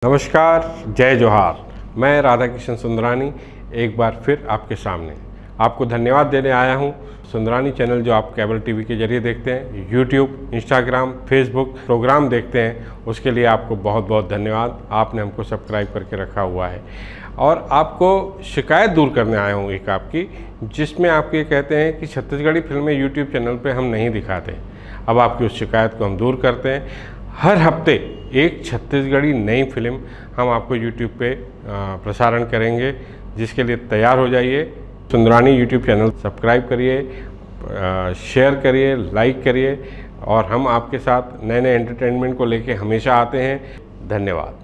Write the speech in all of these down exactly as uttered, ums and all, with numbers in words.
नमस्कार, जय जोहार। मैं राधा किशन सुंदरानी एक बार फिर आपके सामने आपको धन्यवाद देने आया हूँ। सुंदरानी चैनल जो आप केबल टीवी के जरिए देखते हैं, यूट्यूब, इंस्टाग्राम, फेसबुक प्रोग्राम देखते हैं, उसके लिए आपको बहुत बहुत धन्यवाद। आपने हमको सब्सक्राइब करके रखा हुआ है। और आपको शिकायत दूर करने आया हूँ एक आपकी, जिसमें आप ये कहते हैं कि छत्तीसगढ़ी फिल्में यूट्यूब चैनल पे हम नहीं दिखाते। अब आपकी उस शिकायत को हम दूर करते हैं। हर हफ्ते एक छत्तीसगढ़ी नई फिल्म हम आपको यूट्यूब पे अ, प्रसारण करेंगे, जिसके लिए तैयार हो जाइए। सुंदरानी यूट्यूब चैनल सब्सक्राइब करिए, अ, शेयर करिए, लाइक करिए, और हम आपके साथ नए नए एंटरटेनमेंट को लेके हमेशा आते हैं। धन्यवाद।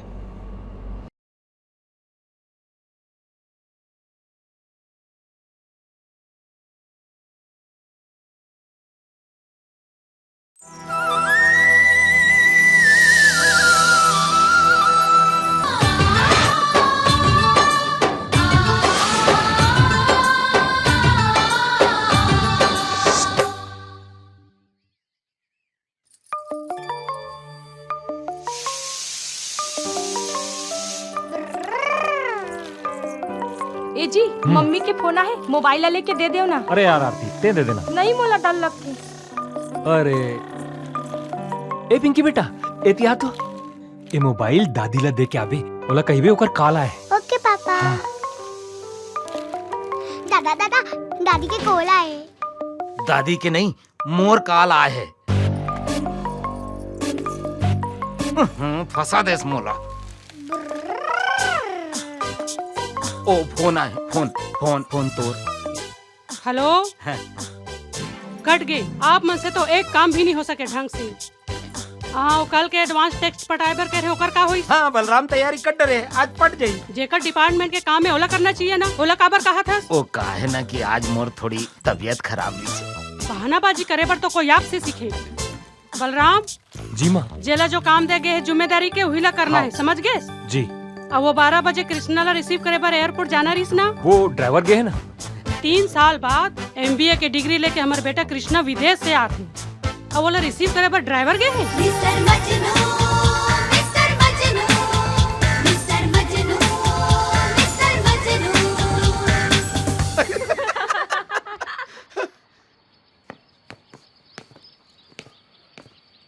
ए जी, हम्म। मम्मी के फोन आहे, मोबाइल ला लेके दे देव ना। अरे यार आरती, ते दे देना। नहीं, मोला डर लगथे। अरे, ए पिंकी बेटा, एती आ तो। ए मोबाइल दादी ला दे के आबे, ओला कहिबे ओकर कॉल आए। ओके पापा। हाँ। दादा, दादा, दादी के कॉल आए। दादी के नहीं, मोर कॉल आए हे। हम्म, फंसा देस मोला। ओ, फोन आए, फोन, फोन, फोन तोर। हेलो। हैं। कट गे। आप मन से तो एक काम भी नहीं हो सके ढंग से। हाँ, वो कल के एडवांस टैक्स पटाए बर कह रहे, ओकर का होई? हाँ, बलराम तैयारी कर डरे, आज पट जाई। जेकर डिपार्टमेंट के काम है, ओला करना चाहिए ना, ओला काबर कहा था? वो का है ना कि आज मोर थोड़ी तबीयत खराब रहिसे। बहानाबाजी करे बर तो कोई आपसे सीखे। बलराम, जी माँ। जेला जो काम दे गए है जिम्मेदारी के, वही ला करना हाँ। है, समझ गए? जी। अब वो बारह बजे कृष्णा ला रिसीव करे बर एयरपोर्ट जाना रहिस ना? वो ड्राइवर गए है ना? तीन साल बाद एमबीए के डिग्री लेके हमार बेटा कृष्णा विदेश से आथे। अब ओला रिसीव करे बर ड्राइवर गए है? Mister Majnu, mister Majnu, mister Majnu, mister Majnu.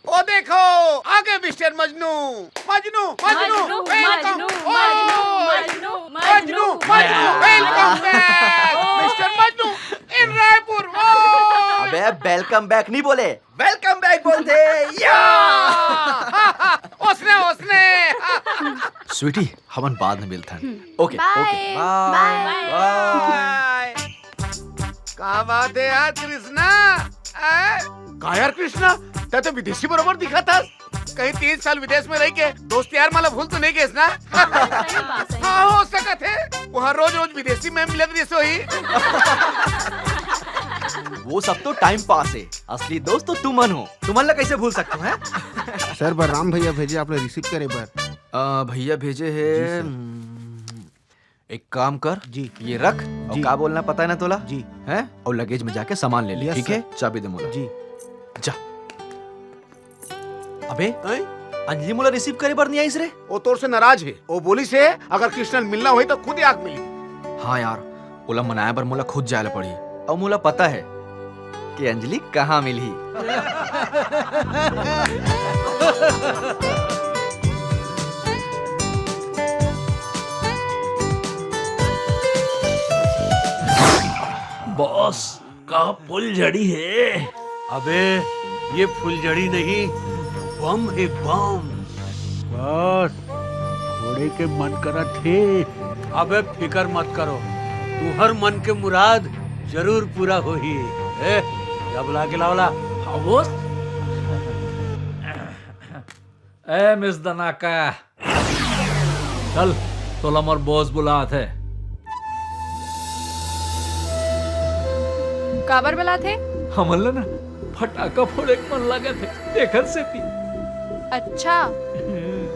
ओ देखो, आ गए मिस्टर मजनू। मजनू, मजनू, मजनू, welcome। मजनू, ओ, Majnu, Majnu, Majnu, Majnu, welcome back। Mister Majnu in Raipur. ओ। अबे, welcome back नहीं बोले, welcome back बोलते। या। उसने, उसने। स्वीटी, हमन बाद में मिलथन। ओके, ओके, बाय। बाय। बाय। बाय। का बात है यार कृष्णा? ए? का यार कृष्णा, तै तो विदेशी बरोबर दिखत हस। कहीं तीन साल विदेश में रह के दोस्त यार मन ला भूल तो नहीं गेस ना? हाँ, सही बात है। हाँ, हो सकत है, वहाँ रोज रोज विदेशी मैम मिलत रहिस होही। वो सब तो टाइम पास है, असली दोस्त तो तुमन हो। तुमन ला कैसे भूल सकथों, हैं? सर, बलराम भैया भेजे आप ला रिसीव करे बर। अ, भैया भेजे है। जी, सर। हम्म, एक काम कर, जी। ये रख, और जी। का बोलना पता है ना तोला? जी। हैं? और लगेज में जाके सामान ले ले, यस, ठीक है? सर। चाबी दे मोला। जी। जा। अबे, हैं? अंजलि मोला रिसीव करे बर नहीं आइस रे। वो तोर से नाराज है। वो बोलिस हे, अगर कृष्णा मिलना होही तो खुद आके मिलही। हाँ यार, ओला मनाए बर मोला खुद जाए ला पड़ही। और मोला पता है कि अंजलि कहाँ मिलही। बॉस, का फुलझड़ी है? अबे, ये फुलझड़ी नहीं, बम है, बम। बस, फोड़े के मन करत हे। अबे, फिकर मत करो, तुहर मन के मुराद जरूर पूरा होही। ए, जा बुला के लाओ ला। हाँ, बॉस। ए, मिस दनाका, चल, तोला मोर बॉस बुलात हे। काबर बुलात हे? हमन ला ना फटाका फोड़े के मन लागत हे, तेखर सेती। अच्छा,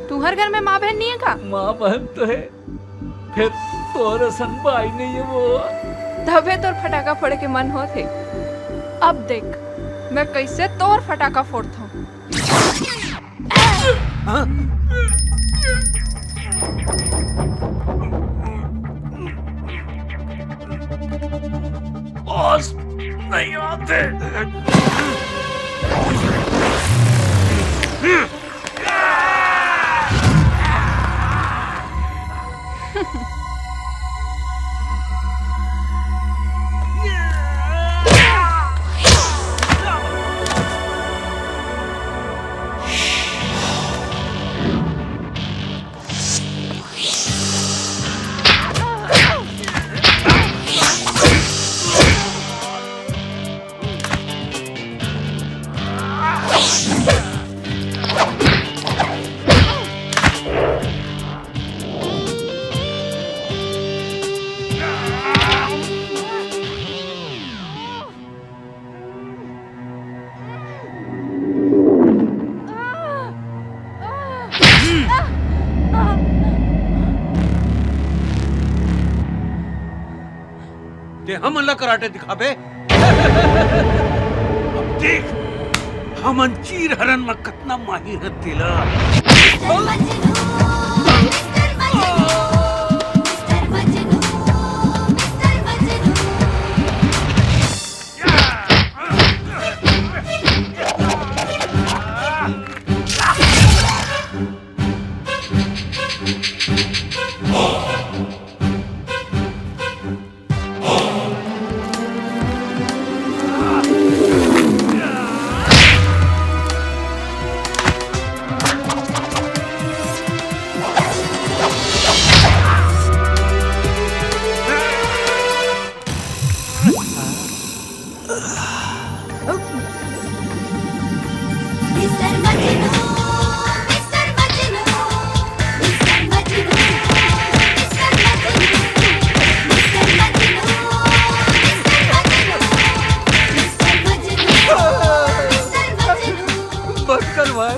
तुहर घर में माँ बहन नहीं है का? माँ बहन तो है, फिर तोर असन भाई नहीं है वो। तभे तोर फटाका फोड़े के मन होत हे। अब देख, मैं कैसे तोर फटाका फोड़थौं। हाँ? हमन ला कराटे दिखाबे? अब देख, हमन चीर हरण म कतना माहिर हन तेला। बस कर भाई,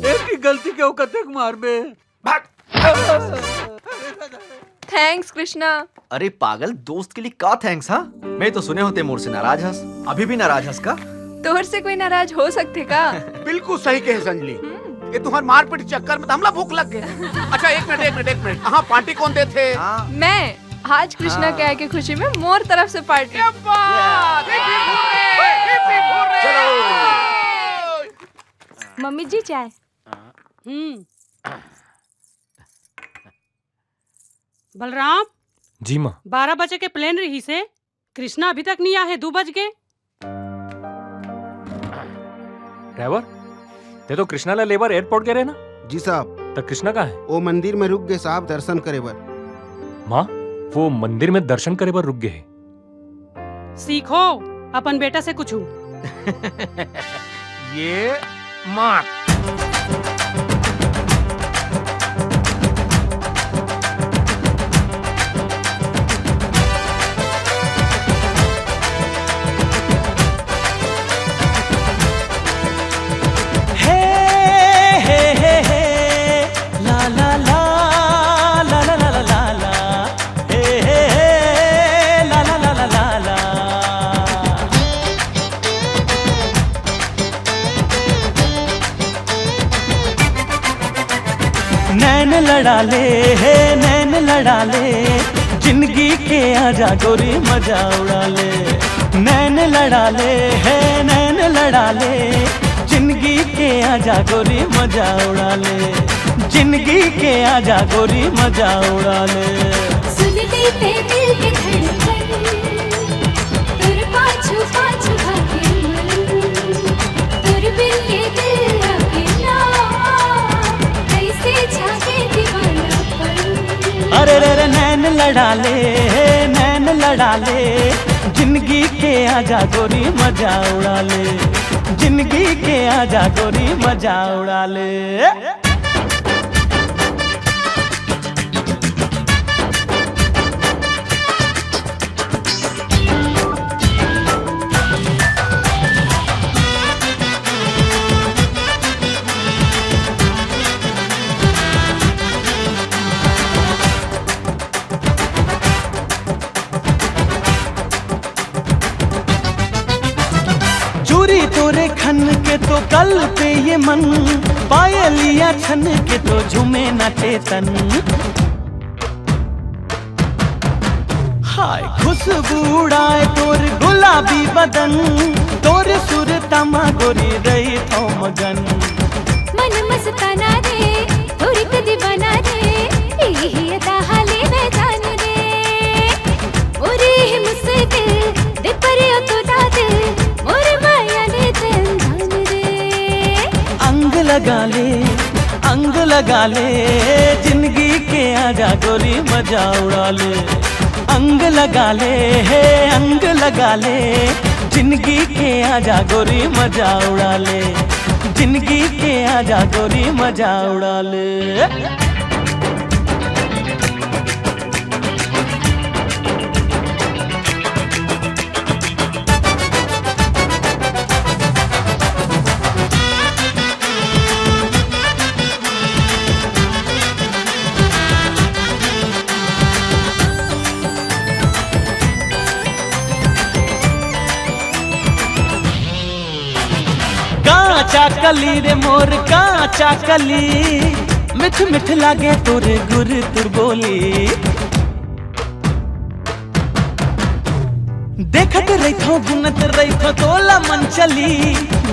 एक ही गलती के वो कतेक मारबे। भाग। थैंक्स कृष्णा। अरे पागल, दोस्त के लिए का थैंक्स? हाँ, मैं तो सुने हों ते मोर से नाराज हस। अभी भी नाराज हस का? तोर से कोई नाराज हो सकथे का? बिल्कुल सही कहे संजली। ये तुम्हार मारपीट चक्कर में तो हमला भूख लग गए। अच्छा, एक मिनट, एक मिनट, एक मिनट। हाँ, पार्टी कौन देथे? हाँ। मैं आज कृष्णा हाँ। के आए के खुशी में मोर तरफ से पार्टी। क्या बात? Hip, hip, hurray! Hip, hip, hurray! चलो। मम्मी जी, चाय। हम्म। बलराम। जी माँ। बारह बजे के प्लेन रहिसे, कृष्णा अभी तक नहीं आए हे, दू बज गे। ड्राइवर, ते तो कृष्णा ला लेबर एयरपोर्ट गे रहे ना? जी साहब। त कृष्णा कहाँ हे? वो मंदिर में रुक गे साहब, दर्शन करे बर। माँ, वो मंदिर में दर्शन करे बर रुक गे हे। सीखो अपन बेटा से कुछ। ये मार। हे, हे, हे, हे, ला, ला, ला, ला। हे, हे, हे, ला, ला, ला, ला, ला, ला। नैन लड़ा ले, हे नैन लड़ा ले, जिंदगी के आजा गोरी मजा उड़ा ले। नैन लड़ा ले, हे नैन लड़ा ले, जिंदगी के आजा गोरी मजा उड़ा ले। जिंदगी के आजा गोरी मजा उड़ा ले। सुन ले ते दिल के धड़कन, तोर पाछू पाछू भागे मन, तोर बिन ये दिल लागे ना, कैसे जागे दीवानापन। अरे रे रे नैन लड़ा ले, नैन लड़ा ले, जिंदगी के आजा गोरी मजा उड़ा ले, जिंदगी के आजा गोरी मजा उड़ा ले। चूरी तोरे खन के तो कल पे ये मन, पायलिया छन के तो झूमे नाचे तन। हाय खुशबू उड़ाए तोर गुलाबी बदन, तोर सुरता मा गोरी रही थो मगन। मन मस्ताना रे, तोर एक दीवाना रे, यही अदा हाले मैं जान रे। ओरे मुश्किल दे परे तो दाद, मोर माया ले तन जान रे। अंग लगा ले, अंग लगा ले, जिंदगी के आजा गोरी मजा उड़ा ले। अंग लगा ले, हे अंग लगा ले, जिंदगी के आजा गोरी मजा उड़ा ले। जिंदगी के आजा गोरी मजा उड़ा ले। चाकली रे मोर का चाकली, मिठ मिठ लागे तोर गुर तोर बोली। देखत रहिथो, गुनत रहिथो, तोला मन चली,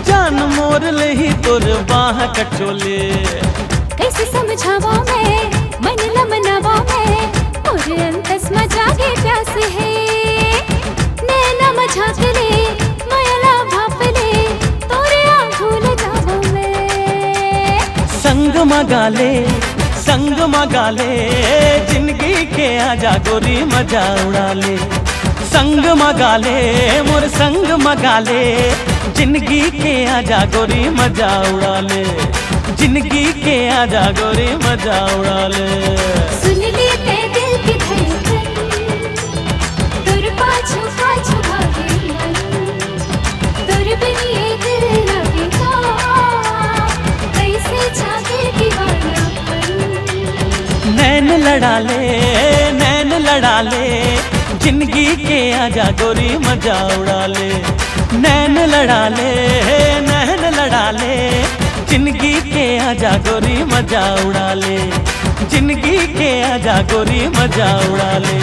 जान मोर लेही तोर बाह कचोले। कैसे समझावा मैं, मन ल मनावा मैं, मोर अंतस म जागे प्यास हे। नैना म झांक ले, मयला भाप ले, तोरे आंखों ल जावा मैं। संग म गाले, संग म गाले, जिंदगी के आजा गोरी मजा उड़ा ले। संग म गाले, मोर संग म गाले, जिंदगी के आजा गोरी मजा उड़ा ले। जिंदगी के आजा गोरी मजा उड़ा ले। सुन ले ते दिल की धड़कन, तोर पाछू पाछू भागे मन, तोर बिन ये दिल लगे का, कैसे जागे दीवानापन। नैन लड़ा ले, नैन लड़ा ले, जिंदगी के आजा गोरी मजा उड़ा ले। नैन लड़ा ले, नैन लड़ा ले, जिंदगी के आजा गोरी मजा उड़ा ले। जिंदगी के आजा गोरी मजा उड़ा ले।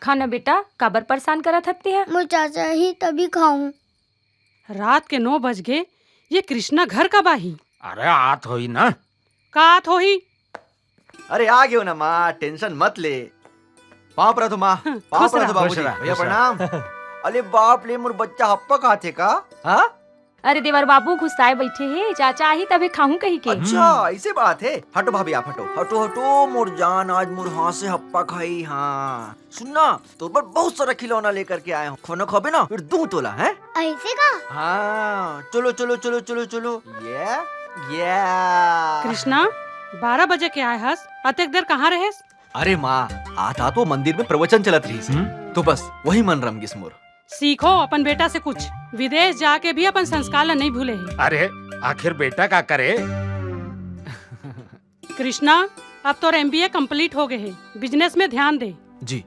खाना बेटा, काबर परेशान करत हत्ती है? मोर चाचा ही तभी खाऊं। रात के नौ बज गे, ये कृष्णा घर कब आही? अरे आत होही ना। का आत होही? अरे आ गयो ना माँ, टेंशन मत ले। पाँव परत हो माँ, पाँव परत हो बाबूजी। भैया प्रणाम। अरे बाप ले, मोर बच्चा हप्पा खाथे का? हाँ? अरे देवर बाबू गुस्साए बैठे हे, चाचा आही तभे खाहूं कही के। अच्छा ऐसे बात है। हटो भाभी आप हटो। हटो हटो मोर जान, आज मोर हाथ से हप्पा खाई। हाँ सुनना, तोर बर बहुत सारा खिलौना लेकर के आए हूँ। खाना खाबे ना फिर दूं तोला है। ऐसे का? हाँ चलो चलो चलो चलो चलो। ये ये कृष्णा, बारह बजे के आए हस, अतेक देर कहाँ रहेस? अरे माँ, आता तो मंदिर में प्रवचन चलत रहिस, तो बस वही मन रम गिस मोर। सीखो अपन बेटा से कुछ, विदेश जाके भी अपन संस्कार ला नहीं भूले हे। अरे आखिर बेटा का करे? कृष्णा, अब तोर एमबीए कंप्लीट हो गए हे, बिजनेस में ध्यान दे। जी।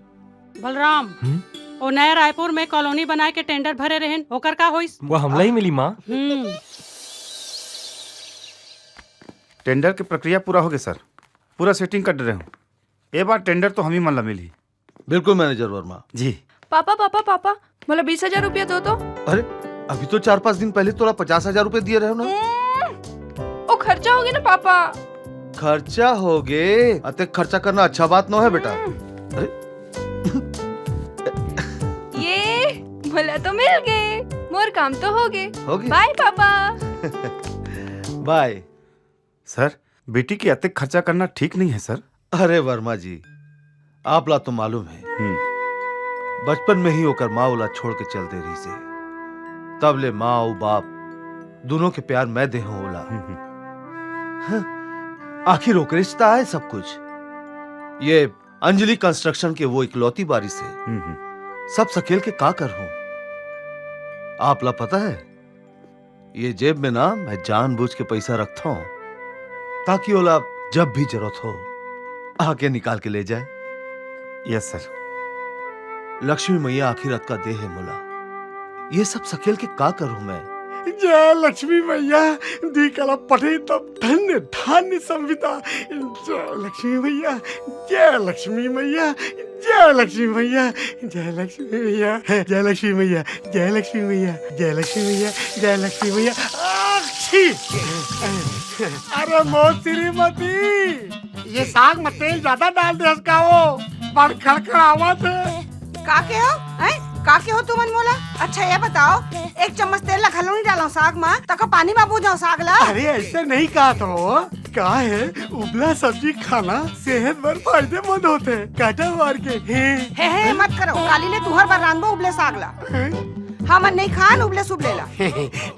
बलराम, हम्म? ओ नया रायपुर में कॉलोनी बनाए के टेंडर भरे रहेन, ओकर का होइस? वो हमला ही मिली माँ। हम्म। टेंडर के प्रक्रिया पूरा हो गए सर, पूरा सेटिंग कर रहे हूँ। ए बार टेंडर तो हम ही मन ला मिली। बिल्कुल मैनेजर वर्मा। जी। पापा पापा पापा, मोला बीस हजार रुपया दो तो। अरे, अभी तो चार पाँच दिन पहले तोला पचास हजार रुपया दिए रहे हो ना। ओ खर्चा हो गया ना पापा। खर्चा हो गए? अतेक खर्चा करना अच्छा बात नो है बेटा। अरे, ये मोला तो मिल गए, मोर काम तो हो गए। हो गए? बाय पापा। बाय। सर, बेटी के अतेक खर्चा करना ठीक नहीं है सर। अरे वर्मा जी, आप ला तो मालूम है, बचपन में ही ओकर माँ ओला छोड़ के चल दे रही से। तब ले माँ अउ बाप दोनों के प्यार मैं दे हूँ ओला। हाँ, आखिर ओकरे से तो आए सब कुछ। ये अंजलि कंस्ट्रक्शन के वो इकलौती बारिश है। सब सकेल के का कर हूँ। आप ला पता है, ये जेब में ना मैं जानबूझ के पैसा रखता हूँ, ताकि ओला जब भी जरूरत हो, आके निकाल के ले जाए। Yes sir. लक्ष्मी मैया आखिर अतका दे है मोला, ये सब सकेल के का करूँ मैं? जय लक्ष्मी मैया, दी कला पढ़ी तब धन्य धान्य संविदा। जय लक्ष्मी मैया, जय लक्ष्मी मैया, जय लक्ष्मी मैया, जय लक्ष्मी मैया, जय लक्ष्मी मैया, जय लक्ष्मी मैया, जय लक्ष्मी मैया, जय लक्ष्मी मैया। आक्षी! अरे मोर श्रीमती, ये साग में तेल ज्यादा डाल दे हस का वो? बड़ खड़खड़ावत है। का के हो? हैं? का के हो तुमन मोला? अच्छा ये बताओ, एक चम्मच तेल ला घलो नहीं डालो साग मा, तका पानी मा भूजो साग ला। अरे ऐसे नहीं कहा तो। का है, उबला सब्जी खाना सेहत बर फायदेमंद होथे। काटा मार के हे। हे हे मत करो, काली ले तुहर बर रांधबो उबले साग ला। हमन नहीं खान उबले सुबले ला।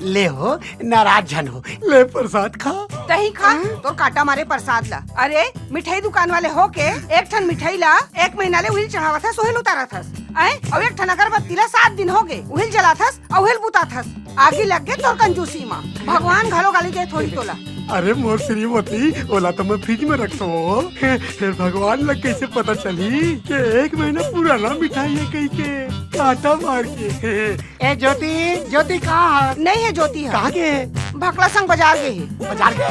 ले हो, नाराज झन हो, ले प्रसाद खा। तही खा, तोर काटा मारे प्रसाद ला। अरे मिठाई दुकान वाले हो के एक ठन मिठाई ला एक महीना ले उहिल चढ़ावत हस, उहिल उतारत हस। आए, अउ एक ठन अगरबत्ती ला सात दिन हो गे, उहिल जलात हस, अउ उहिल बुतात हस। आगी लग गे तोर कंजूसी मा। भगवान घलो गाली देत होही तोला। अरे मोर श्रीमती, ओला तो मैं फ्रिज में रखतो। फिर भगवान ला कैसे पता चली कि एक महीना पुराना मिठाई है कही के? काटा मार के। ए ज्योति, ज्योति कहाँ है? नहीं है ज्योति है। कहाँ गे? भकला संग बाजार गे हे। बाजार गे?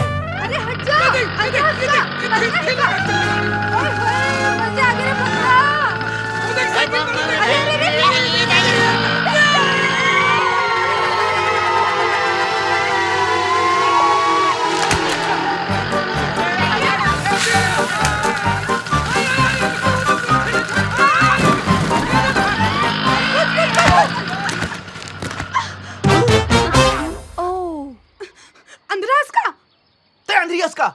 अरे हट जा, अंदर हट जा, अंदर हट जा। ओए होए, मर जाएगा रे भकला। अरे, अरे, अरे, अरे। ओ। अंधरा हस का? ते अंधरी हस का?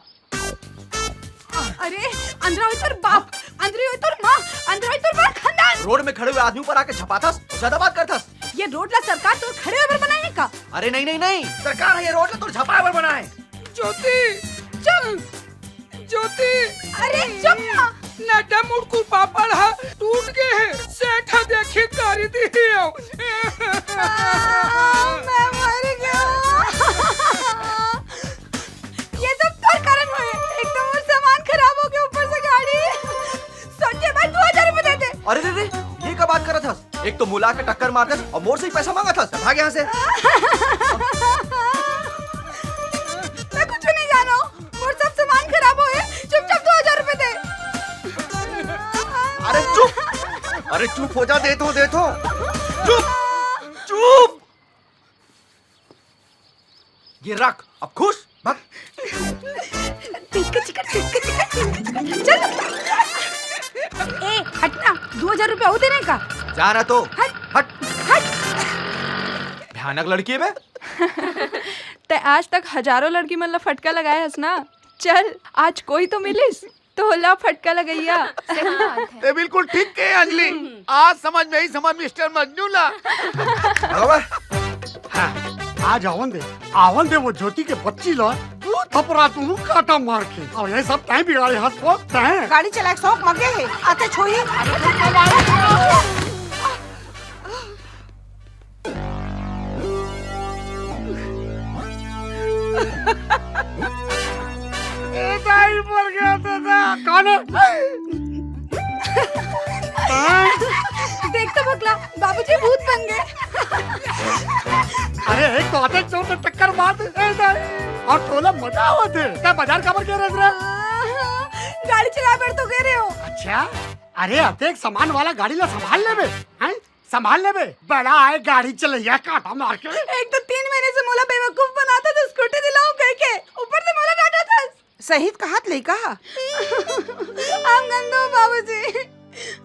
अरे, अंधरा होय तोर बाप, अंधरी होय तोर माँ, अंधरा होय तोर पूरा खानदान। रोड में खड़े हुए आदमी ऊपर आके झपाथस, ज्यादा बात करथस। ये रोड ला सरकार तोर खड़े होय बर बनाए हे का? अरे नहीं, नहीं, नहीं, सरकार ह ये रोड ला तोर झपाए बर बनाए हे। ज्योति, चुप। ज्योति। अरे चुप ना। नड्डा मुड़कुर पापड़ ह टूट गे हे। सेठ ह देखी गारी दिही अउ। आ, मैं मर गया। ये सब तोर कारण होय। एक तो मोर सामान खराब हो गया, ऊपर से गाड़ी। सोचे भाई, दो हजार रुपए दे दे। अरे रे रे, ये का बात करत हस? एक तो मोला के टक्कर मारथस अउ मोर से ही पैसा मांगत हस। भाग यहाँ से। मैं कुछ नहीं जानो, मोर सब सामान खराब होए, चुपचाप दो हजार रुपए दे। अरे चुप, अरे चुप हो जा, देथों, देथों। चुप, चुप। ये रख, अब खुश? भाग। टिक चिक, टिक चिक, टिक चिक। चल। ए, हट ना, दो हजार रुपया अउ देने का। जा ना तो। हट। हट। हट। भयानक लड़की है बे। ते आज तक हजारों लड़की मन ला फटका लगाए हस ना। चल, आज कोई तो मिलिस। तोला फटका लगइया। सही बात है। ते बिल्कुल ठीक कहे अंजलि। आज समझ में ही समझ मिस्टर मजनू ला। हेलो बे। हाँ, आज आवन दे, आवन दे वो ज्योति के बच्ची ला, दू थपरा तू काटा मार के। अउ ये सब तैं बिगाड़े हस वो तैं। गाड़ी चलाए के शौक मगे हे, आते छोही। ए दाई, मर गया दादा। कौन है? देख तो भकला, बाबूजी भूत बन गए। अरे, एक तो अतेक जोर से टक्कर मार दे, ए दाई। अउ तोला मजा आवत हे। ते बाजार काबर गे रहे? गाड़ी चलाए बर तो गे रहे हो। अच्छा, अरे, अतेक सामान वाला गाड़ी ला संभाल लेबे, हैं? संभाल लेबे, बड़ा आय गाड़ी चलइया काटा मार के। एक तो तीन महीने से मोला बेवकूफ बनाथस, स्कूटी दिलाऊं कह के, ऊपर से मोला डांटथस। सही कहत लइका ह। हम गंदो बाबूजी।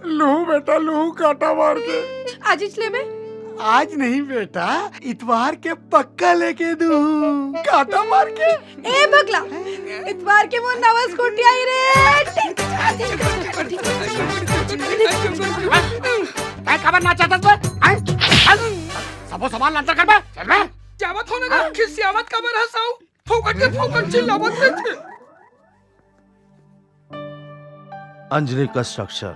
लूहूं बेटा, लूहूं काटा मार के। आजिच लेबे? आज नहीं बेटा, इतवार के पक्का लेके दूहूं, काटा मार के। ए भकला, इतवार के मोर नवा स्कूटी आही रे। तैं काबर नाचत हस बे? हैं? चल, सबो सामान ला अंदर कर बे। चल बे। जावत हो ना, हाँ? खिसियावत काबर हस अउ? फोकट के फोकट चिल्लावत रहिथे। अंजलि कंस्ट्रक्शन,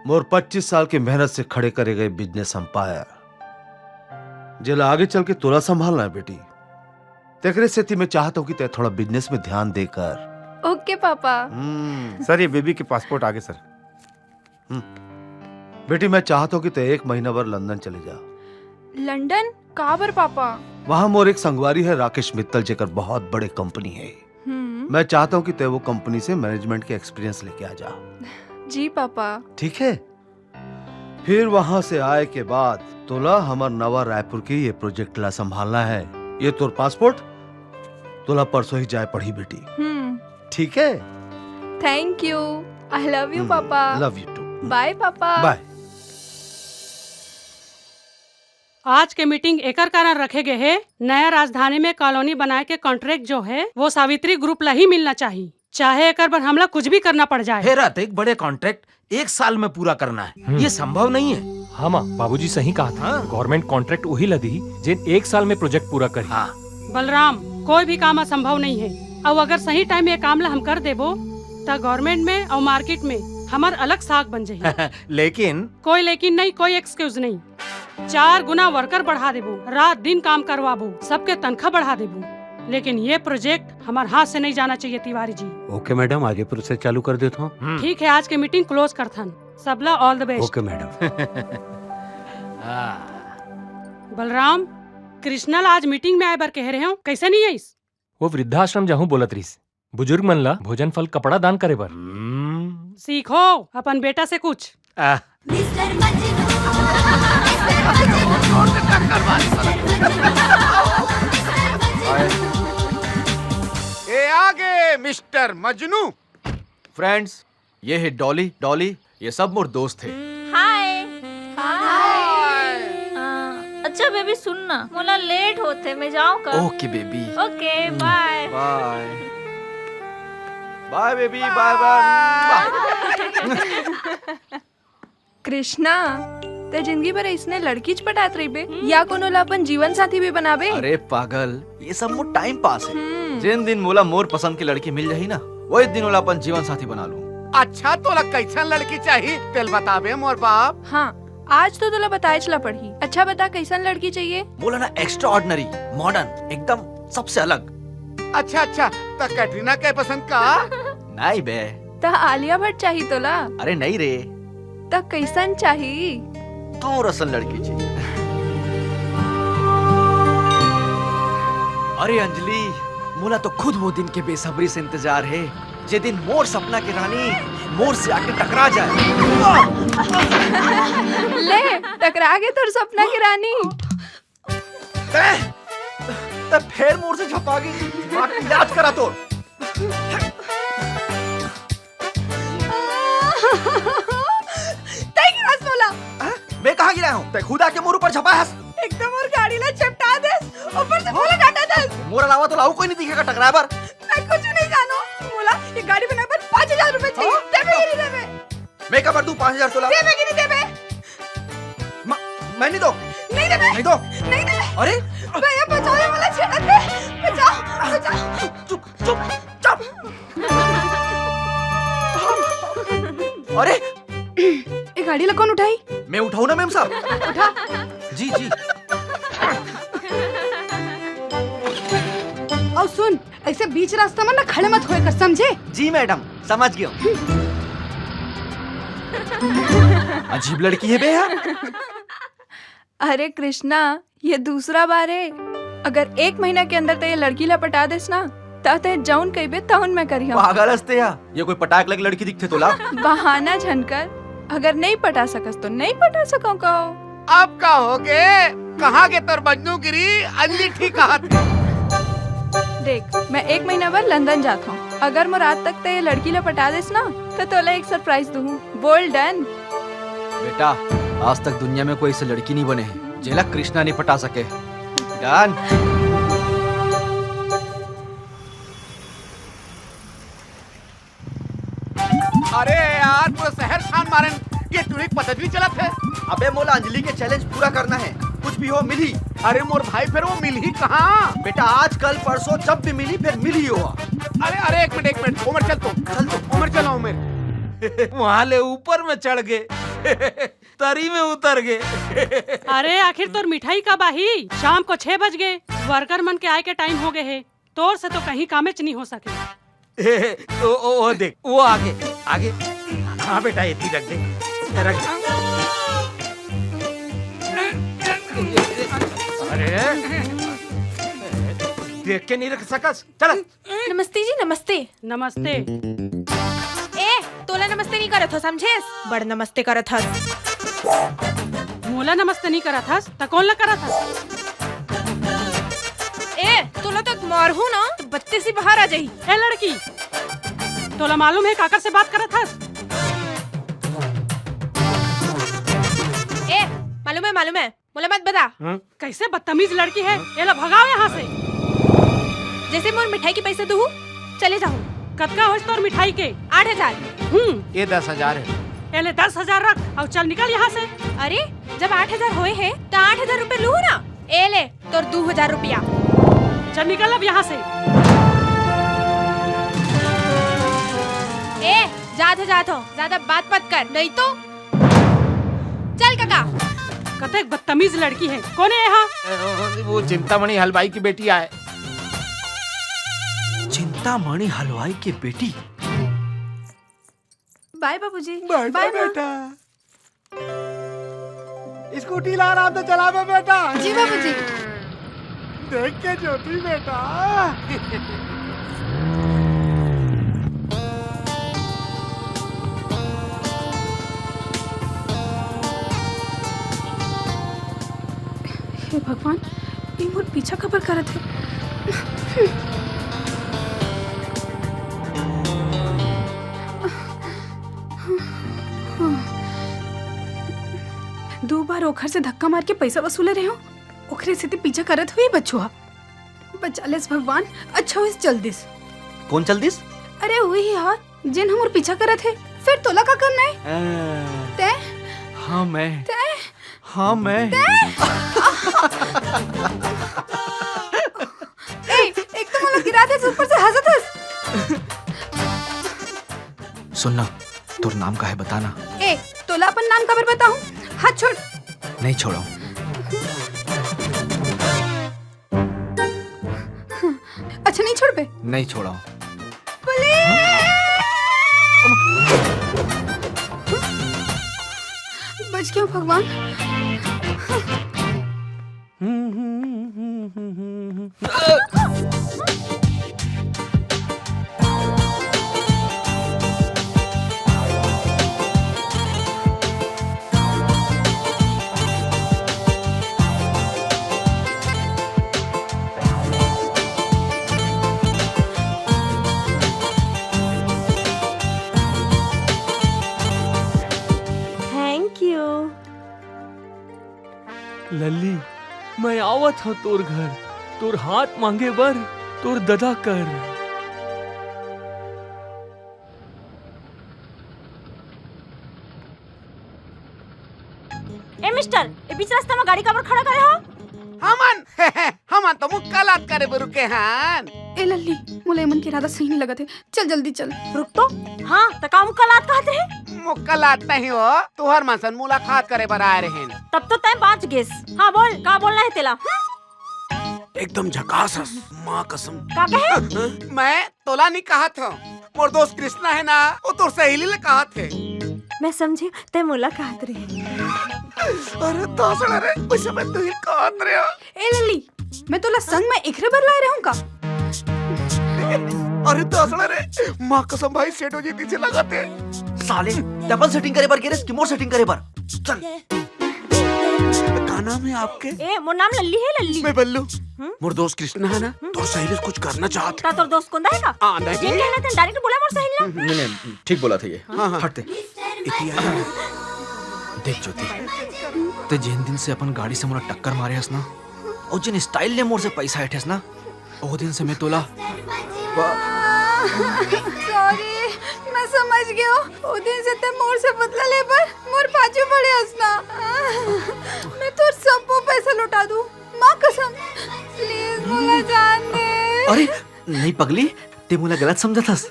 मोर पच्चीस साल के मेहनत से खड़े करे गए बिजनेस एम्पायर, जेला आगे चल के तोला संभालना है बेटी। तेकरे सेती मैं चाहत हूँ कि तै थोड़ा बिजनेस में ध्यान देकर। ओके पापा। हम्म। सर, ये बेबी के पासपोर्ट आगे सर। हम्म। बेटी, मैं चाहत हूँ कि तै एक महीना भर लंदन चले जा। लंदन? काबर पापा? वहाँ मोर एक संगवारी है राकेश मित्तल, जेकर बहुत बड़े कंपनी है। हम्म। मैं चाहत हूँ कि तै वो कंपनी से मैनेजमेंट के एक्सपीरियंस लेके आ जा। जी पापा। ठीक है, फिर वहाँ से आए के बाद तोला हमर नवा रायपुर के ये प्रोजेक्ट ला संभालना है। ये तोर पासपोर्ट, तोला परसों ही जाए पड़ही बेटी। हम्म। ठीक है? Thank you। I love you, hmm, पापा। Love you too। बाय, पापा। बाय। आज के मीटिंग एकर कारण रखे गए हे, नया राजधानी में कॉलोनी बनाए के कॉन्ट्रैक्ट जो है, वो सावित्री ग्रुप ला ही मिलना चाहिए, चाहे एकर बर हमला कुछ भी करना पड़ जाए। हे रत, एक बड़े कॉन्ट्रैक्ट एक साल में पूरा करना है, हम्म। ये संभव नहीं है। हाँ माँ, बाबूजी सही कहा था। हाँ। गवर्नमेंट कॉन्ट्रैक्ट वही ला दी, जेन एक साल में प्रोजेक्ट पूरा करी। हाँ। बलराम, कोई भी काम असंभव नहीं है। अउ अगर सही टाइम में ये काम ला हम कर देबो, त गवर्नमेंट में अउ मार्केट में हमर अलग साख बन जाही। लेकिन? कोई लेकिन नहीं, कोई एक्सक्यूज नहीं। चार गुना वर्कर बढ़ा देबो, रात दिन काम करवाबो, सबके तनखा बढ़ा देबो, लेकिन ये प्रोजेक्ट हमर हाथ से नहीं जाना चाहिए तिवारी जी। ओके मैडम, आगे प्रोसेस चालू कर देता हूँ। हम्म। ठीक है, आज के मीटिंग क्लोज करथन। सबला all the best. Okay madam. Balram, Krishna ला आज मीटिंग में आए बर कहे रहे हो, कैसे नहीं आइस? वो वृद्धाश्रम जाहूं बोलत रिस। बुजुर्ग मन ला भोजन फल कपड़ा दान करे बर। हम्म। सीखो अपन बेटा से कुछ। आ। ए आगे मिस्टर मजनू। फ्रेंड्स, ये है डॉली। डॉली, ये सब मोर दोस्त है। हाय। हाय। हाँ, अच्छा बेबी, सुन ना, मोला लेट होथे, मैं जाऊँ का? ओके बेबी। ओके, बाय। बाय। बाय बेबी, बाय बाय। कृष्णा, ते जिंदगी भर इसने लड़कीच पटात रहिबे या कोनो ला अपन जीवन साथी भी बनाबे? अरे पागल, ये सब मोर टाइम पास है। हम्म। जेन दिन मोला मोर पसंद के लड़की मिल जाही ना, वही दिन ओला अपन जीवन साथी बना लूं। अच्छा, तोला कैसन लड़की चाही, तेल बताबे मोर बाप। हाँ, आज तो तोला बताएच ला पड़ही। अच्छा बता, कैसन लड़की चाहिए? मोला ना एक्स्ट्राऑर्डिनरी, मॉडर्न, एकदम सबसे अलग। अच्छा, अच्छा, त कैटरीना कैफ पसंद का? नहीं बे। त आलिया भट्ट चाही तोला? अरे नहीं रे। त कैसन चाही? तोर असन लड़की चाहिए। अरे अंजलि, मोला तो खुद वो दिन के बेसब्री से इंतजार है, जे दिन मोर सपना के रानी मोर से आके टकरा जाए। ले, टकरा गे तोर सपना के रानी। तै, तै फेर मोर से झपा गे, दिमाग के इलाज करा तोर। तै गिरास मोला। हाँ? मैं कहाँ गिराय हूँ? तै खुद आके मोर ऊपर झपाय हस। एकदम मोर गाड़ी ला चपटा देस, ऊपर से मोला डांटत हस। मोर अलावा तोला अउ कोई नहीं दिखेगा टकराय बर। मैं कुछ नहीं जानों। मोला ये गाड़ी बनाय बर पाँच हजार रुपए चाहिए। हाँ? देबे कि नहीं देबे? मैं काबर दूं पाँच हजार तोला? देबे कि नहीं देबे? म-, मैं नहीं दो। नहीं देबे। नहीं दो। नहीं देबे। अरे। भैया बचाओ, ये मोला छेड़त हे। बचाओ, बचाओ। चुप, चुप, चुप। अरे। ये गाड़ी ला कौन उठाही? मैं उठाऊं ना मेम साहब। उठा। जी, जी। अउ सुन, ऐसे बीच रास्ता में ना खड़े मत होए कर, समझे? जी मैडम, समझ गया हूँ। अजीब लड़की है बे यार। अरे कृष्णा, ये दूसरा बार है। अगर एक महीना के अंदर तै ये लड़की ला पटा देस ना, त तै जौन कहिबे तौन मैं करिहूँ। पागल हस तै या? ये कोई पटाक लग लड़की दिखथे तोला? बहाना झन कर, अगर नहीं पटा सकस तो नहीं पटा सकव कहो। अब का होगे? कहाँ गे तोर मजनूगिरी? अंजलि ठीक कहत हे। देख, मैं एक महीना बर लंदन जात हूँ। अगर मोर आज तक तै ये लड़की ला पटा देस ना, त तोला एक सरप्राइज दूहूँ। बोल डन। बेटा, आज तक दुनिया में कोई ऐसे लड़की नहीं बने हे, जेला कृष्णा नहीं पटा सके। डन। अरे यार, पूरा शहर छान मारेन, ये टूरी के पता भी चलत हे। अबे मोला अंजलि के चैलेंज पूरा करना हे, कुछ भी हो मिलही। अरे मोर भाई, फेर वो मिलही कहाँ? बेटा, आज कल परसों जब भी मिलही, फेर मिलही हो। अरे, अरे, एक मिनट, एक मिनट, ओमेर चल तो। चल तो। ओमेर चल, ओमेर। वहाँ ले ऊपर में चढ़ गे, तरी में उतर गे। अरे, आखिर तोर मिठाई कब आही? शाम को छह बज गे, वर्कर मन के आए के टाइम हो गे हे। तोर से तो कहीं कामेच नहीं हो सके। ए, ओ, ओ, ओ, देख, वो आगे, आगे। हाँ बेटा, ये भी रख दे, रख दे। अरे, देख के नहीं रख सकस, चल। नमस्ते जी, नमस्ते। नमस्ते। ए, तोला नमस्ते नहीं करत हो, समझेस? बड़ नमस्ते करत हस। मोला नमस्ते नहीं करत हस, त कौन ला करत हस? ए, तोला तो मारहूं ना, तो बत्तीस ही बाहर आ जाही। ए लड़की, तोला मालूम है काकर से बात करत हस? ए, मालूम है, मालूम है, मोला मत बता। हाँ? कैसे बदतमीज लड़की है, हाँ? एला भगाओ यहाँ से। जैसे मोर मिठाई के पैसे दूहू, चले जाहू। कतका होइस तोर मिठाई के? आठ हजार। हम्म। ये दस हजार है। एले दस हजार रख अउ चल निकल यहाँ से। अरे, जब आठ हजार होए हे, त आठ हजार रुपए लूहू ना। एले, तोर दू हजार रुपया। चल निकल अब यहाँ से। ए, जात हो, जात हो, ज्यादा बात मत कर, नहीं तो चल कका। कतेक बदतमीज लड़की है। कौन है यहाँ? वो चिंतामणि हलवाई की बेटी आए। चिंतामणि हलवाई की बेटी? बाय बाबूजी। बाय बाय बाय माँ। बेटा। स्कूटी ला आराम से चलाबे बेटा। जी बाबूजी। देख के ज्योति बेटा। हे भगवान, ये मोर पीछा काबर करत हे? दू बार ओखर से धक्का मार के पैसा वसूले रहे हो, ओखरे सेती पीछा करत हुई बछुआ। बचा लेस भगवान, अच्छा होइस चल दिस। कौन चल दिस? अरे वही हा, जेन हमर पीछा करत हे, फिर तोला का करना है? अ, तै? हाँ मैं। तै? हाँ मैं। तै? ए, एक तो मोला गिरा देस, ऊपर से हंसत हस। सुन ना, तोर नाम का है बता ना। ए, तोला अपन नाम काबर बताऊं? हाथ छोड़। नहीं छोड़ो। अच्छा नहीं छोड़बे? नहीं छोड़ो। पुलिस! बच गया भगवान। Thank you। लल्ली, मैं आवत हंव तोर घर, तोर हाथ मांगे बर, तोर ददा कर। ए मिस्टर, ए बीच रास्ता में गाड़ी काबर खड़ा करे हो? हमन, हमन तो मुक्कालात करे बर रुके हन। ए लल्ली, मोला एमन के इरादा सही नहीं लगत हे। चल जल्दी चल। रुक तो। हाँ, त का मुक्कालात कहत रहे? मुक्कालात नहीं हो, तुहर मन सन मुलाकात करे बर आए रहेन। तब तो तैं बाच गेस। हाँ बोल, का बोलना है तेला? हम्म? एकदम झकास हस, माँ कसम। का कहे? मैं तोला नहीं कहत हूँ, मोर दोस्त कृष्णा है ना, वो तोर सहेली ले कहत हे। मैं समझे, तैं मोला कहत रहे। अरे दासड़ा रे, वैसे मैं तो ही कहत रहे। ए लल्ली, मैं तोला संग में एकरे बर लाए रहूं का? अरे दासड़ा रे, माँ कसम भाई सेठ हो जी पीछे लगाते। साले, डबल सेटिंग करे बर गिरे कि मोर सेटिंग करे बर? चल। का नाम है आपके? ए, मोर नाम लल्ली है, लल्ली। मैं बल्लू। हम्म? मोर दोस्त कृष्णा है ना, हम्म। तोर सहेली से कुछ करना चाहत। ता तोर दोस्त कोंदा है का? हाँ, नहीं। ये कहना था, डायरेक्ट बोला मोर सहेली ला। नहीं, नहीं, ठीक बोला था ये। हाँ, हाँ। हटते। इतिया। देख ज्योति, ते जेन दिन से अपन गाड़ी से मोला टक्कर मारे हस ना, अउ जेन स्टाइल ले मोर से पैसा हेठेस ना, ओ दिन से मैं तोला सॉरी, मैं समझ गयो। ओ दिन से ते मोर से बदला ले बर मोर पाछू पड़े हस ना। मैं तोर सबो पैसा लौटा दूं, माँ कसम। प्लीज मोला जान दे। अरे नहीं पगली, ते मोला गलत समझत हस।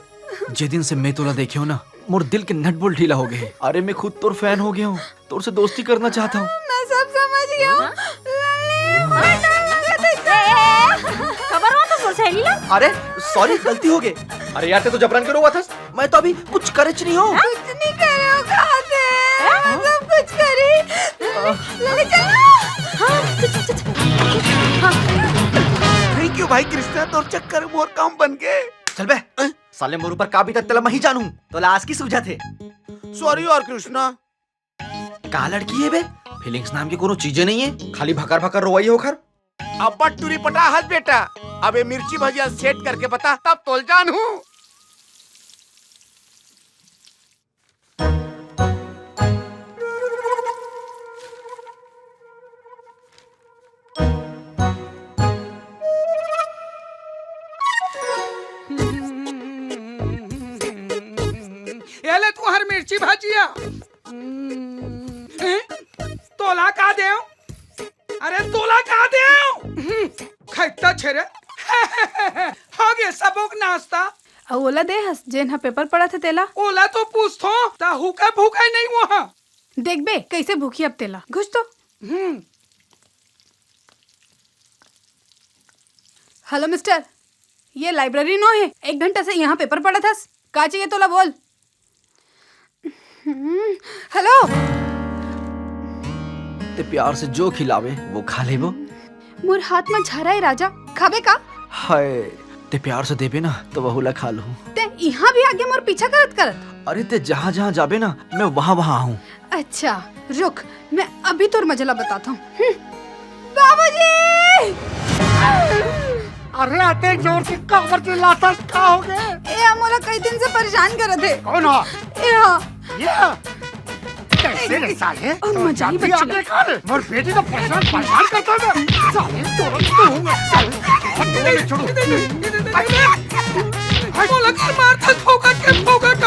जे दिन से मैं तोला देखे हूँ ना, मोर दिल के नट बोल्ट ढीला हो गए हे। अरे मैं खुद तोर फैन हो गया हूँ, तोर से दोस्ती करना चाहता हूँ। मैं सब समझ गया हूँ। हाँ? लल्ली, बहुत डर लगत हे। ए, ए, ए, खबर हुआ तो तोर सहेली ला? अरे सॉरी, गलती हो गई। अरे यार, ते तो जबरन के रोवत हस। मैं तो अभी कुछ करेच नहीं हूँ। कुछ नहीं करे हो, कहा थे? हाँ? मैं सब कुछ करी। लल्ली चल। हाँ, चल, चल, चल, चल। हाँ। थैंक यू भाई कृष्णा, तोर चक्कर में मोर काम बन गए। चल बे। हैं? साले मोर ऊपर का बीतत तेला मैं ही जानू। तोला आज की सूझत हे। सॉरी यार कृष्णा। का लड़की है बे? फीलिंग्स नाम की कोनो चीजें नहीं है, खाली भकर भकर रोवाई होखर। अब टूरी पटा हस बेटा, अब ये मिर्ची भजिया सेट करके बता, तब तोल जानू। ये ले तुहर मिर्ची भजिया। हैं? तोला का देव? अरे तोला का देव? हम्म, खैता छेरे। हो गे सबोक नाश्ता। अउ ओला दे हस, जेन ह पेपर पढ़त हे तेला। ओला तो पूछथो, त हुके भूखे नहीं वहाँ। देखबे, कैसे भूखी अब तेला। घुस तो। हम्म। हेलो मिस्टर, ये लाइब्रेरी नो हे। एक घंटा से यहाँ पेपर पढ़त हस। का चाहिए तोला बोल। हम्म, हेलो। ते प्यार से जो खिलावे, वो खा लेबो। मोर हाथ म झरा ए राजा, खाबे का? हाय, ते प्यार से देबे ना, तो वहू ला खा लूं। ते इहाँ भी आगे मोर पीछा करत करत? अरे, ते जहाँ जहाँ जाबे ना, मैं वहाँ वहाँ आहूँ। अच्छा, रुक, मैं अभी तोर मजा ला बताता हूँ। हम्म। बाबूजी! अरे, अते जोर से काबर चिल्लाथस, का हो गे? ए, मोला कई दिन से परेशान करत हे। कौन हा? ए हा। ये? कैसे रे साले? और तो मजा ही जब भी बच्चा। आके कर, मोर बेटी तो परेशान, परेशान करता है। साले, तो, तो, साले, हट, नहीं, नहीं, छोड़ो। मोला कर मारथस, फोकट के फोकट।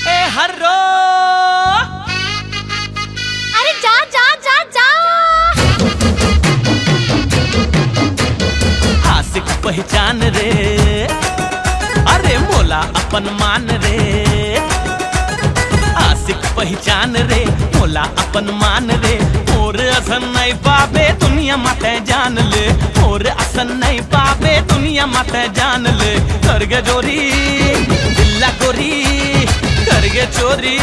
ए हर्रो! अरे जा, जा, जा, जा। आशिक पहचान रे, अरे मोला अपन मान रे। आशिक पहचान रे, मोला अपन मान रे। मोर असन नइ पाबे दुनिया म तैं जान ले, मोर असन नइ पाबे दुनिया म तैं जान ले। करगे चोरी दिल्ला गोरी, करगे चोरी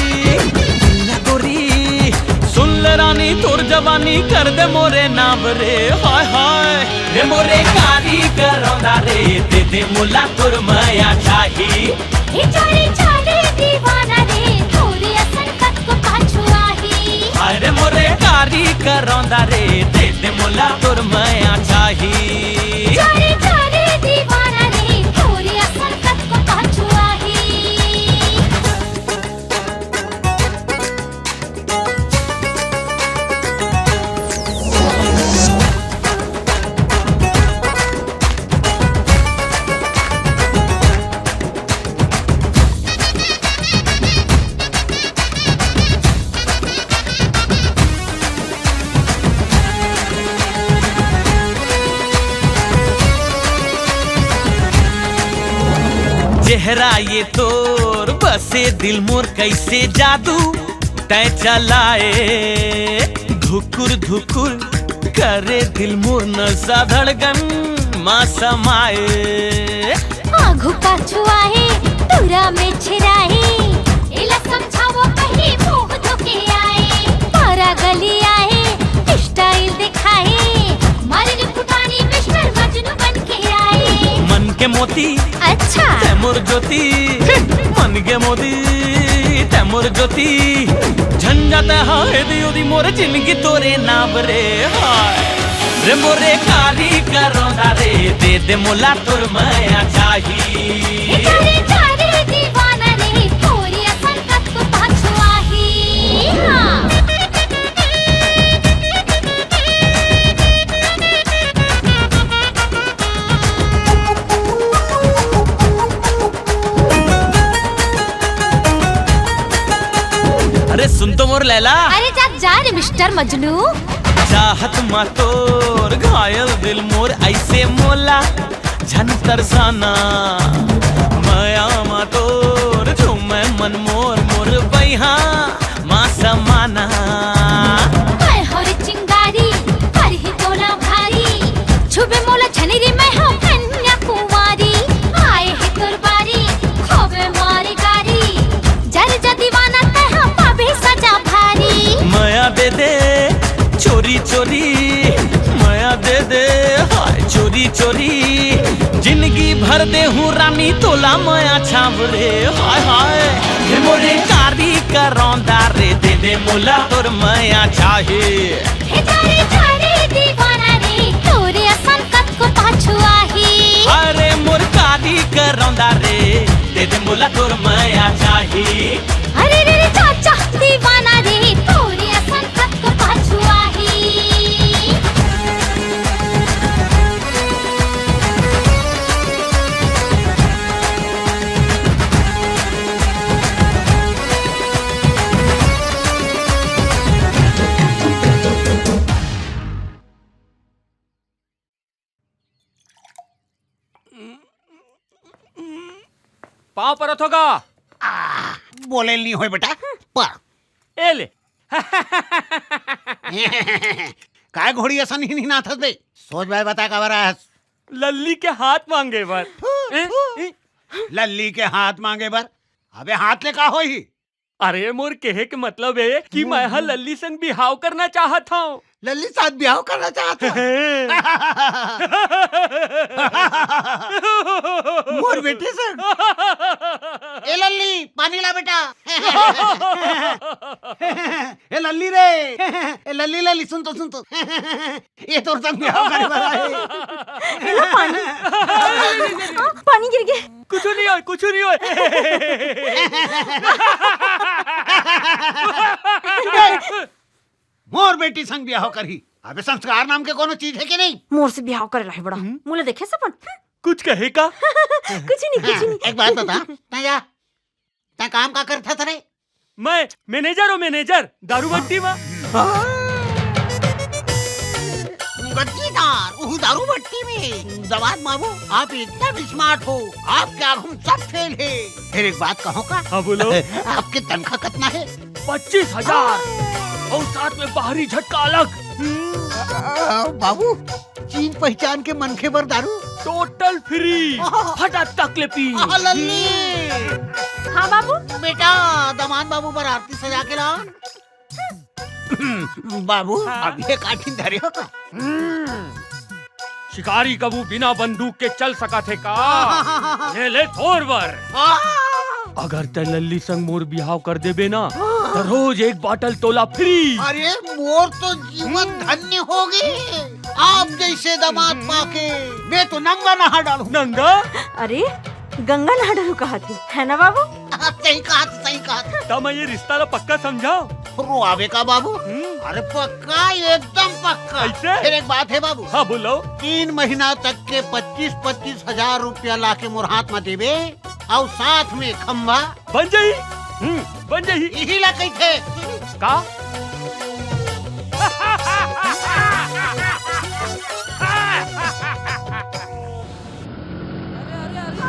दिल्ला गोरी। सुन ले रानी तोर जवानी कर दे मोरे नाम रे। हाय हाय। रे मोरे कारी करौंदा रे, दे दे मोला तोर मया चाही। हे चोरी चोरी दीवाना रे, तोरे असन कतको पाछू आही। अरे मोरे कारी करौंदा रे, दे दे मोला तोर मया चाही। चोरी चोरी दीवाना रे, तोरे असन कतको पाछू आही। चेहरा ये तोर बसे दिल मोर, कैसे जादू तैं चलाए। धुकुर धुकुर करे दिल मोर, नसा धड़कन मा समाए। आघू पाछू आहे, दूरा में छिराही। एला समझावो कहीं मुंह धोके आए। पारा गली आहे, स्टाइल दिखाही। मारे ने फुटानी मिस्टर मजनू बन के आए। मन के मोती अच्छा। तैं मोर ज्योति। मन के मोती तैं मोर ज्योति। झंझट हाय दियो दी मोर जिंदगी तोरे नाम रे। हाय। रे मोरे कारी करौंदा रे, दे दे मोला तोर मया चाही। हे चोरी चोरी दीवाना रे, तोरे असन कतको पाछू आही। हाँ। अरे सुन तो मोर लैला। अरे जा, जा रे मिस्टर मजनू। चाहत मा तोर घायल दिल मोर, ऐसे मोला झन तरसाना। मया मा तोर झूमे मन मोर, मोर बइहा मा समाना। हाय हो रे चिंगारी, परही तोला भारी। छुबे मोला झनी रे, मैं हो कन्या कुंवारी। आए हे तोर बारी, खोबे मारी गारी। जर जा दीवाना, तैं हा पाबे सजा भारी। मया दे दे चोरी चोरी, मया दे दे हाय चोरी चोरी। जिंदगी भर देहूं रानी तोला मया छांव रे। हाय हाय। हे मोरे कारी करौंदा रे, दे दे मोला तोर मया चाही। हे चोरी चोरी दीवाना रे, तोरे असन कतको पाछू आही। अरे मोर कारी करौंदा रे, दे दे मोला तोर मया चाही। अरे रे रे चाचा दीवाना रे, तोरे असन कतको पाछू आही। पाँव परत हों गा। बोले नहीं होय बेटा, पर। ए ले। काय घोड़ी असन ही नहीं नाथस बे? सोच भाई बता काबर आयस? लल्ली के हाथ मांगे बर। ए, ए। लल्ली के हाथ मांगे बर? अबे हाथ ले का होही? अरे मोर कहे के मतलब हे कि मैं ह लल्ली संग बिहाव करना चाहत हंव। लल्ली साथ बिहाव करना चाहत हंव? मोर बेटी संग। ए लल्ली, पानी ला बेटा। ए लल्ली रे, ए लल्ली, लल्ली, सुन तो, सुन तो। ये तोर संग बिहाव करे बर आए। ए ला पानी। हाँ, पानी गिर गे। कुछ नहीं होय, कुछ नहीं होय। मोर बेटी संग बिहाव करही। अबे संस्कार नाम के कोनो चीज हे कि नहीं? मोर से बिहाव करे ला हे बड़ा। हम्म। मोला देखे सपन। कुछ कहे का? कुछ नहीं, कुछ नहीं। एक बात बता, तैं जा, तैं काम का करथस रे? मैं मैनेजर हूँ, मैनेजर, दारू भट्टी में। गद्दीदार, उहू दारू भट्टी में। दमाद बाबू, आप एकदम स्मार्ट हो, आपके आगू में सब फेल हे। फिर एक बात कहूँ का? हाँ, बोलो। आपके तनखा कितना हे? पच्चीस हजार। अउ साथ में बाहरी झटका अलग। आ, बाबू, चीन पहचान के मनखे बर दारू। Total free. आहा। फटाक ले पी। आहा, लल्ली। हाँ बाबू। बेटा, दमाद बाबू बर आरती सजा के ला। बाबू, हाँ। अब ये काठी धरे हो का? शिकारी कभू बिना बंदूक के चल सकत हे का? ये ले तोर बर। अगर तैं लल्ली संग मोर बिहाव कर देबे ना, त रोज एक बाटल तोला फ्री। अरे, मोर तो जीवन धन्य होगे। आप जइसे दमाद पाके मैं तो नंगा नहा डालहूँ। नंगा? अरे, गंगा नहा डालहूँ कहत हे, है ना बाबू? सही कहत, सही कहत। त मैं ये रिश्ता ला पक्का समझांव? रोआबे का बाबू? हम्म। अरे पक्का, एकदम पक्का। कइसे? फिर एक बात हे बाबू। हाँ, बोलो। तीन महीना तक के पच्चीस पच्चीस हजार रुपया लाके मोर हाथ में देबे, अउ साथ में खंभा। बन जाही। हम्म, बन जाही। इही ला कहिथे। का?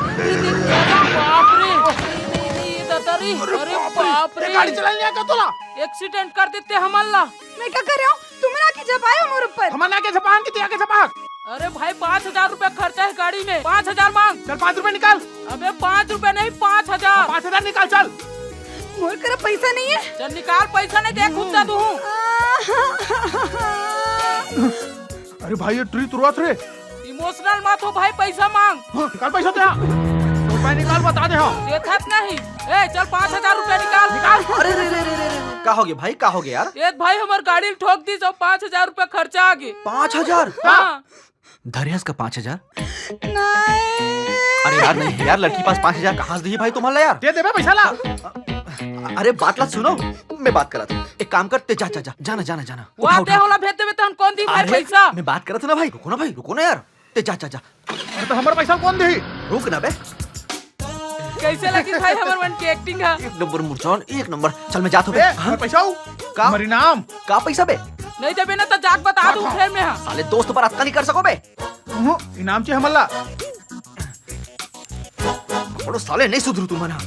अरे, अरे, अरे, अरे, बाप रे। नहीं, नहीं, नहीं, ये दादा रे। अरे, अरे, बाप रे। बाप रे। ये गाड़ी चलाने आया का तोला? Accident कर देते हमन ला। मैं का करे हंव? तुमन आके झपाए हो मोर ऊपर। हमन आके झपाहन कि तैं आके झपाहस? अरे भाई, पाँच हजार रुपया खर्चा हे गाड़ी में, पाँच हजार मांग। चल, पाँच रुपया निकाल। अबे, पाँच रुपया नहीं, पाँच हजार। पाँच हजार निकाल, चल। मोर करा पैसा नहीं हे। चल निकाल, पैसा नहीं दे, खुद जा तू। अरे भाई, ये ट्री तुरंत रे। Emotional मत हो भाई, पैसा मांग। हाँ, निकाल पैसा तें। रुपया निकाल, बता दे हम। देथस नहीं। ए, चल पाँच हजार रुपया निकाल। निकाल। अरे रे रे रे रे रे। का होगे भाई, का होगे यार? ए भाई, हमर गाड़ी ल ठोक दिस अउ पाँच हजार रुपया खर्चा आगे। पाँच हजार? हाँ। धरे हस का पाँच हजार? नहीं। अरे यार, नहीं यार, लड़की पास पाँच हजार कहाँ से दिही भाई तुमन ला यार? दे देबे पैसा ला। अरे बात ला सुनो, मैं बात करत हूँ। एक काम कर, तें जा, जा, जा, जाना, जाना, जाना। उठा, उठा। तें ओला भेज देबे तहन कोन दिही भाई अरे, पैसा? मैं बात करत हूँ ना भाई, रुको ना भाई, रुको ना यार। तें जा, जा, जा। अरे त हमर पैसा कोन दिही? रुक ना बे। कइसे लगिस भाई हमर मन के acting हा? एक नंबर मुरझान, एक नंबर। चल मैं जात हूँ बे। ए, हाँ? हमर पैसा हो? का? हमर इनाम। का पैसा बे? नहीं देबे ना त जाके बता दूँ फेर मैं हा। साले दोस्त पर अतका नहीं कर सको बे। हम्म, इनाम चाहिए हमन ला। बड़ो साले नहीं सुधरू तुमन हा।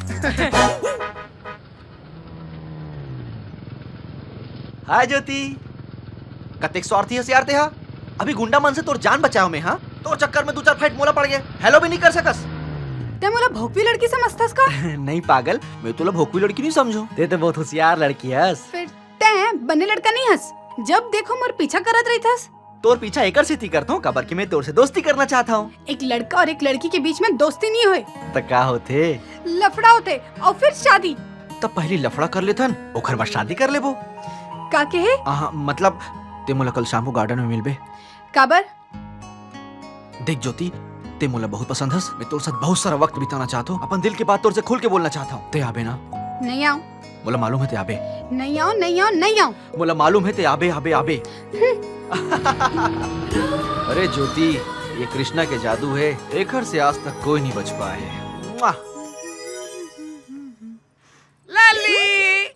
हाय ज्योति, कतेक स्वार्थी हस यार तें हा। अभी गुंडा मन से तोर जान बचायो मैं हा, तोर चक्कर में दू चार fight मोला पड़ गे। Hello भी नहीं कर सकस। तें मोला भोकवी लड़की समझथस का? नहीं पागल, मैं तोला भोकवी लड़की नहीं समझों। तें तो बहुत होशियार लड़की हस। फिर तें बने लड़का नहीं हस, जब देखो मोर पीछा करत रहिथस। तोर पीछा एकर सेती करथों, काबर कि मैं तोर से दोस्ती करना चाहत हूँ। एक लड़का और एक लड़की के बीच में दोस्ती नहीं होय। त का होथे? लफड़ा होथे, और फिर शादी। त पहली लफड़ा कर लेथन, ओकर बाद शादी कर लेबो। का कहे? आहा, मतलब, तें मोला कल शाम को garden में मिलबे। काबर? देख ज्योति, तें मोला बहुत पसंद हस, मैं तोर साथ बहुत सारा वक्त बिताना चाहत हूँ, अपन दिल के बात तोर से खुल के बोलना चाहत हूँ। तें आबे ना? नहीं आऊँ। मोला मालूम हे तें आबे। नहीं आऊँ, नहीं आऊँ, नहीं आऊँ। मोला मालूम हे तें आबे, आबे, आबे। अरे ज्योति, ये कृष्णा के जादू हे, एकर से आज तक कोई नहीं बच पाए। मुआ। लाली,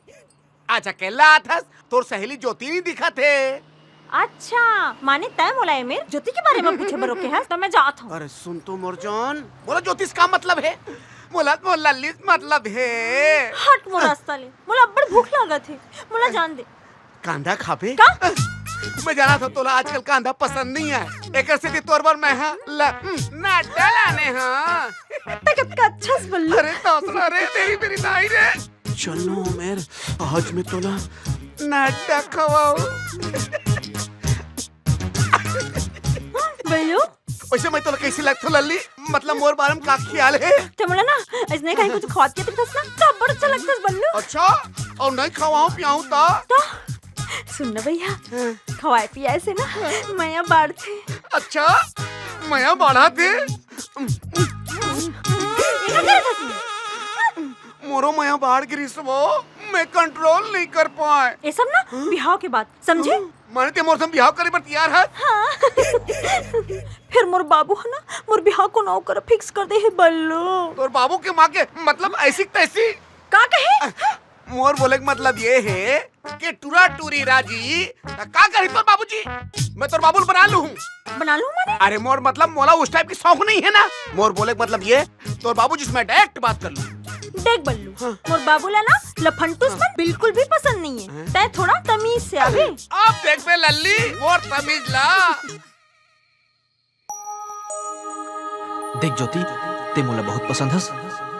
अच्छा के लाथस, तोर सहेली ज्योति नहीं दिखत हे। अच्छा, माने तैं मोला एमेर ज्योति के बारे में पूछे बर रोके हस, त मैं जात हूँ। अरे सुन तो मोर जान, मोला ज्योति से का मतलब हे? मोला मोर लल्ली से मतलब हे। हट मोर रास्ता ले, मोला अब्बड़ भूख लागत हे, मोला जान दे। कांदा खाबे? का? मैं जानत हंव तोला आजकल कांदा पसंद नइ आय, एकर सेती तोर बर मैं हा ल-, नड्डा लाने हंव। त कतका अच्छा से बल्लू। अरे तोसला रे, तेरी मेरी नाई रे। चल नो उमेर, आज मैं तोला नड्डा खवाहूं। बल्लू। वइसे मैं तोला कइसे लगथंव लल्ली? मतलब मोर बारे में का खियाल हे? ते मोला ना अइसने कहीं कुछ खवात के दिखस ना, त अब्बड़ अच्छा लगथस बल्लू। अच्छा, अउ नइ खवाहूं पियाहूं त? त सुन ना भइया, हाँ। खवाय पियाय से ना मया बाढ़थे। अच्छा, मया बाढ़थे? एला का करथस? मोरो मया बाढ़ गे रिहिस वो, मैं control नइ कर पाएंव। ये सब ना बिहाव के बाद, समझे? माने ते मोर संग बिहाव करे बर तियार हस? हाँ। फेर मोर बाबू ह ना, मोर बिहाव कोनो अउ करा fix कर दे हे बल्लू। तोर बाबू के माँ के मतलब ऐसी तैसी। का कहे? मोर बोले के मतलब ये हे कि टुरा टुरी राजी, त का करही तोर बाबूजी? मैं तोर बाबू ल बना लूहूं। बना लूहूं माने? अरे मोर मतलब मोला उस type के शौक नइ हे ना। मोर बोले के मतलब ये, तोर बाबूजी से मैं direct बात कर लूहूं। देख बल्लू, हाँ। मोर बाबू ला ना लफंटूस मन बिल्कुल भी पसंद नइ हे। हाँ। तैं थोड़ा तमीज से आबे। अब देखबे लल्ली, मोर तमीज ला। देख ज्योति, तें मोला बहुत पसंद हस।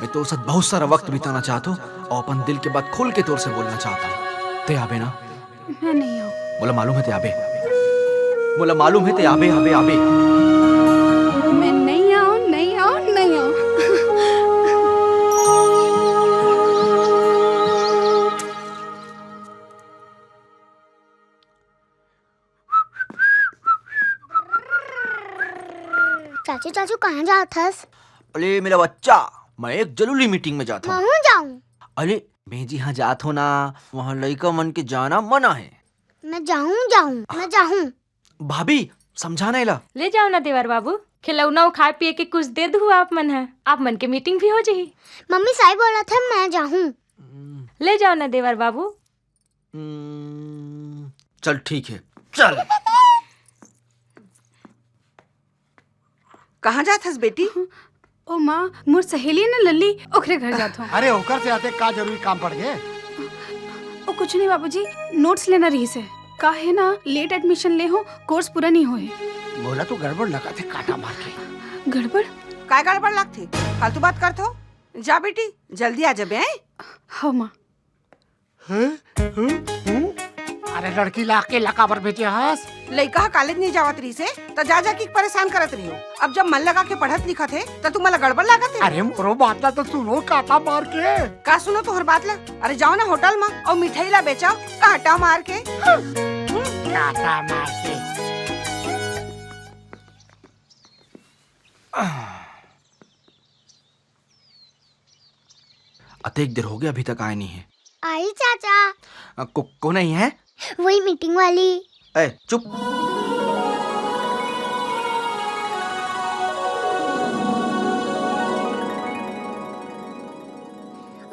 मैं तोर साथ बहुत सारा वक्त बिताना चाहत हंव अउ अपन दिल के बात खुल के तोर से बोलना चाहत हंव। तें आबे ना? मैं नइ आंव। मोला मालूम हे तें आबे। मोला मालूम हे तें आबे, आबे, आबे। मैं नइ आंव, नइ आंव, नइ आंव। चाचू, चाचू, कहाँ जात हस? अरे मेरा बच्चा, मैं एक जरूरी meeting में जात हंव। महूं जाहूं। अरे मैं जिहां जात हंव ना, वहां लइका मन के जाना मना हे। मैं जाहूं, जाहूं, मैं जाहूं। भाभी, समझा ना एला। ले जाव ना देवर बाबू, खिलौना अउ खाय पिये के कुछ दे दू आप मन ह, आप मन के meeting भी हो जाही। मम्मी सही बोलत हे, मैं जाहूं। ले जाव ना देवर बाबू। हम्म, चल ठीक हे, चल। कहाँ जात हस बेटी? ओ माँ, मोर सहेली हे ना लल्ली, ओकरे घर जात हंव। अरे ओकर से आते का जरूरी काम पड़ गे? ओ कुछ नहीं बाबूजी, notes लेना रहिस हे। का हे ना, late admission ले हंव, course पूरा नहीं होए। मोला तो गड़बड़ लगथे काटा मार के। गड़बड़? काय गड़बड़ लगथे? फालतू बात करथो। जा बेटी, जल्दी आ जाबे, हैं? हाँ माँ। हैं? हम्म? हम्म? अरे लड़की ला अकेला काबर भेजे हस? लइका ह college नइ जावत रहिस हे, त जा जा के परेशान करत रहियो। अब जब मन लगा के पढ़त लिखत हे, त तुमन ला गड़बड़ लागत हे? अरे मोरो बात ला तो सुनो काटा मार के। का सुनो तोहर बात ला? अरे जाव ना होटल म अउ मिठाई ला बेचव काटा मार के। काटा मार के। अतेक देर होगे, अभी तक आय नइ हे। आही चाचा। अ, को-, कोन आही हे? वही meeting वाली। ए, चुप।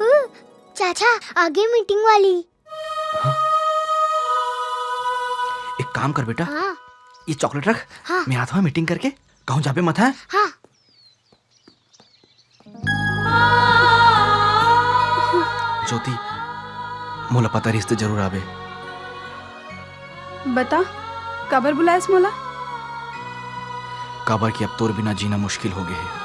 उ, चाचा, आगे meeting वाली। हाँ? एक काम कर बेटा, हाँ। ये chocolate रख, हाँ। मैं आत हंव meeting करके, कहूँ जाबे मत, हाँ? हाँ। ज्योति, मोला पता रहिस ते जरूर आबे। बता, काबर बुलायस मोला? काबर कि अब तोर बिना जीना मुश्किल हो गे हे।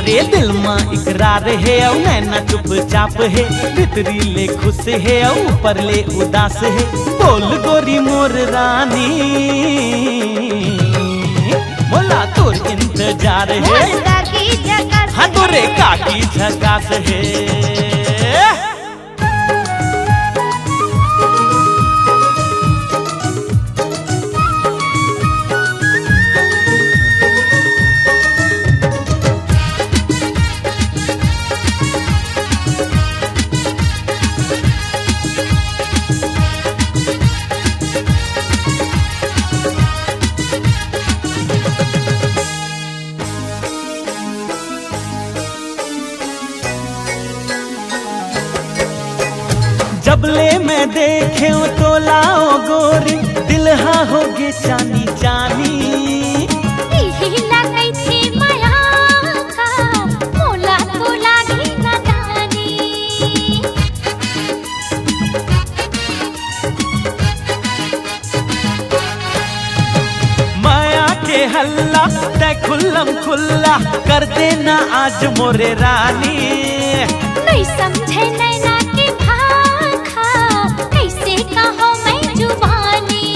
ए दिल मा इकरार हे अउ नैना चुपचाप हे, भीतरी ले खुश हे अउ ऊपर ले उदास हे। बोल गोरी मोर रानी, मोला तोर इंतजार हे। मोर काकी झकास हाँ तोरे काकी झकास हे। जब ले मैं देखेंव तोला ओ गोरी, दिल हा होगे चानी चानी। इही ला कहिथे मया का, मोला तो लागे नदानी। मया के हल्ला तै खुल्लम खुल्ला कर देना आज मोरे रानी। नइ समझे नैना के भाखा, कइसे कहों मैं जुबानी।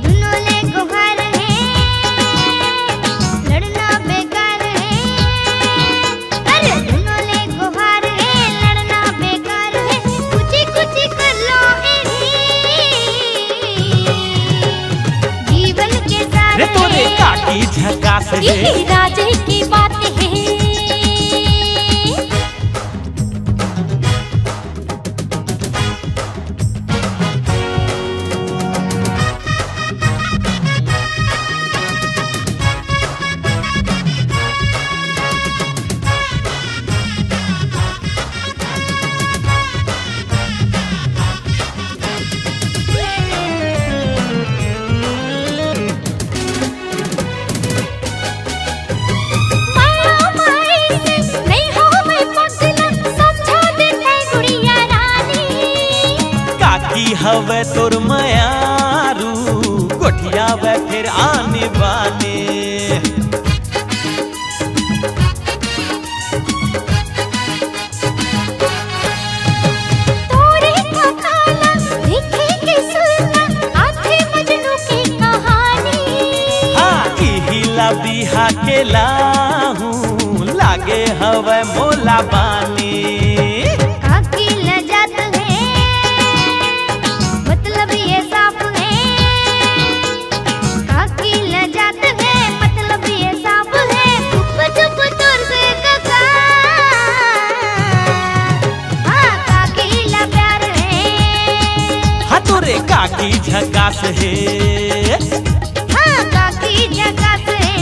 दुनों ले गोहार हे, लड़ना बेकार हे। अरे दुनों ले गोहार हे, लड़ना बेकार हे। कुची कुची कर लो ए री, जीवन के सार रे तोरे हे। काकी झकास हे। इही राजे की बात हे। माया माई से नइ होवय पगला, समझा दे तैं गुड़िया रानी। काकी हवय तोर मयारू, गोठियावय फेर आने बाने। तोरे काका ला देखे के सुरता आथे मजनू के कहानी। हाँ, इही ला बिहा के लाहूं, लागे हवय मोला बानी। काकी ला जात हे, मतलब ये साफ हे। काकी ला जात हे, मतलब ये साफ हे। चुप चुप तोर से कका, हाँ, काकी ला प्यार हे। हाँ, तोरे काकी झकास हे। हाँ, काकी झकास हे।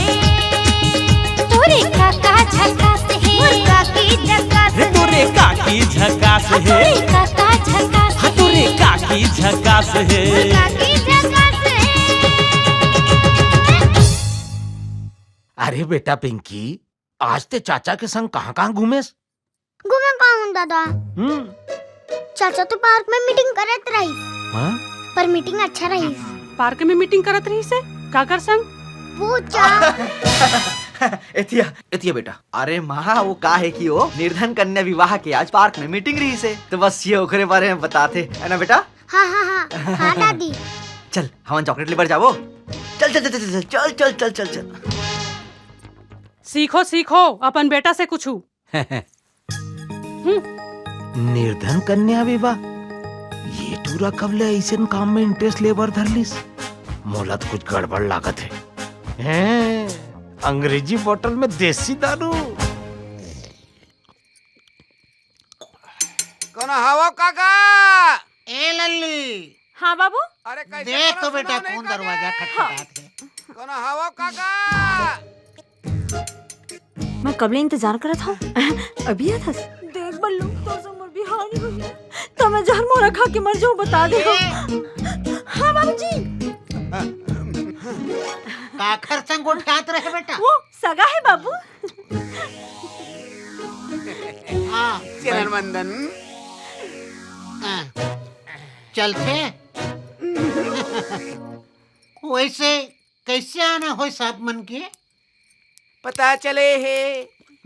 तोरे काका झकास हे। मोर काकी झकास हे। तोरे काकी झकास हे। तोरे काका झकास हे। हाँ, तोरे काकी झकास हे। मोर काकी झकास हे। अरे बेटा पिंकी, आज ते चाचा के संग कहाँ-कहाँ घूमेस? घूमे कहूँ दादा। हम्म। चाचा तो पार्क में मीटिंग करत रहिस। हाँ? पर मीटिंग अच्छा रहिस। पार्क में मीटिंग करत रहिस हे? काकर संग? वो चा- एतिया, एतिया बेटा। अरे माँ, वो का हे कि वो निर्धन कन्या विवाह के आज पार्क में मीटिंग रहिस हे, तो बस ये ओकरे बारे में बताथे, है ना बेटा? हाँ, हाँ, हाँ, हाँ दादी। चल, हमन चॉकलेट ले बर जाबो। चल, चल, चल, चल, चल। सीखो, सीखो, अपन बेटा से कुछु। निर्धन कन्या विवाह, ये टूरा कब ले अइसन काम में इंटरेस्ट ले बर धर लिस? मोला तो कुछ गड़बड़ लागत हे। हैं, अंग्रेजी बोतल में देसी दारू। कोन हवो काका? ए लल्ली। हाँ बाबू। अरे कैसे देख तो बेटा, कोन दरवाजा खटखटात हे। कोन हवो काका? मैं कब ले इंतजार करत हूँ। अभी आथस? देख बल्लू, तोर से मोर बिहाव नइ होही। त मैं जहर मोरा खा के मर जाऊँ, बता दे। हाँ बाबूजी। काखर संग गोठियात रहे बेटा? वो सगा हे बाबू। हाँ, चरण वंदन। हाँ, चलथे। वैसे कैसे आना होइस आप मन के? पता चले हे,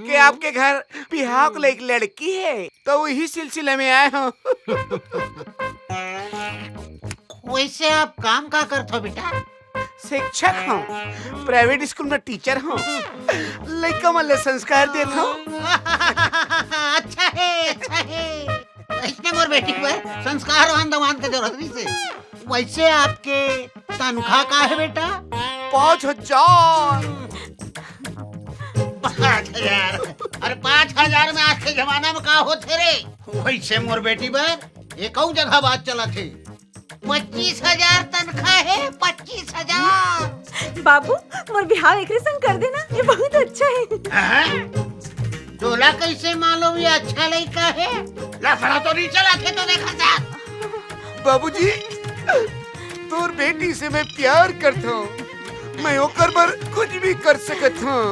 कि आपके घर बिहाव के लिए एक लड़की है, तो वही सिलसिले में आए हों। वैसे आप काम का करत हो बेटा? शिक्षक हों, प्राइवेट स्कूल में टीचर हों, लइका मन ला संस्कार देत हों। अच्छा हे, अच्छा हे। अइसने मोर बेटी बर संस्कारवान दमांद के जरूरत नइ हे। वैसे आपके तनख्वाह का हे बेटा? पाँच हजार। पाँच हजार? अरे, पाँच हजार में आज के जमाना में का होथे रे? वैसे मोर बेटी बर एक अउ जगह बात चलत हे। पच्चीस हजार तनख्वाह हे, पच्चीस हजार। बाबू, मोर बिहाव एकरे संग कर देना, ये बहुत अच्छा हे। हाँ? तोला कैसे मालूम ये अच्छा लइका हे? लफड़ा तो नइ चलत हे तो देखा जा। बाबूजी, तोर बेटी से मैं प्यार करत हों, मैं ओकर बर कुछ भी कर सकत हों।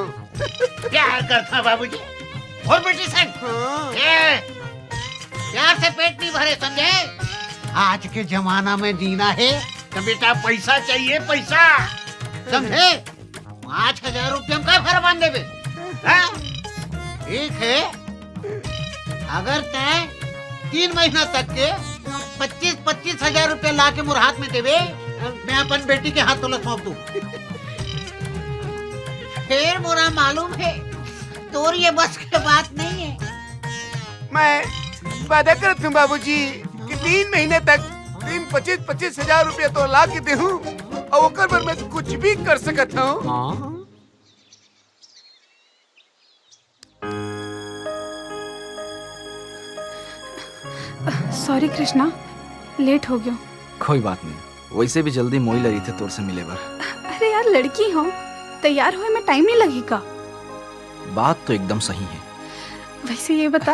प्यार करत हों बाबूजी, अउ बेटी से? हाँ। ए, प्यार से पेट नइ भरे, समझे? आज के जमाना में जीना हे तो बेटा पैसा चाहिए, पैसा, समझे? पाँच हजार रुपया में का घर बांध देबे? हाँ? ठीक हे, अगर तैं तीन महीना तक के पच्चीस, पच्चीस हजार रुपया ला के मोर हाथ में देबे, मैं अपन बेटी के हाथ तोला सौंप दूं। फेर मोला मालूम हे, तोर ये बस के बात नइ हे। मैं वादा करत हों बाबूजी कि तीन महीना तक दिन पच्चीस, पच्चीस हजार रुपया तोला ला के देहूं, अउ ओकर बर मैं कुछ भी कर सकत हों। हाँ। सॉरी कृष्णा, लेट हो गयो। कोई बात नहीं, वैसे भी जल्दी मोई लगी थे तोर से मिले बर। अरे यार, लड़की हों, तैयार होए में टाइम नइ लगही का? बात तो एकदम सही हे। वैसे ये बता,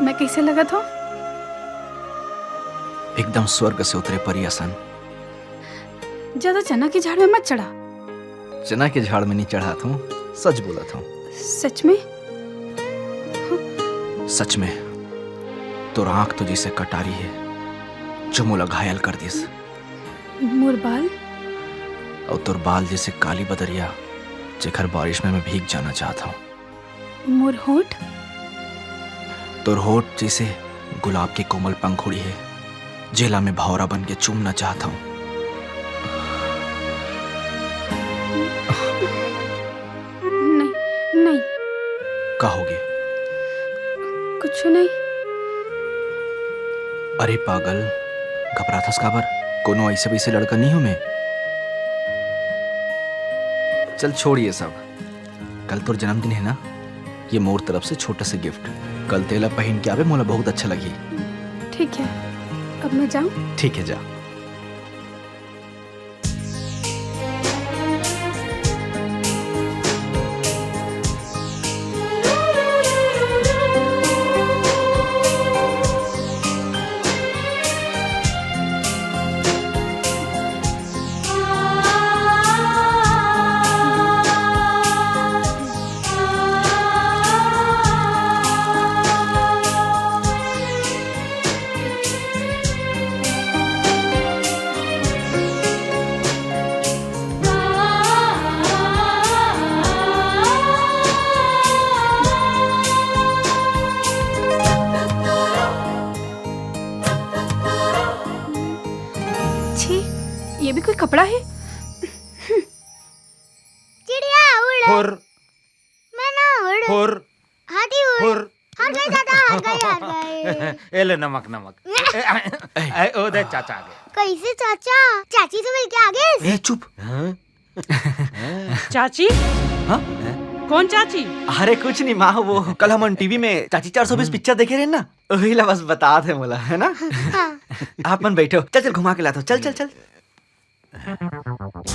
मैं कैसे लगत हों? एकदम स्वर्ग से उतरे परी असन। ज्यादा चना के झाड़ में मत चढ़ा। चना के झाड़ में नइ चढ़ात हों, सच बोलत हों। सच में? सच में। तोर आँख तो जैसे कटारी हे, जो मोला घायल कर दिस। मोर बाल? अउ तोर बाल जैसे काली बदरिया, जेकर बारिश में मैं भीग जाना चाहत हों। मोर होंठ? तोर होंठ जैसे गुलाब के कोमल पंखुड़ी हे, जेला मैं भौंरा बन के चूमना चाहत हों। नहीं, नहीं। का होगे? कुछ नहीं। अरे पागल, घबराथस काबर? कोनो ऐसे वैसे लड़का नइ हों मैं। चल छोड़ ये सब। कल तोर जन्मदिन हे ना, ये मोर तरफ से छोटा सा गिफ्ट। कल तेला पहिन के आबे, मोला बहुत अच्छा लगही। ठीक हे, अब मैं जाऊं? ठीक हे, जा। छी, ये भी कोई कपड़ा हे? चिड़िया उड़। हुर। मैं ना उड़। हुर। हाथी उड़। हुर। हार गए दादा, हार गए, हार गए। ए ले नमक, नमक। ए, ए, ए, ओ दे चाचा आ गए। कैसे चाचा? चाची से मिलके आ गए? ए, चुप। हाँ? चाची? हाँ? कौन चाची? अरे कुछ नहीं माँ, वो कल हमन टीवी में चाची चार सौ बीस पिक्चर देखे रहे ना, वही ला बस बतात हे मोला, है ना? हाँ। आप मन बैठो, चल चल घुमा के लाथों, चल चल चल।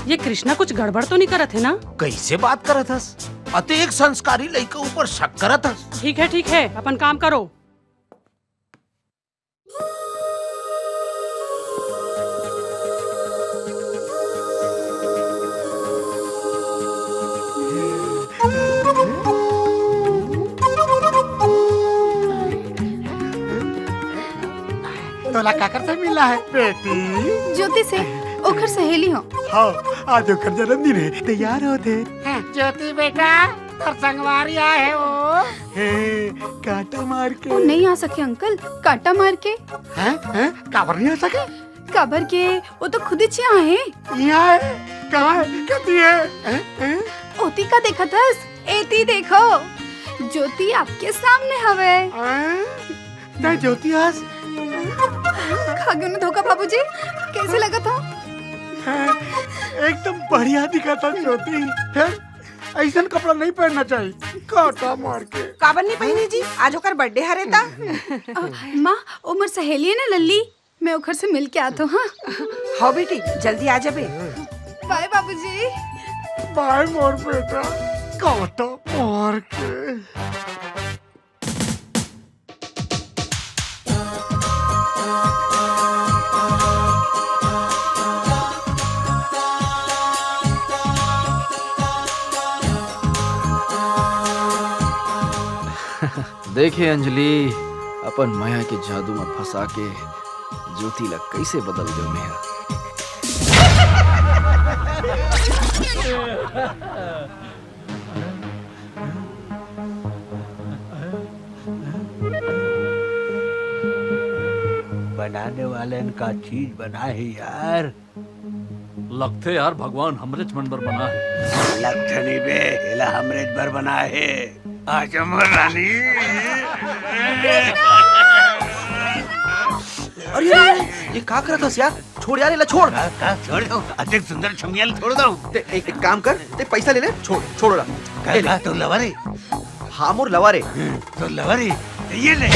ये कृष्णा कुछ गड़बड़ तो नहीं करत हे ना? कैसे बात करत हस? अते एक संस्कारी लइका ऊपर शक करत हस। ठीक हे, ठीक हे, अपन काम करो। तोला काकर से मिला है बेटी? ज्योति से, ओकर सहेली हों। हाँ, आज ओकर जन्मदिन हे, तैयार होत हे। हाँ, ज्योति बेटा, तोर संगवारी आए हे वो। हे, कांटा मार के। वो नहीं आ सके अंकल, कांटा मार के। हैं? हैं? काबर नहीं आ सके? काबर के वो तो खुद ही चिया है। यहाँ है? कहाँ है? कती है? हैं? हैं? ओती का देखत हस? एती देखो, ज्योति आपके सामने हवे। हैं? तैं ज्योति हस? खा गयो ना धोखा बाबूजी, कैसे लगत हो? हैं? एकदम बढ़िया दिखत हो ज्योति। हैं? ऐसन कपड़ा नहीं पहनना चाहिए, कांटा मार के। काबर नहीं पहनी जी? आज ओकर बर्थडे हरे ता। अ, माँ, ओ मोर सहेली है ना लल्ली, मैं ओकर से मिल के आत हूँ। हाँ। हाँ बेटी, जल्दी आ जाबे। बाय बाबूजी। बाय मोर बेटा, कांटा मार के। देखे अंजलि, अपन मया के जादू म फंसा के ज्योति ला कइसे बदल देव मेंहा। बनाने वाले ने का चीज बना है यार। लगथे यार, भगवान हमरेच मन बर बना है। लगथे नहीं बे, एला हमरेच बर बना है। आजा मोर रानी। अरे, अरे, अरे, ये का करत हस यार? छोड़ यार, एला छोड़। का, का? छोड़ दो। अतेक सुंदर छमिया ल छोड़ दो। ते एक, एक काम कर, ते पैसा ले ले, छोड़, छोड़ ओला। का, ए ले। का, तोर लवर हे? हाँ, मोर लवर हे। हम्म, तोर लवर हे। ये ले।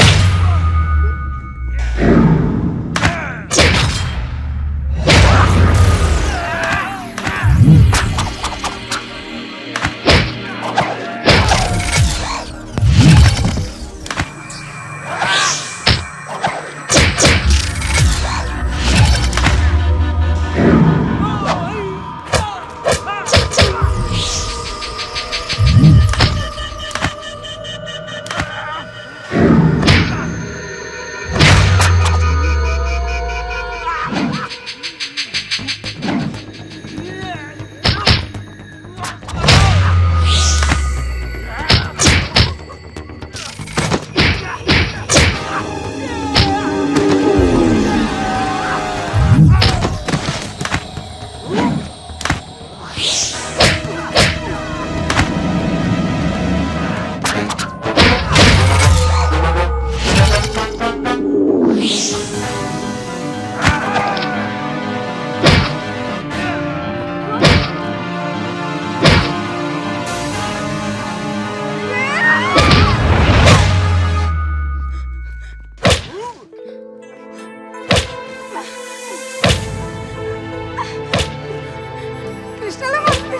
कृष्णा ला मारबे।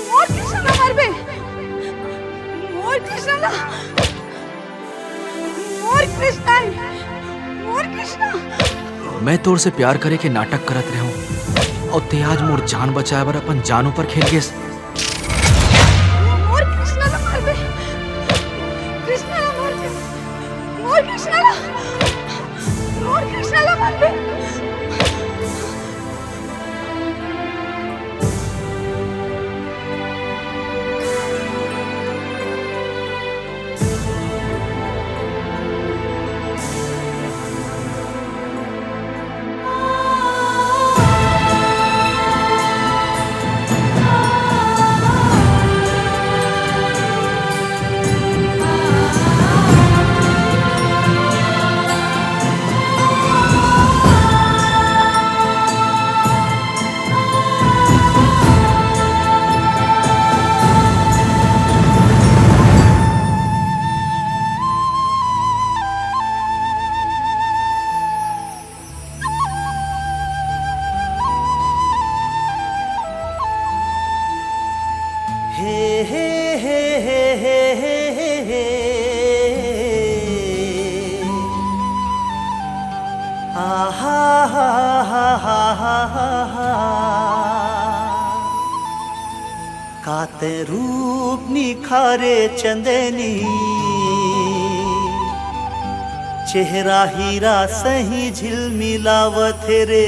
मोर कृष्णा ला मारबे। मोर कृष्णा ला। मोर कृष्णा। मोर कृष्णा। मैं तोर से प्यार करे के नाटक करत रहूं, अउ ते आज मोर जान बचाए बर अपन जान ऊपर खेल गेस। मोर कृष्णा ला मारबे। कृष्णा ला मारबे। मोर कृष्णा ला। मोर कृष्णा ला मारबे। काते रूप निखारे चंदनी, चेहरा हीरा सही झिलमिलावत रे।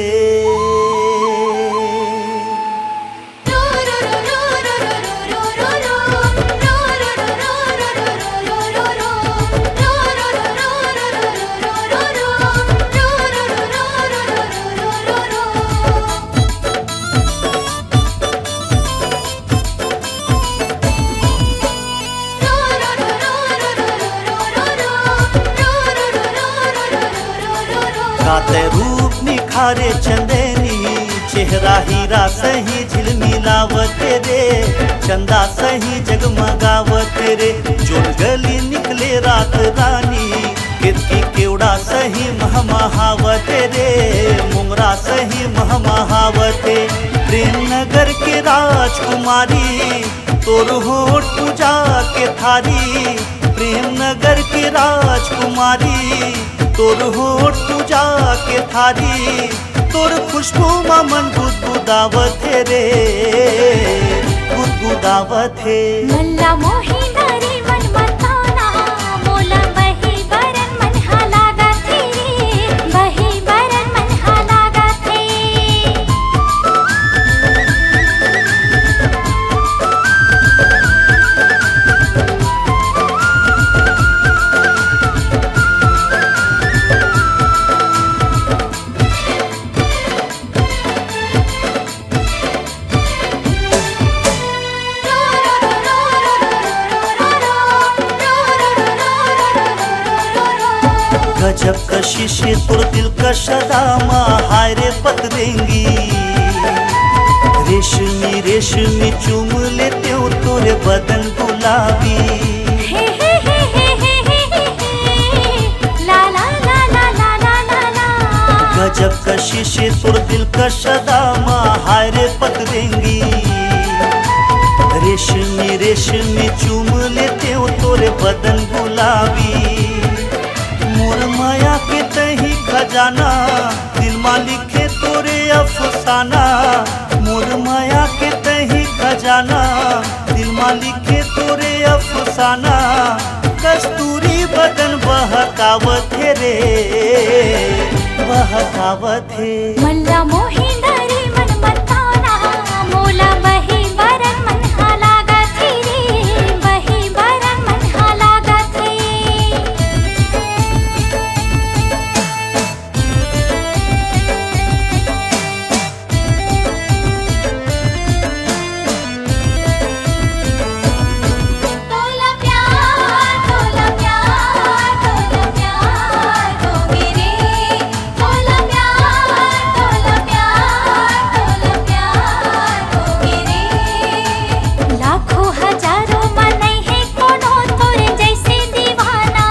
का तैं रूप निखारे चंदैनी, चेहरा हीरा सही झिलमिलावत रे, चंदा सही जगमगावत रे, जोन गली निकले रात रानी, केतकी केवड़ा सही महमहावत रे, मोंगरा सही महमहावत। प्रेम नगर के राजकुमारी, तोर होठ पूजा के थारी, प्रेम नगर के राजकुमारी, तोर होठ पूजा के थारी, तोर खुशबू म मन गुदगुदावत हे रे, गुदगुदावत हे। मल्ला मोही डरी मन मताना, मोला बही बरन मन हा लागत हे रे, बही बरन मन हा लागत हे। गजब कशिश तोर दिलकश अदा मा, हाय रे पतरेंगी। रेशमी रेशमी चूम लेतेंव तोरे बदन गुलाबी। हे, हे, हे, हे। ला, ला, ला। गजब कशिश तोर दिलकश अदा मा, हाय रे पतरेंगी। रेशमी रेशमी चूम लेतेंव तोरे बदन गुलाबी। मोर मया के तही खजाना, दिल मा लिखे तोरे अफसाना। मोर मया के तही खजाना, दिल मा लिखे तोरे अफसाना। कस्तूरी बदन बहकावत हे रे, बहकावत हे। मल्ला मोही डरी मन मताना, मोला बही बरन मन हा लागत हे रे, बही बरन मन हा लागत हे। तोला प्यार, तोला प्यार, तोला प्यार होगे रे। तोला प्यार, तोला प्यार, तोला प्यार होगे रे। लाखों हजारों म नइ हे कोनो तोर जैसे दीवाना।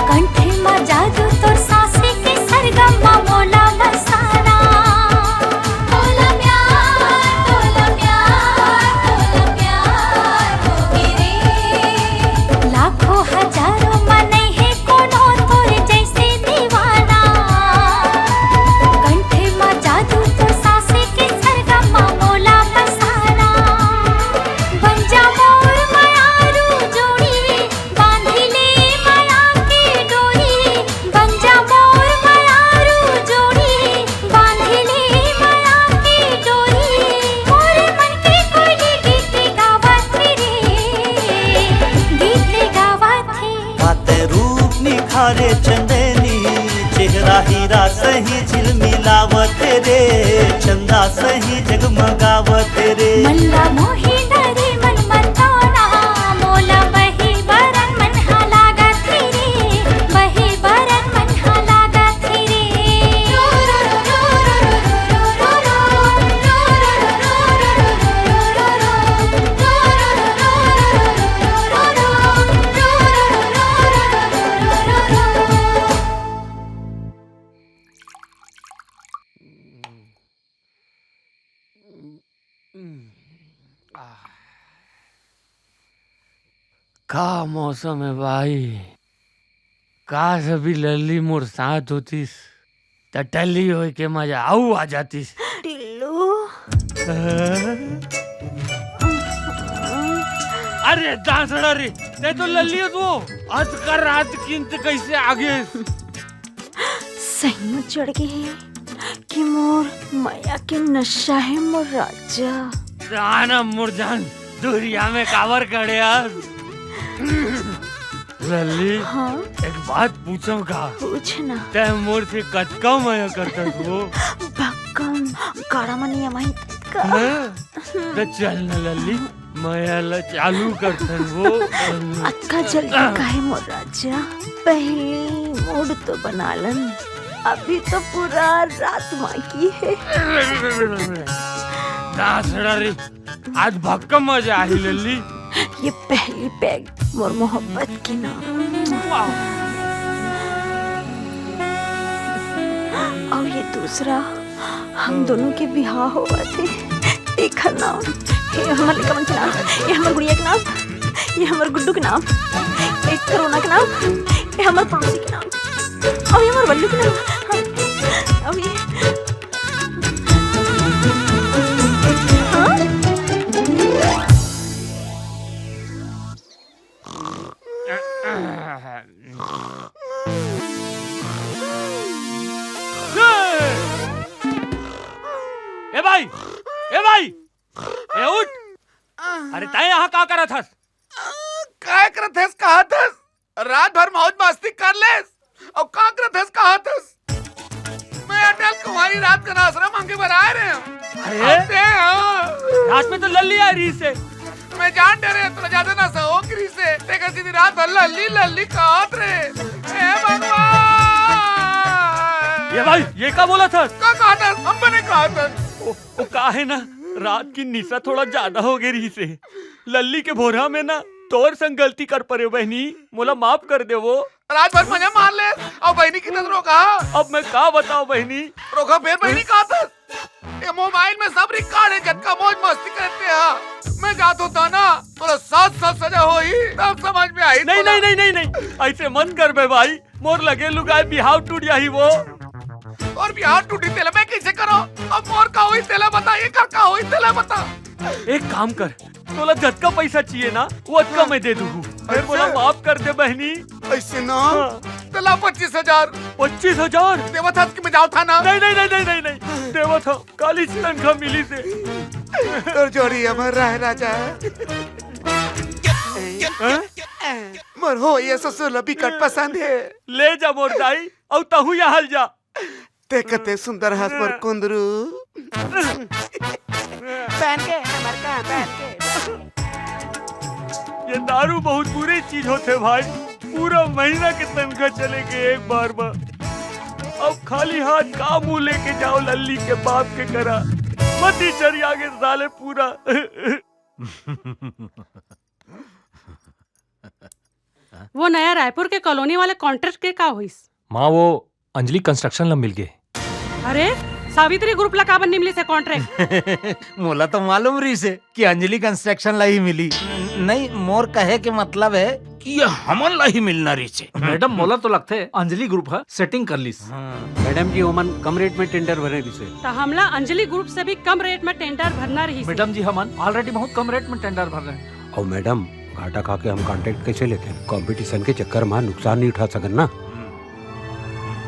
कंठ म जादू तोर सांस के सरगम म मोला बसाना। तोला प्यार, तोला प्यार, तोला प्यार होगे रे। लाखों हजारों म नइ हे कोनो तोर जैसे दीवाना। कंठ म जादू तोर सांस के सरगम म मोला बसाना। बन जा मोर मयारू जोड़ी, बांधी ले मया के डोरी। बन जा मोर मयारू जोड़ी, बांधी ले मया के डोरी। मोर मन के कोयली गीत गावत हे रे, गीत गावत हे। का तैं रूप निखारे चंदैनी, चेहरा हीरा सही झिलमिलावत रे, चंदा सही जगमगावत रे। मल्ला मोही डरी मन मताना, मोला बही बरन मन हा लागत हे रे, बही बरन मन हा लागत हे रे। का मौसम हे भाई, काश अभी लल्ली मोर साथ होतिस, त टल्ली होय के मजा अउ आ जातिस। टिल्लू। अरे दासड़ा रे, तैं तो लल्ली हस वो, अतका रात किन तैं कइसे आ गेस? सही म चढ़ गे हे कि मोर मया के नशा हे मोर राजा। त आ ना मोर जान, दुरिहा में काबर खड़े हस? लल्ली, हाँ? एक बात पूछंव का? पूछ ना। तैं मोर से कतका मया करथस वो? भक्कम, गाड़ा म नइ अमाही ततका। हाँ? त चल ना लल्ली, मया ला चालू करथन वो। अतका जल्दी काहे मोर राजा? पहली मूड तो बना लन, अभी तो पूरा रात बाकी है। दासड़ा रे, आज भक्का मजा आही लल्ली। ये पहली पैग मोर मोहब्बत के नाम। वाह। और ये दूसरा, हम दोनों के बिहाव होवत हे। एकर नाम, ये हमर लइका मन के नाम, ये हमर गुड़िया के नाम, ये हमर गुड्डू के नाम, ये करुणा के नाम, ये हमर पड़ोसी के नाम, और ये हमर बल्लू के नाम। हाँ, और ये, हाँ? ए भाई, ए भाई, ए उठ। अरे तैं यहाँ का करत हस? काय करत हस, कहा थस? रात भर मौज मस्ती कर लेस, अउ का करत हस, कहा थस? मैं अटल कुंवारी रात का आसरा मांगे बर आए रहे हूँ। अरे? अरे हाँ। रात में तो लल्ली आ रही से। मैं जान डरे, तोला ज्यादा नशा हो गिरी से। तेकर सीधी रात भर लल्ली, लल्ली कहत रे। हे भगवान! ये भाई, ये का बोलत हस? का कहत हस? हम बने कहत हस। ओ, ओ का हे ना, रात की निशा थोड़ा ज्यादा हो गे रहिसे। लल्ली के भोरा में ना, तोर संग गलती कर परे बहिनी, मोला माफ कर दे वो। रात भर मजा मार ले, अउ बहिनी के तस रोका। अब मैं का बताओं बहिनी? रोका फेर बहिनी का तस? ये मोबाइल में सब रिकॉर्ड हे, जतका मौज मस्ती करते हैं। मैं जात होता ना, तोला सात साल सजा होही, तब समझ में आई नहीं, तोला। नहीं, नहीं, नहीं, नहीं, ऐसे मत कर बे भाई, मोर लगे लुगाए बिहाव टूट जाही वो। अउ बिहाव टूटी तेला मैं कैसे करों? अब मोर का होही तेला बता, एकर का होही तेला बता। एक काम कर, तोला जतका पैसा चाहिए ना, वो अतका हाँ। मैं दे दूँ। फेर मोला ऐसे? माफ कर दे बहिनी। ऐसे ना? हाँ। तेला पच्चीस हजार। पच्चीस हजार? देवत हस कि मैं जावत हँव ना? नहीं, नहीं, नहीं, नहीं, नहीं, नहीं। देवत हँव, काली तनखा मिली से। तोर जोड़ी अमर रहे राजा। हाँ? मोर हो ये ससुर ला बिकट पसंद हे। ले जा मोर दाई, अउ तहूँ यहाँ ले जा। ते कते सुंदर हस मोर कुंदरू। पहन के, हमर का पहन के। ये दारू बहुत बुरी चीज होथे भाई, पूरा महीना के तनखा चले गे एक बार में। अब खाली हाथ का मुंह लेके जाओ लल्ली के बाप के करा, मती चरिया गे साले पूरा। वो नया रायपुर के कॉलोनी वाले कॉन्ट्रैक्ट के का होइस? माँ, वो अंजलि कंस्ट्रक्शन ला मिल गे। अरे, सावित्री ग्रुप ला काबर नइ मिलिस हे कॉन्ट्रैक्ट? मोला तो मालूम रहिस हे कि अंजलि कंस्ट्रक्शन ला ही मिली। नहीं, मोर कहे के मतलब हे कि ये हमन ला ही मिलना रहिस हे। मैडम, मोला तो लगथे अंजलि ग्रुप ह सेटिंग कर लिस। हाँ। मैडम जी, ओमन कम रेट में टेंडर भरे रहिस हे। त हमला अंजलि ग्रुप से भी कम रेट में टेंडर भरना रहिस हे। मैडम जी, हमन already बहुत कम रेट में टेंडर भर रहे हैं। अउ मैडम, घाटा खा के हम कॉन्ट्रैक्ट कैसे लेते हैं? कंपटीशन के चक्कर में नुकसान नहीं उठा सकन ना।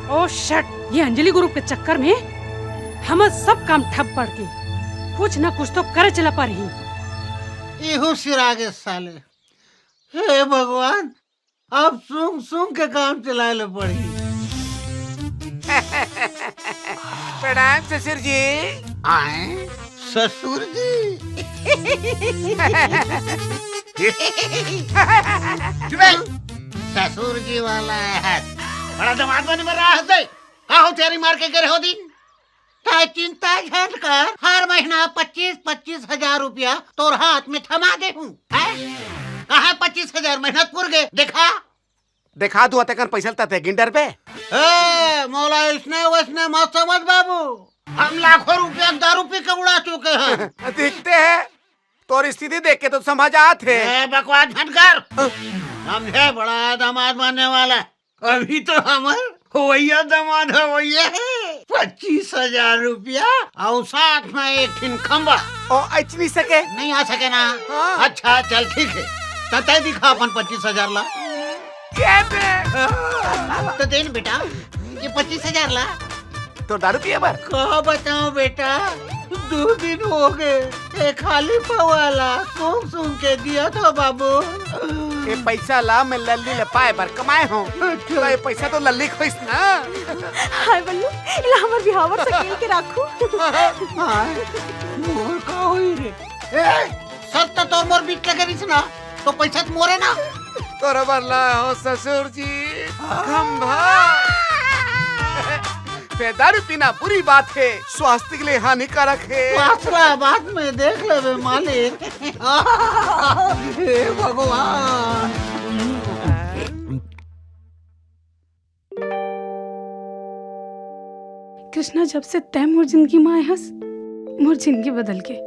ओ शिट, ये अंजलि ग्रुप के चक्कर में हमर सब काम ठप पड़ के, कुछ ना कुछ तो करे चला पर ही। इहू सिरा गे साले। हे भगवान, अब सूंघ सूंघ के काम चलाए ले पड़ही। प्रणाम ससुर जी। आए ससुर जी। चुप रह। ससुर जी वाला है। बड़ा दामाद बने बर रहा है। का हो तैयारी मार के करे हो दिन? तैं चिंता झन कर, हर महीना पच्चीस पच्चीस हजार रुपया तोर हाथ में थमा देहूं। हैं? कहाँ पच्चीस हजार? मेहनत पुर गे, देखा। देखा दू अतेकन पैसा ल तैं गिन डरबे। ए, मोला इसने वैसने मत समझ बाबू, हम लाखों रुपया दारू पी के उड़ा चुके हैं। देखते हैं, तोर स्थिति देख के तो समझ आत हे। ए, बकवास झन कर। समझे, बड़ा दामाद बनने वाला। अभी तो हमर होवइया दामाद होवइया हे। पच्चीस हजार रुपया अउ साथ में एक ठिन खंबा। ओ, अइच नइ सके। नइ आ सके ना? हाँ। अच्छा, चल ठीक हे। त तैं दिखा अपन पच्चीस हजार ला। ये दे। त दे न बेटा, ये पच्चीस हजार ला। तोर दारू पिए बर? का बताओं बेटा, दू दिन हो गे, ए खाली पवाला सूंघ सूंघ के दिया था बाबू। ए पैसा ला मैं लल्ली ले पाए बर कमाए हूँ। अच्छा। तो ये पैसा तो लल्ली खोइस ना। हाय बल्लू, इला हमर बिहाव बर सकेल के राखू। हाय, मोर का होई रे? ए, सब तो तोर मोर बीच लगे रहिस ना, तो पैसा तो मोरे ना। तोर बर लाए हों ससुर जी, खंभा। बे दारू पीना बुरी बात हे, स्वास्थ्य के लिए हानिकारक हे। स्वास्थ्य ला बाद में देख लेबे मालिक। हे भगवान। कृष्णा, जब से तैं मोर जिंदगी में आए हस, मोर जिंदगी बदल गे।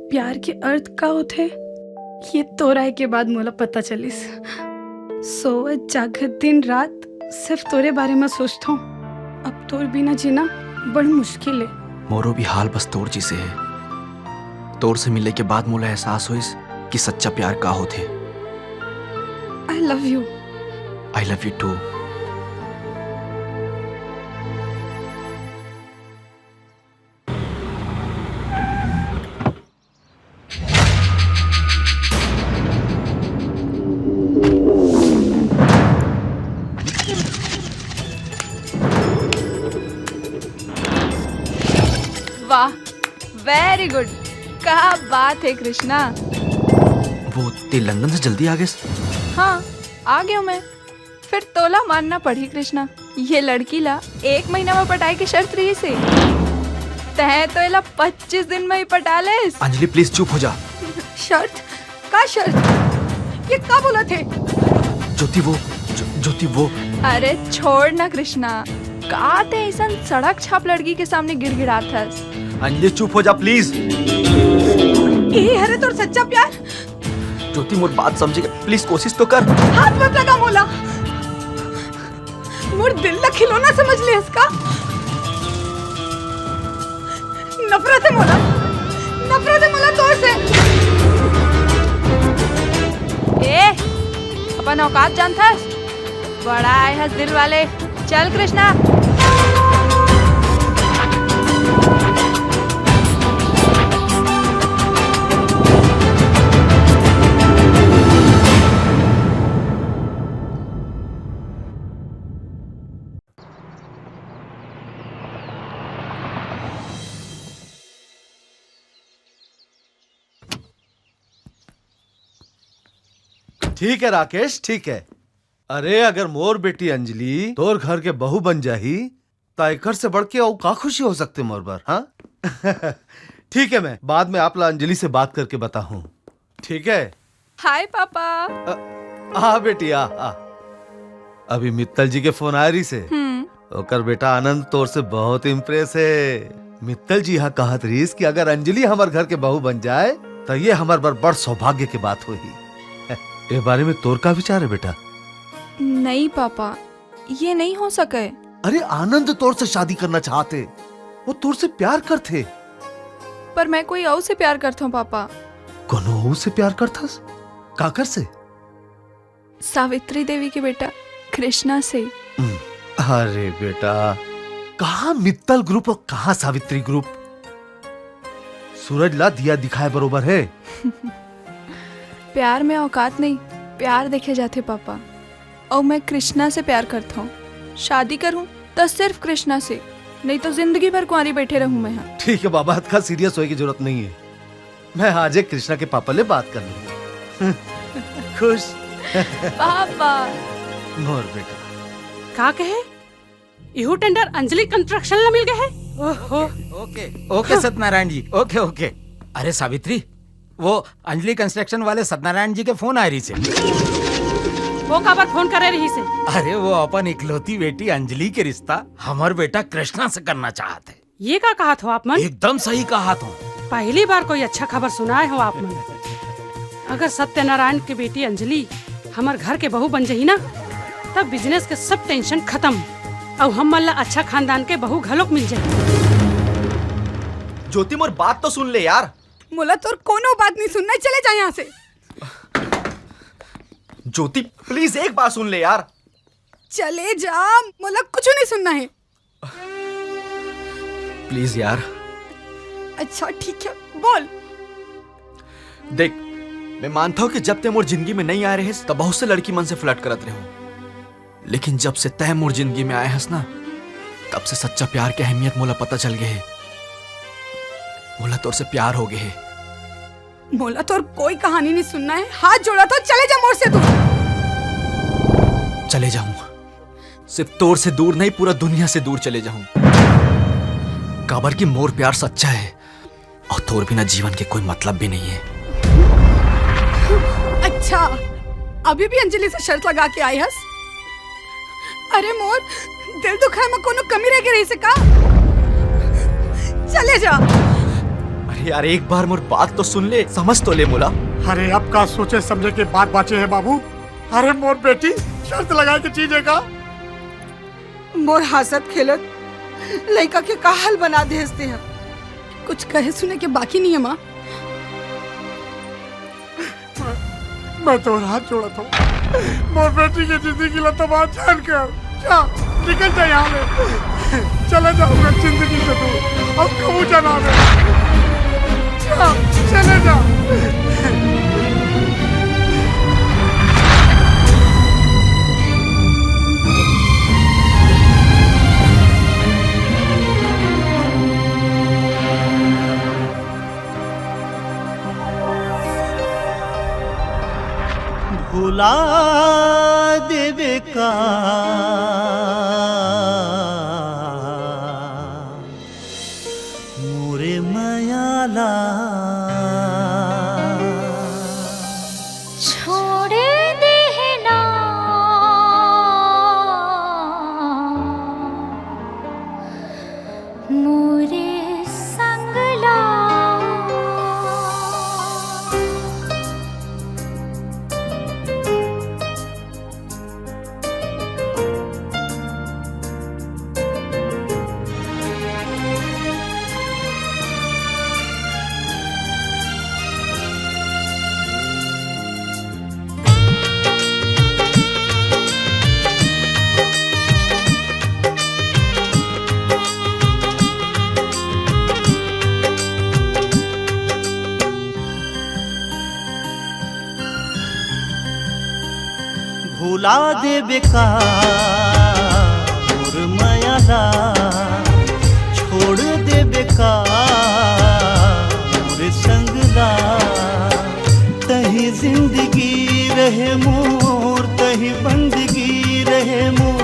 प्यार के अर्थ का होथे, ये तोर आए के बाद मोला पता चलिस। सोवत जागत दिन रात सिर्फ तोरे बारे में सोचथों। अब तोर बिना जीना बड़ मुश्किल हे। मोरो भी हाल बस तोर जैसे हे। तोर से मिले के बाद मोला एहसास होइस कि सच्चा प्यार का होथे। I love you. I love you too. वाह, very good। का बात हे कृष्णा। वो ते लंदन से जल्दी आ गेस? हाँ, आ गेंव मैं। फिर तोला मानना पड़ही कृष्णा, ये लड़की ला एक महीना में पटाए के शर्त रहिस हे, तैं तो एला पच्चीस दिन में ही पटा लेस। अंजलि, please चुप हो जा। शर्त? का शर्त? ये का बोलत हे? ज्योति, वो, ज्यो-, ज्योति, वो। अरे छोड़ ना कृष्णा, का तैं अइसन सड़क छाप लड़की के सामने गिड़गिड़ात हस? अंजलि, चुप हो जा please। यही हरे तोर सच्चा प्यार? ज्योति, मोर बात समझे के please कोशिश तो कर। हाथ मत लगा मोला। मोर दिल ला खिलौना समझ ले हस का? नफरत हे मोला, नफरत हे मोला तोर से। ए, अपन औकात जानथस? बड़ा आए हस दिल वाले। चल कृष्णा। ठीक है राकेश, ठीक है। अरे, अगर मोर बेटी अंजलि तोर घर के बहू बन जाही, त एकर से बढ़ के अउ का खुशी हो सकथे मोर बर, हाँ? ठीक है, मैं बाद में आप ला अंजलि से बात करके बताहूँ, ठीक है? हाय पापा। आ बेटी, आ, आ। अभी मित्तल जी के फोन आए रहिस हे। हम्म। ओकर बेटा आनंद तोर से बहुत impress हे। मित्तल जी हा कहत रहिस कि अगर अंजलि हमर घर के बहू बन जाए, त ये हमर बर बड़ सौभाग्य के बात होही। ए बारे में तोर का विचार हे बेटा? नहीं पापा, ये नहीं हो सके। अरे, आनंद तोर से शादी करना चाहत हे, वो तोर से प्यार करथे। पर मैं कोई अउ से प्यार करथों पापा। कोनो अउ से प्यार करथस? काकर से? सावित्री देवी के बेटा कृष्णा से। हम्म, अरे बेटा, कहाँ मित्तल group और कहाँ सावित्री group? सूरज ला दिया दिखाए बरोबर हे। प्यार में औकात नहीं, प्यार देखे जाथे पापा। अउ मैं कृष्णा से प्यार करथौं। शादी करूं त सिर्फ कृष्णा से, नहीं तो जिंदगी भर कुंवारी बैठे रहूं मैं हा। ठीक है बाबा, अतका serious होए के जरूरत नहीं है। मैं आजे कृष्णा के पापा ले बात कर लूंगा। खुश? पापा। मोर बेटा। का कहे? इहू tender अंजलि construction ला मिल गए है? ओहो। OK, OK सत्यनारायण जी, OK, OK। अरे सावित्री, वो अंजलि construction वाले सत्यनारायण जी के फोन आए रहिस हे। वो काबर फोन करे रहिस हे? अरे, वो अपन इकलौती बेटी अंजलि के रिश्ता हमर बेटा कृष्णा से करना चाहत हे। ये का कहत हो आप मन? एकदम सही कहत हों। पहली बार कोई अच्छा खबर सुनाए हो आप मन। अगर सत्यनारायण के बेटी अंजलि हमर घर के बहू बन जही ना, तब business के सब tension खत्म, अउ हमन ला अच्छा खानदान के बहू घलोक मिल जही। ज्योति, मोर बात तो सुन ले यार। मोला तोर कोनो बात नहीं सुनना है, चले जा यहाँ से। ज्योति, please एक बार सुन ले यार। चले जा, मोला कुछ नहीं सुनना है। Please यार। अच्छा ठीक है, बोल। देख, मैं मानता हूँ कि जब ते मोर जिंदगी में नहीं आए रहेस, तब बहुत से लड़की मन से flirt करत रहे हूँ, लेकिन जब से तय मोर जिंदगी में आए हस ना, तब से सच्चा प्यार के अहमियत मोला पता चल गए हे। मोला तोर से प्यार हो गए हे। मोला तोर कोई कहानी नहीं सुनना है, हाथ जोड़ा तो चले जा मोर से तू। चले जाहूं, सिर्फ तोर से दूर नहीं, पूरा दुनिया से दूर चले जाहूं। काबर कि मोर प्यार सच्चा है और तोर बिना जीवन के कोई मतलब भी नहीं है। अच्छा, अभी भी अंजलि से शर्त लगा के आए हस? अरे मोर दिल दुखाए म कोनो कमी रह गे रहिसे का? चले जा। अरे यार, एक बार मोर बात तो सुन ले, समझ तो ले मोला। अरे, अब का सोचे समझे के बात बाचे है बाबू? अरे, मोर बेटी शर्त लगा के चीज है का? मोर हंसत खेलत लइका के का हाल बना दे हंसते हैं। कुछ कहे सुने के बाकी नहीं है माँ। मैं, मैं तोर हाथ जोड़त हूँ, मोर बेटी के जिंदगी ला तबाह जान कर। जा, निकल जा यहाँ ले। चले जा हमर जिंदगी से दूर, अब कबू जाना में। जा, चले जा। भुला देबे का मोरे मया ला? छोड़ देहना मोरे संग ला। भुला देबे का मोर मया ला, छोड़ देबे का मोर संग ला। तहीं जिंदगी रहे मोर, तहीं बंदगी रहे मोर,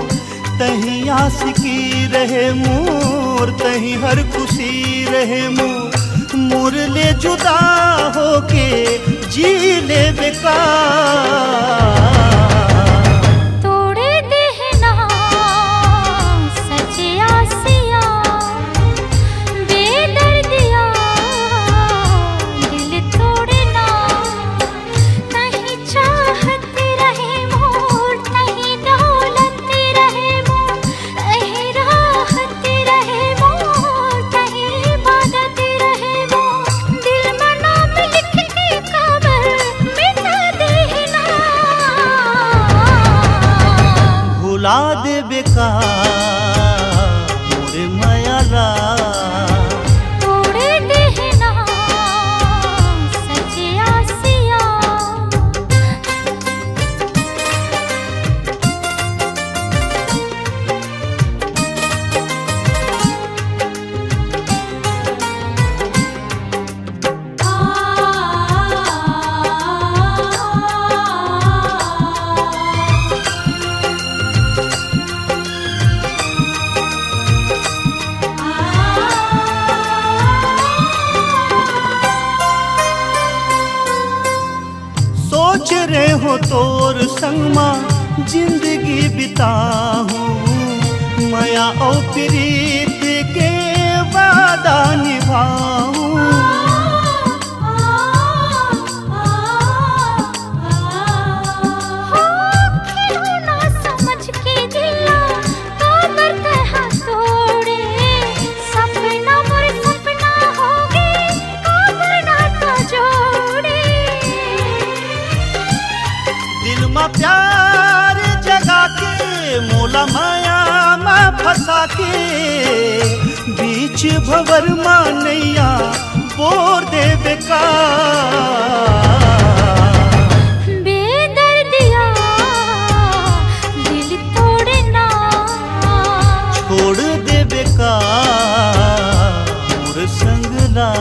तहीं आशिकी रहे मोर, तहीं हर खुशी रहे मोर। मोर ले जुदा होके जी लेबे का? तोड़ देहना सच आसिया, बेदर्दिया दिल तोड़ना। तहीं चाहत रहे मोर, तहीं दौलत रहे मोर, तहीं राहत रहे मोर, तहीं इबादत रहे मोर। दिल में नाम लिख के काबर मिटा देहना। भुला देबे का मोर मया ला? तोड़ देहना सच आसिया। सोच रहे हो तोर संग मा जिंदगी बिताहूं, मया अउ प्रीत के वादा निभाहूं। हो खिलौना समझ के दिल ला काबर तैं हा तोड़े, सपना मोर सपना होगे, काबर नाता जोड़े। दिल मा प्यार जगा के, मोला माया मा फंसा के, बीच भंवर मा नैया बोर देबे का? बेदर्दिया दिल तोड़ना। छोड़ देबे का मोर संग ला?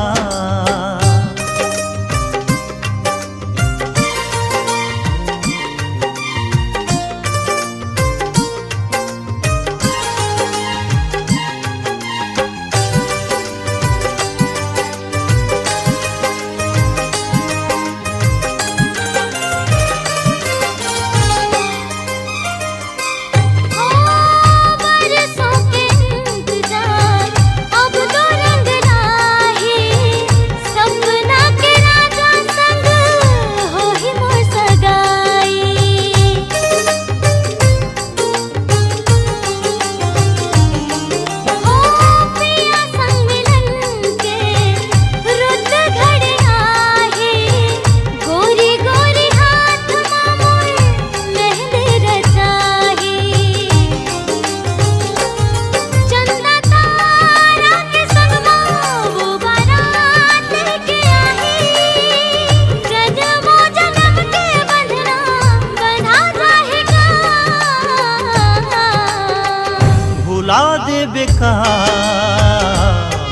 बेका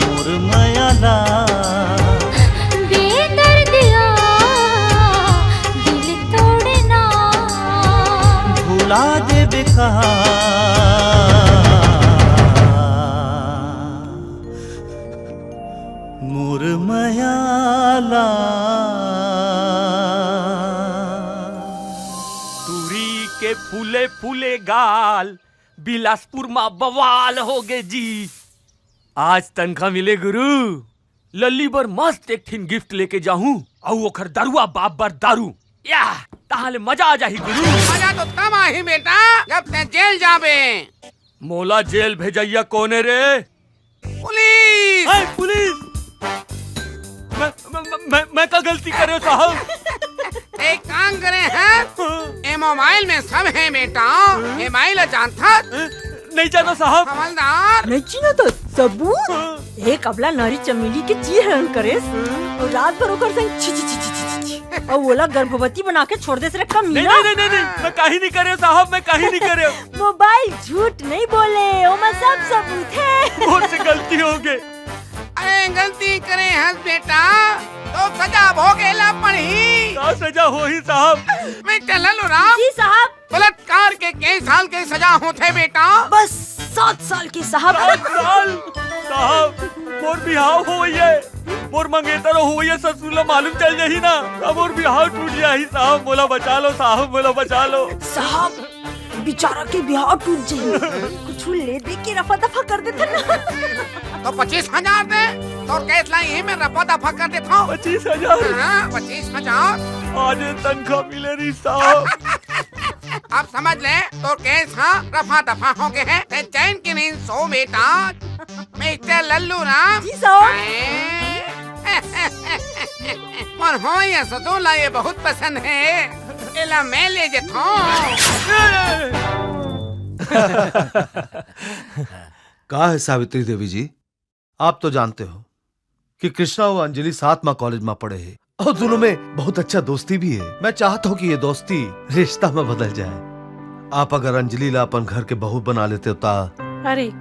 मोर मया ला। बेदर्दिया दिल तोड़ना। भुला दे बेका मोर मया ला। टूरी के फूले फूले गाल, बिलासपुर मा बवाल होगे जी। आज तनखा मिले गुरु, लल्ली बर मस्त एक ठिन गिफ्ट लेके जाहूं, अउ ओखर दरुआ बाप बर दारू। या, तहां ले मजा आ जाही गुरु। मजा तो तब आही बेटा, जब तैं जेल जाबे। मोला जेल भेजइया कोन ए रे? पुलिस! ए, पुलिस! मैं, मैं, मैं, मैं, मैं का गलती करे हंव साहब? एक काम करे हस, हाँ। ए मोबाइल में सब हे बेटा, हाँ। ए माई ला जानथस? हाँ, नहीं जानो साहब। हवलदार। नहीं चिन्हत हस? सबूत? हाँ। एक अबला नारी चमेली के चीरहरण करेस, हाँ। अउ रात भर ओकर संग छी, छी, छी। अउ ओला गर्भवती बना के छोड़ देस रे कमीना। नहीं, नहीं, नहीं, नहीं, नहीं, मैं काही नहीं करे हंव साहब, मैं काही नहीं करे हंव। मोबाइल झूठ नहीं बोले, ओमा सब सबूत हे। मोर से गलती होगे। अरे गलती करे हस बेटा, तो सजा भोगे ला पड़ही। का सजा होही साहब? मैं चलल राम। जी साहब। बलात्कार के कई साल के सजा होथे बेटा? बस सात साल के साहब। सात साल? साहब, मोर बिहाव होवइया, मोर मंगेतर होवइया ससुर ला मालूम चल जाही ना, त मोर बिहाव टूट जाही साहब, मोला बचा लो साहब, मोला बचा लो। साहब, बिचारा के बिहाव टूट जाही। कुछु ले दे के रफा दफा कर देथन ना। तो पच्चीस हजार दे, तोर केस ला इही में रफा दफा कर देथंव। पच्चीस हजार? हाँ, पच्चीस हजार। आज तनखा मिले रही साहब। अब समझ ले, तोर केस ह रफा दफा होगे हे। तैं चैन के नींद सो बेटा। मिस्टर लल्लू राम। जी साहब। मोर होवइया ससुर ला ये बहुत पसंद हे। एला मैं ले जथंव। का हे सावित्री देवी जी, आप तो जानते हो कि कृष्णा अउ अंजलि साथ मा कॉलेज मा पढ़े हे अउ दूनों में बहुत अच्छा दोस्ती भी हे। मैं चाहत हंव कि ये दोस्ती रिश्ता मा बदल जाए। आप अगर अंजलि ला अपन घर के बहू बना लेते हो ता। अरे,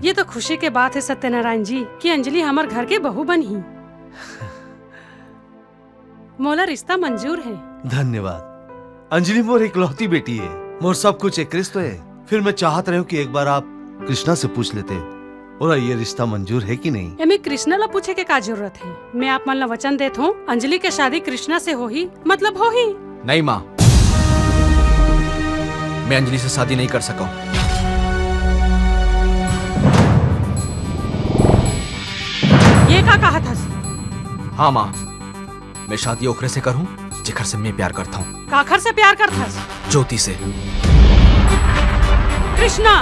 ये तो खुशी के बात हे सत्यनारायण जी कि अंजलि हमर घर के बहू बनही। मोला रिश्ता मंजूर हे। धन्यवाद। अंजलि मोर इकलौती बेटी हे, मोर सब कुछ एकरेस तो हे। फिर मैं चाहत रहेंव कि एक बार आप कृष्णा से पूछ लेते, ओला ये रिश्ता मंजूर हे कि नहीं? एमे कृष्णा ला पूछे के का जरूरत हे? मैं आप मन ला वचन देत हंव, अंजलि के शादी कृष्णा से होही, मतलब होही। नहीं माँ, मैं अंजलि से शादी नहीं कर सकंव। ये का कहत हस? हाँ माँ, मैं शादी ओखरे से करहूँ, जेखर से मैं प्यार करथंव। काखर से प्यार करथस? ज्योति से। कृष्णा,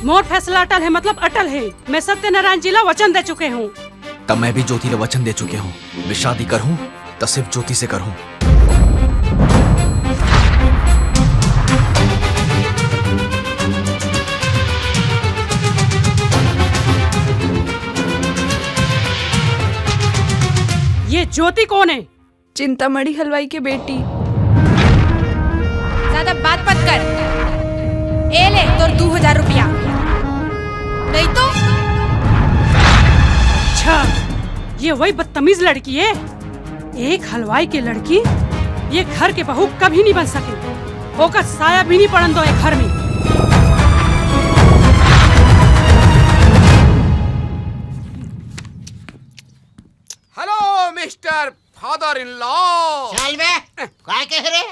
मोर फैसला अटल हे, मतलब अटल हे। मैं सत्यनारायण जी ला वचन दे चुके हंव। तब मैं भी ज्योति ला वचन दे चुके हंव, मैं शादी करहूँ त सिर्फ ज्योति से करहूँ। ये ज्योति कोन हे? चिंतामणि हलवाई के बेटी। ज्यादा बात मत कर। ए ले तोर दू हजार रुपया। नहीं तो। अच्छा, ये वही बदतमीज लड़की हे। एक हलवाई के लड़की ये घर के बहू कभी नहीं बन सके। ओकर साया भी नहीं पड़न दो ये घर में। Hello mister father in law. चल बे, काय कहे रे?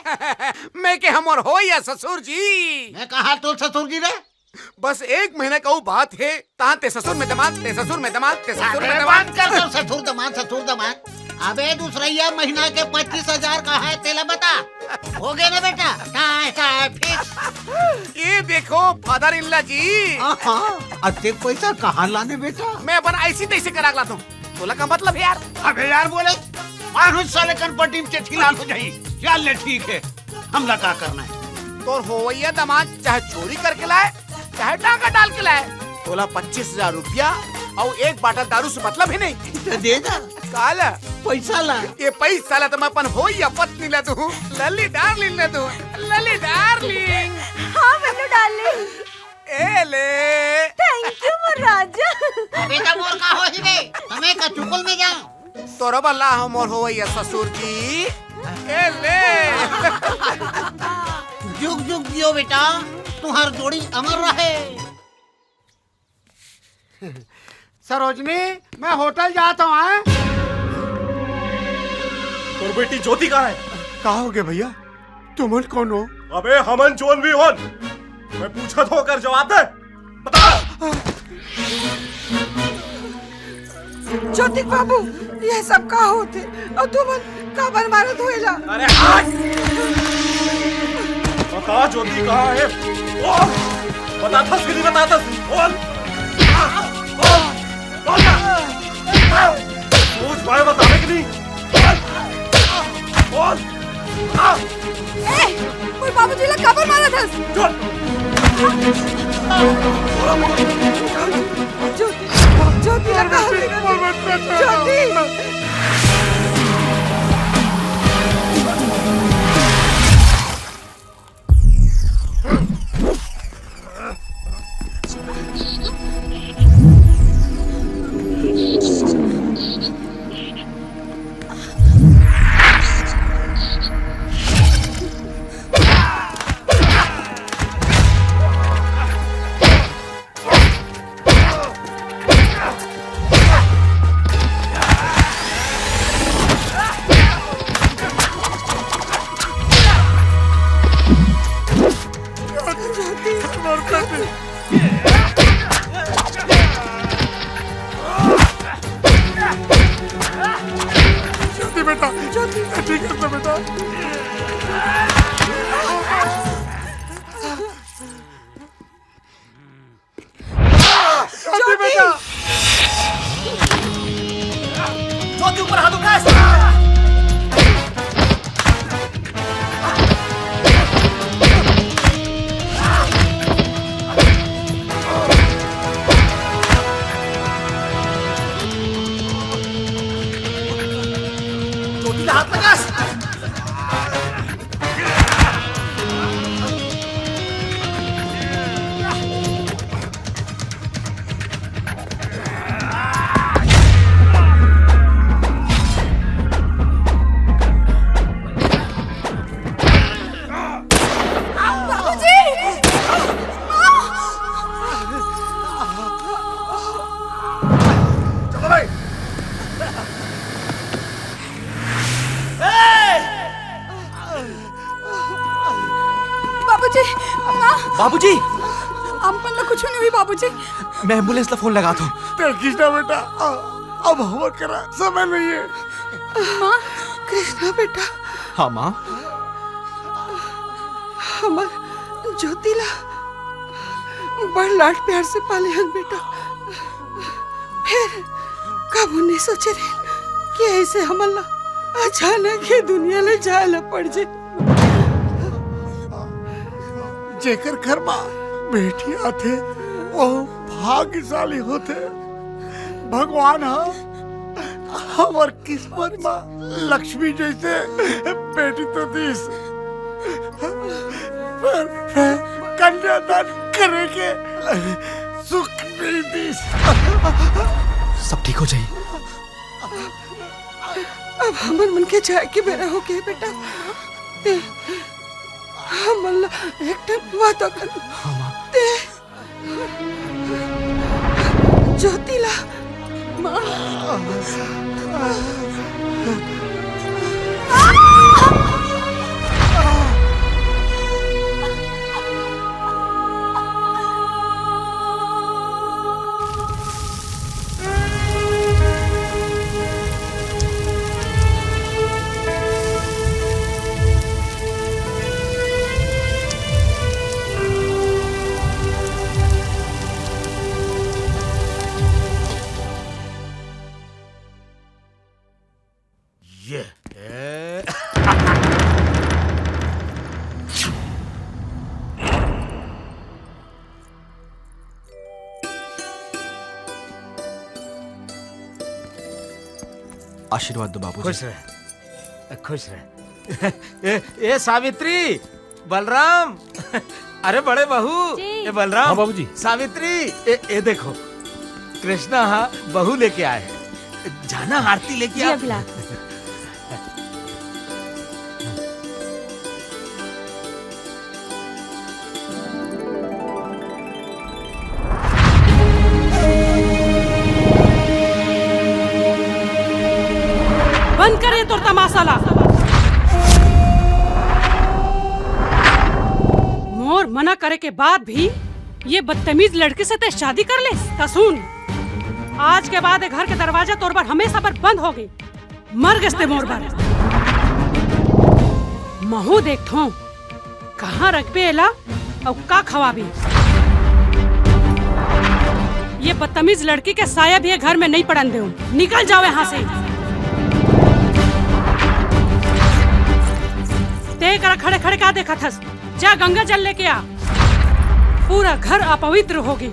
मैं के हमर होइया ससुर जी। मैं कहा तोर ससुर जी रे? बस एक महीना का वो बात हे, तहाँ ते ससुर में दमाद, ते ससुर में दमाद, ते ससुर में अबे दमाद। बंद कर दो, ससुर दमाद, ससुर दमाद। अबे दूसरैया महीना के पच्चीस हजार कहाँ हे, तेला बता। होगे ना बेटा, काय, काय, fix। ये देखो फादर इन लॉ जी। हाँ, हाँ, अतेक पैसा कहाँ लाने बेटा? मैं अपन ऐसी तैसी करा के लाता हूँ। तोला का मतलब हे यार? अबे यार बोले, मानुष साले कनपट्टी में चेठी लाल हो जाही। चल ले ठीक हे, हमला का करना हे? तोर होवइया दमाद चाहे चोरी करके लाए, चाहे डाका डाल के लाए, तोला पच्चीस हजार रुपया अउ एक बाटल दारू से मतलब ही नहीं। तो दे दा। काला? पैसा ला। ये पैसा ला तो मैं अपन होइया पत्नी ला दूँ, लली डार्लिंग ला दूँ, लली डार्लिंग। हाँ मन्नू डार्लिंग। ए ले। Thank you, मोर राजा। अबे त मोर का होही बे? तमे का चुकुल में जाओ। तोरो बल्ला हो मोर होवैया ससुर जी। ए ले। जुग जुग जियो बेटा, तुम्हार जोड़ी अमर रहे। सरोजनी, मैं होटल जात हूँ, हैं? तोर बेटी ज्योति कहाँ है? का हो गया भैया? तुमन कौन हो? अबे हमन जोन भी होन, मैं पूछत हों, ओकर जवाब दे। बता। ज्योति बाबू, ये सब का होथे? अउ तुमन काबर मारत हो एला? अरे हट! बता ज्योति कहाँ है? बोल! बताथस कि नहीं बताथस? बोल! बोल! बोल! सोच पाए बतावे कि नहीं? बोल! बोल! ए, मोर बाबूजी ला काबर मारत हस? चुप! ज्योति, ज्योति ला कहाँ ले गए? ज्योति! ज्योति बेटा, ज्योति। ठीक है बेटा। ज्योति बेटा। ज्योति ऊपर हाथ उठा। ज्योति ला हाथ लगा। बाबूजी! चलो भाई। बाबूजी, माँ। बाबूजी। हमन ला कुछ नहीं हुई बाबूजी। मैं एम्बुलेंस ला फोन लगात हूँ। तो कृष्णा बेटा, अब हमर करा समय नहीं है। माँ। कृष्णा बेटा। हाँ माँ। हमर ज्योति ला बड़ लाड प्यार से पाले हन बेटा। फेर कभू नहीं सोचे रहेन कि ऐसे हमन ला अचानक ये दुनिया ले जाए ला पड़ जाए। जेकर घर मा बेटी आथे, वो भाग्यशाली होथे। भगवान ह हमर किस्मत मा लक्ष्मी जैसे बेटी तो दीस, पर, पर कन्यादान करे के सुख नहीं दीस। सब ठीक हो जाई। अब हमर मन के जाए के बेरा हो गए बेटा। ते हमन ला एक ठन वादा कर। हाँ माँ। ते ज्योति ला। माँ। ये, ए। आशीर्वाद दो बाबूजी। खुश रह, खुश रह। ए, ए सावित्री, बलराम, अरे बड़े बहू, जी। ए बलराम, हाँ बाबूजी। सावित्री, ए, ए देखो, कृष्णा हा बहू लेके आए हे। जाना आरती लेके जी, आ। अभिलाष। बंद करे तोर तमाशा ला। मोर मना करे के बाद भी ये बदतमीज लड़की से ते शादी कर ले। त सुन, आज के बाद ये घर के दरवाजा तोर बर हमेशा बर बंद हो गे। मर गेस ते मोर बर। महू देखथों, कहाँ रखबे एला अउ का खवाबे। ये बदतमीज लड़की के साया भी ये घर में नहीं पड़न देव। निकल जाओ यहाँ से। ते करा खड़े खड़े का देखत हस? जा गंगा जल लेके आ। पूरा घर अपवित्र हो गे।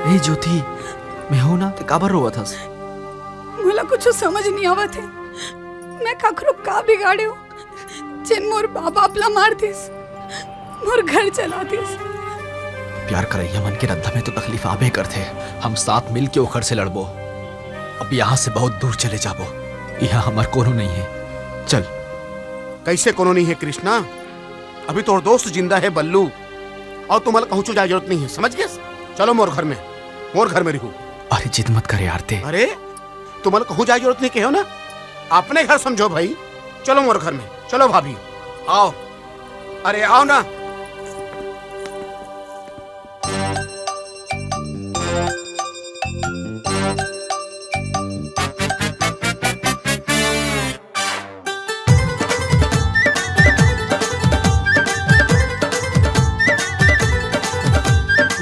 ए ज्योति, मैं हूं ना, ते काबर रोवत हस? मोला कुछु समझ नहीं आवत हे। मैं काकरो का बिगाड़े हूं, जेन मोर माँ बाप ला मार दिस, मोर घर चला दिस। प्यार करइया मन के रद्दा में तो तकलीफ आबे करथे। हम साथ मिल के ओखर से लड़बो। अब यहाँ से बहुत दूर चले जाबो। यहाँ हमर कोनो नहीं है। चल। कैसे कोनो नहीं है कृष्णा? अभी तोर दोस्त जिंदा है बल्लू, अउ तुमन ला कहूँचो जाए जरूरत नहीं है, समझ गेस? चलो मोर घर में, मोर घर में रहू। अरे जिद मत करे यार ते। अरे तुमन ला कहूँ जाए जरूरत नहीं कहे हो ना, अपने घर समझो भाई। चलो मोर घर में, चलो भाभी, आओ। अरे आओ ना।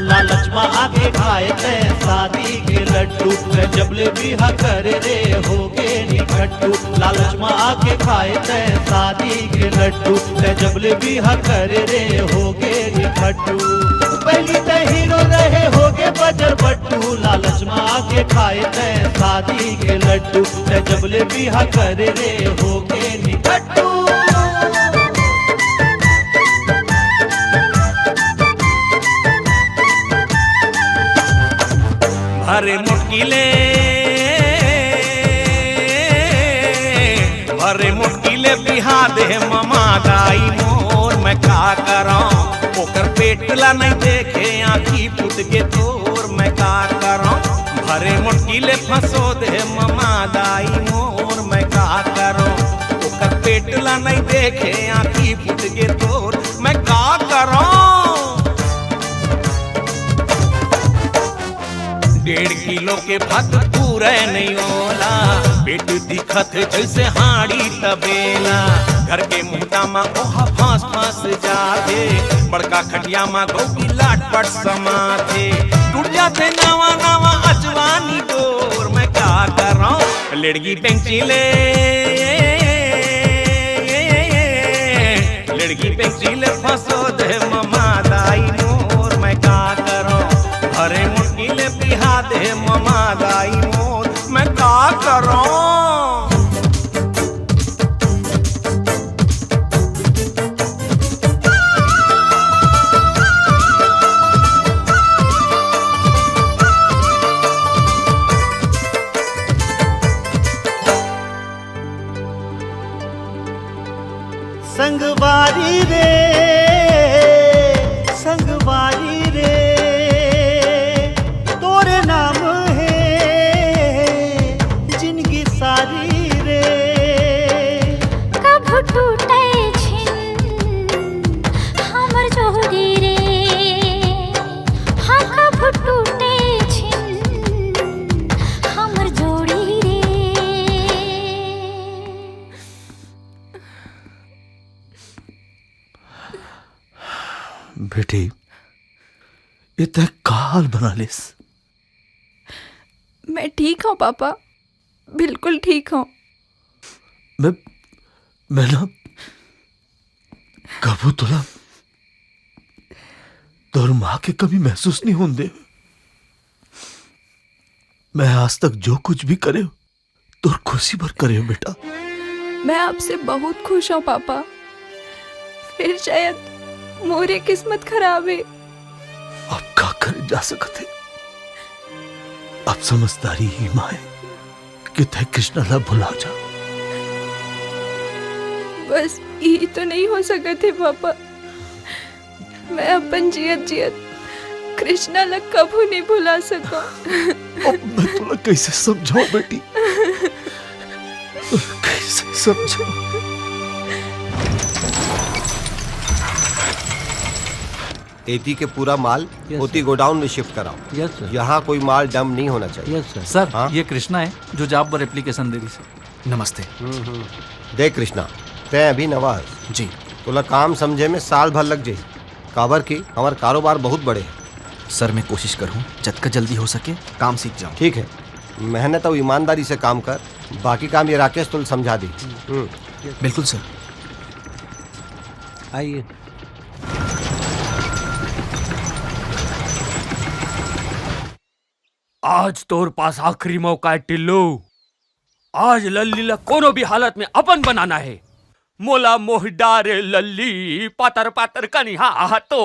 लालच म आके खाए तैं शादी के लड्डू, तैं जब ले बिहा करे रे होगे निखट्टू। लालच म आके खाए तैं शादी के लड्डू, तैं जब ले बिहा करे रे होगे निखट्टू। पहली तैं हीरो रहे होगे बजर बट्टू, लालच म आके खाए तैं शादी के लड्डू, तैं जब ले बिहा करे रे होगे निखट्टू। भरे मुटकी ले, भरे मुटकी ले बिहा दे ममा दाई मोर, मैं का करौं? ओकर पेट ला नहीं देखे, आँखी फूट गे तोर, मैं का करौं? भरे मुटकी ले फंसो दे ममा दाई मोर, मैं का करौं? ओकर पेट ला नहीं देखे, आँखी फूट गे तोर, मैं का करौं? डेढ़ किलो के भात पूरे नहीं ओला, पेट दिखत जैसे हाड़ी तबेला। घर के मुहता म ओहा फांस फांस जाथे, बड़का खटिया म गौ की लाट पट समाथे। टूट जाथे नवा नवा अजवानी गोर, मैं का करौं? लेड़गी बेंची ले, लेड़गी बेंची ले फंसो दे ममा दाई मोर, मैं का करौं? भरे मुटकी ले बिहा दे ममा दाई मोर, मैं का करौं? ये तैं का हाल बना लेस? मैं ठीक हूँ पापा, बिल्कुल ठीक हूँ। मैं, मैं ना कभू तोला तोर माँ के कमी महसूस नहीं होन दे। मैं आज तक जो कुछ भी करे, तोर खुशी बर करे हो बेटा। मैं आपसे बहुत खुश हूँ पापा, फिर शायद मोरे किस्मत खराब है। अब का करे जा सकत है? अब समझदारी ही माँ है कि तैं कृष्णा ला भुला जा। बस ये तो नहीं हो सकत है पापा, मैं अपन जियत जियत कृष्णा ला कभू नहीं भुला सकूं। अब मैं तोला कैसे समझाऊं बेटी, तोला कैसे समझाऊं? एती के पूरा माल ओती गोडाउन में शिफ्ट कराओ। Yes sir. यहाँ कोई माल डंप नहीं होना चाहिए। Yes sir. सर, हाँ? ये कृष्णा है जो जॉब पर एप्लीकेशन दे रही सर। नमस्ते। हम्म, हम्म। देख कृष्णा, तैं अभी नवा हस। जी। तोला काम समझे में साल भर लग जाही, काबर कि हमर कारोबार बहुत बड़े है। सर, मैं कोशिश करहूँ, जतका जल्दी हो सके काम सीख जाऊँ। ठीक है, मेहनत और ईमानदारी से काम कर, बाकी काम ये राकेश तोला समझा दी। हम्म। बिल्कुल सर। आइए। आज तोर पास आखिरी मौका है टिल्लू। आज लल्ली ला कोनो भी हालत में अपन बनाना है। मोला मोह डारे लल्ली, पातर पातर कनिहा तो।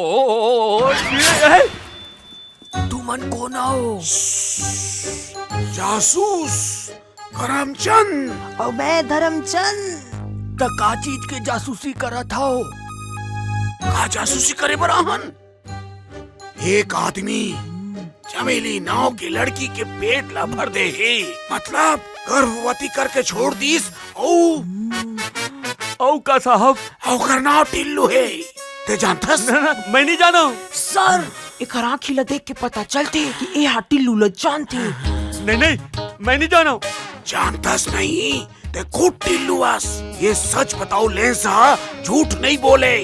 तुमन कोन हो? जासूस करमचंद। अउ मैं धर्मचंद। त का चीज के जासूसी करत हव? का जासूसी करे बर आहन? एक आदमी चमेली नाव के लड़की के पेट ला भर दे हे, मतलब गर्भवती करके छोड़ दीस। अउ अउ का साहब? ओकर नाव टिल्लू हे। ते जानथस? ना, ना, मैं नहीं जाना। सर, एकर आँखी ला देख के पता चलथे कि ए हा टिल्लू ला जानथे। नहीं, नहीं, मैं नहीं जाना। जानथस नहीं? ते खुद टिल्लू अस। ये सच बताओ लेंस हा, झूठ नहीं बोले।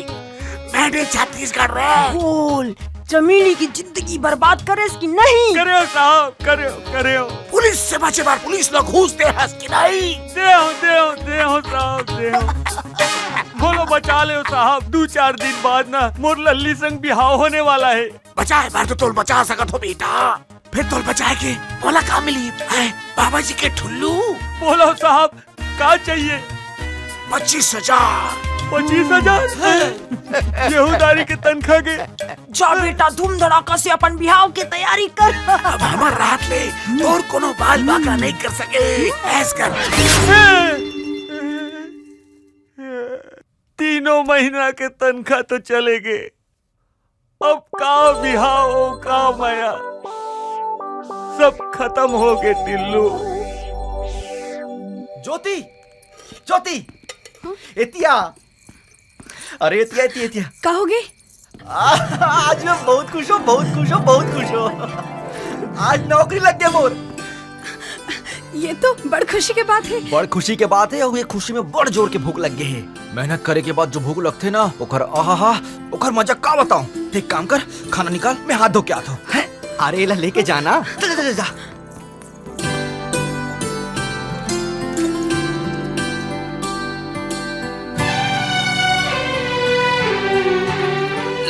Made in छत्तीसगढ़ रे। बोल, चमेली की जिंदगी बर्बाद करेस कि नहीं? करे हो साहब, करे हो, करे हो। पुलिस से बचे बर पुलिस ला घूस दे हस कि नहीं? दे हो, दे हो, दे हो साहब, दे हो। बोलो बचा ले हो साहब, दू चार दिन बाद ना मोर लल्ली संग बिहाव होने वाला है। बचाए बर तो तोल बचा सकत हो बेटा, फिर तोल बचाए के मोला का मिली? हैं? बाबा जी के ठुल्लू? बोलो साहब, का चाहिए? पच्चीस हजार। पच्चीस हजार? हाँ। ये उधारी के तनखा के। जा बेटा, धूम धड़ाका से अपन बिहाव के तैयारी कर। अब हमर रात ले तोर कोनो बाल बाका नहीं कर सके। ऐस कर। तीनों महीना के तनखा तो चले गे, अब का बिहाव, का मया, सब खतम हो गे टिल्लू। ज्योति, ज्योति, एतिया, अरे एतिया, एतिया, एतिया। का हो गे? आ, आज मैं बहुत खुश हूँ, बहुत खुश हूँ, बहुत खुश हूँ। आज नौकरी लग गे मोर। ये तो बड़ खुशी के बात है। बड़ खुशी के बात है, और ये खुशी में बड़ जोर के भूख लग गे है। मेहनत करे के बाद जो भूख लगथे ना, ओकर आहा हा, ओकर मजा का बताऊं। एक काम कर, खाना निकाल, मैं हाथ धो के आत हूँ। हैं? अरे, एला लेके जाना। चल, चल, चल, जा।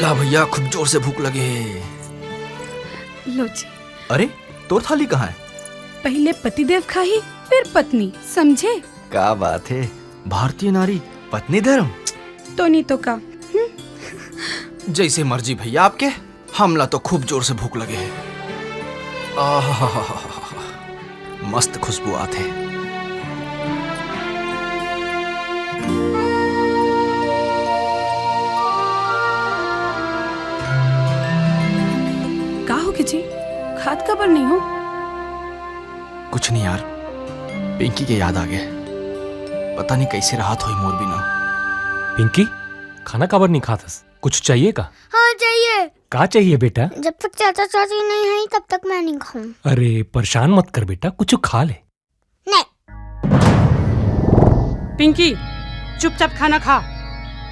ला भैया, खूब जोर से भूख लगे हे। लो जी। अरे, तोर थाली कहाँ है? पहले पतिदेव खाही, फिर पत्नी, समझे? का बात है, भारतीय नारी पत्नी धर्म। तो नहीं तो का। हम्म? जैसे मर्जी भैया आपके, हमला तो खूब जोर से भूख लगे है। आहाहाहा, मस्त खुशबू आत है। का हो गे जी, खात काबर नहीं हो? कुछ नहीं यार, पिंकी के याद आ गे। पता नहीं कैसे राहत होई मोर बिना। पिंकी, खाना काबर नहीं खात हस? कुछ चाहिए का? हाँ, चाहिए। का चाहिए बेटा? जब तक चाचा चाची नहीं है, तब तक मैं नहीं खाऊं। अरे, परेशान मत कर बेटा, कुछ खा ले। नहीं। पिंकी, चुपचाप खाना खा।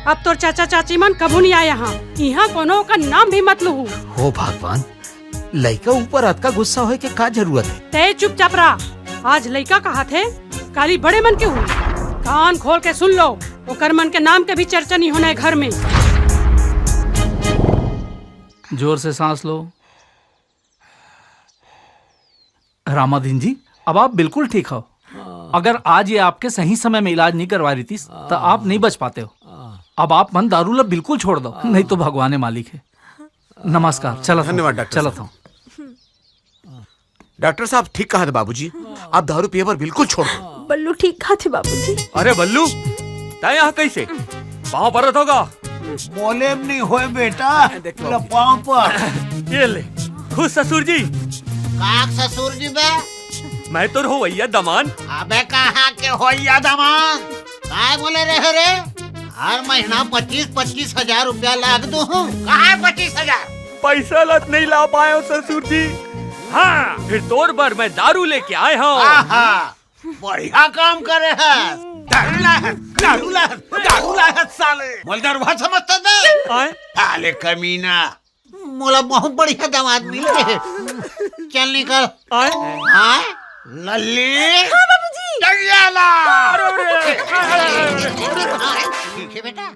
अब तोर चाचा चाची मन कभू नहीं आए यहाँ। यहाँ कोनो का नाम भी मत लूहू। हो भगवान, लइका ऊपर अतका गुस्सा होए के का जरूरत है? तय चुपचाप रहा। आज लइका कहा थे, काली बड़े मन के हूँ। कान खोल के सुन लो, ओकर मन के नाम के भी चर्चा नहीं होना है घर में। जोर से सांस लो। रामाधीन जी, अब आप बिल्कुल ठीक हो। अगर आज ये आपके सही समय में इलाज नहीं करवा रही थी, तो आप नहीं बच पाते हो। अब आप मन दारू ला बिल्कुल छोड़ दो, नहीं तो भगवान मालिक है। नमस्कार, चला था। धन्यवाद, डॉक्टर चला साहब। था। डॉक्टर साहब ठीक कहा था बाबूजी, आप दारू पिए बर बिल्कुल छोड़ दो। बल्लू ठीक कहा थे बाबूजी। अरे बल्लू, तय यहाँ कैसे? पाँव परत होगा। बोले में नहीं होए बेटा, देख लो। ले पाँव पर। ये ले, खुश ससुर जी। काक ससुर जी बे? मैं तो होवैया दमान। अबे कहाँ के होइया दमान? काय बोले रहे रे? हर महीना पच्चीस पच्चीस हजार रुपया लाग दो हूँ। कहाँ है पच्चीस हजार? पैसा लत नहीं ला पाए हो ससुर जी। हाँ, फिर तोर बर मैं दारू लेके आए हूँ। आहा, बढ़िया काम करे है। दारू ला है, दारू ला है, दारू ला है साले। मोल दरुहा समझता था? आए? साले कमीना। मोला बहुत बढ़िया दामाद मिल गए। चल निकल। आए? आए? लल्ली। हाँ, बाबूजी। टंगिया ला। अरे, अरे, अरे, अरे, अरे। आए, ठीक है बेटा।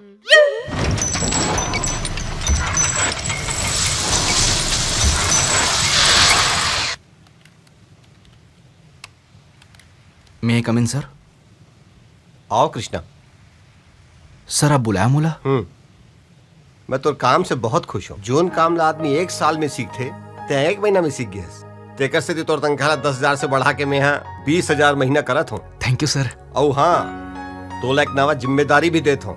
May I come in, sir? आओ कृष्णा। सर, आप बुलाया मोला? हम्म। मैं तोर काम से बहुत खुश हूँ। जोन काम ला आदमी एक साल में सीखथे, तैं एक महीना में सीख गयस। तेकर सेती तोर तनख्वाह ला दस हजार से बढ़ा के मैं यहाँ बीस हजार महीना करत हूँ। Thank you, sir। अउ हाँ, तोला एक नवा जिम्मेदारी भी देत हूँ।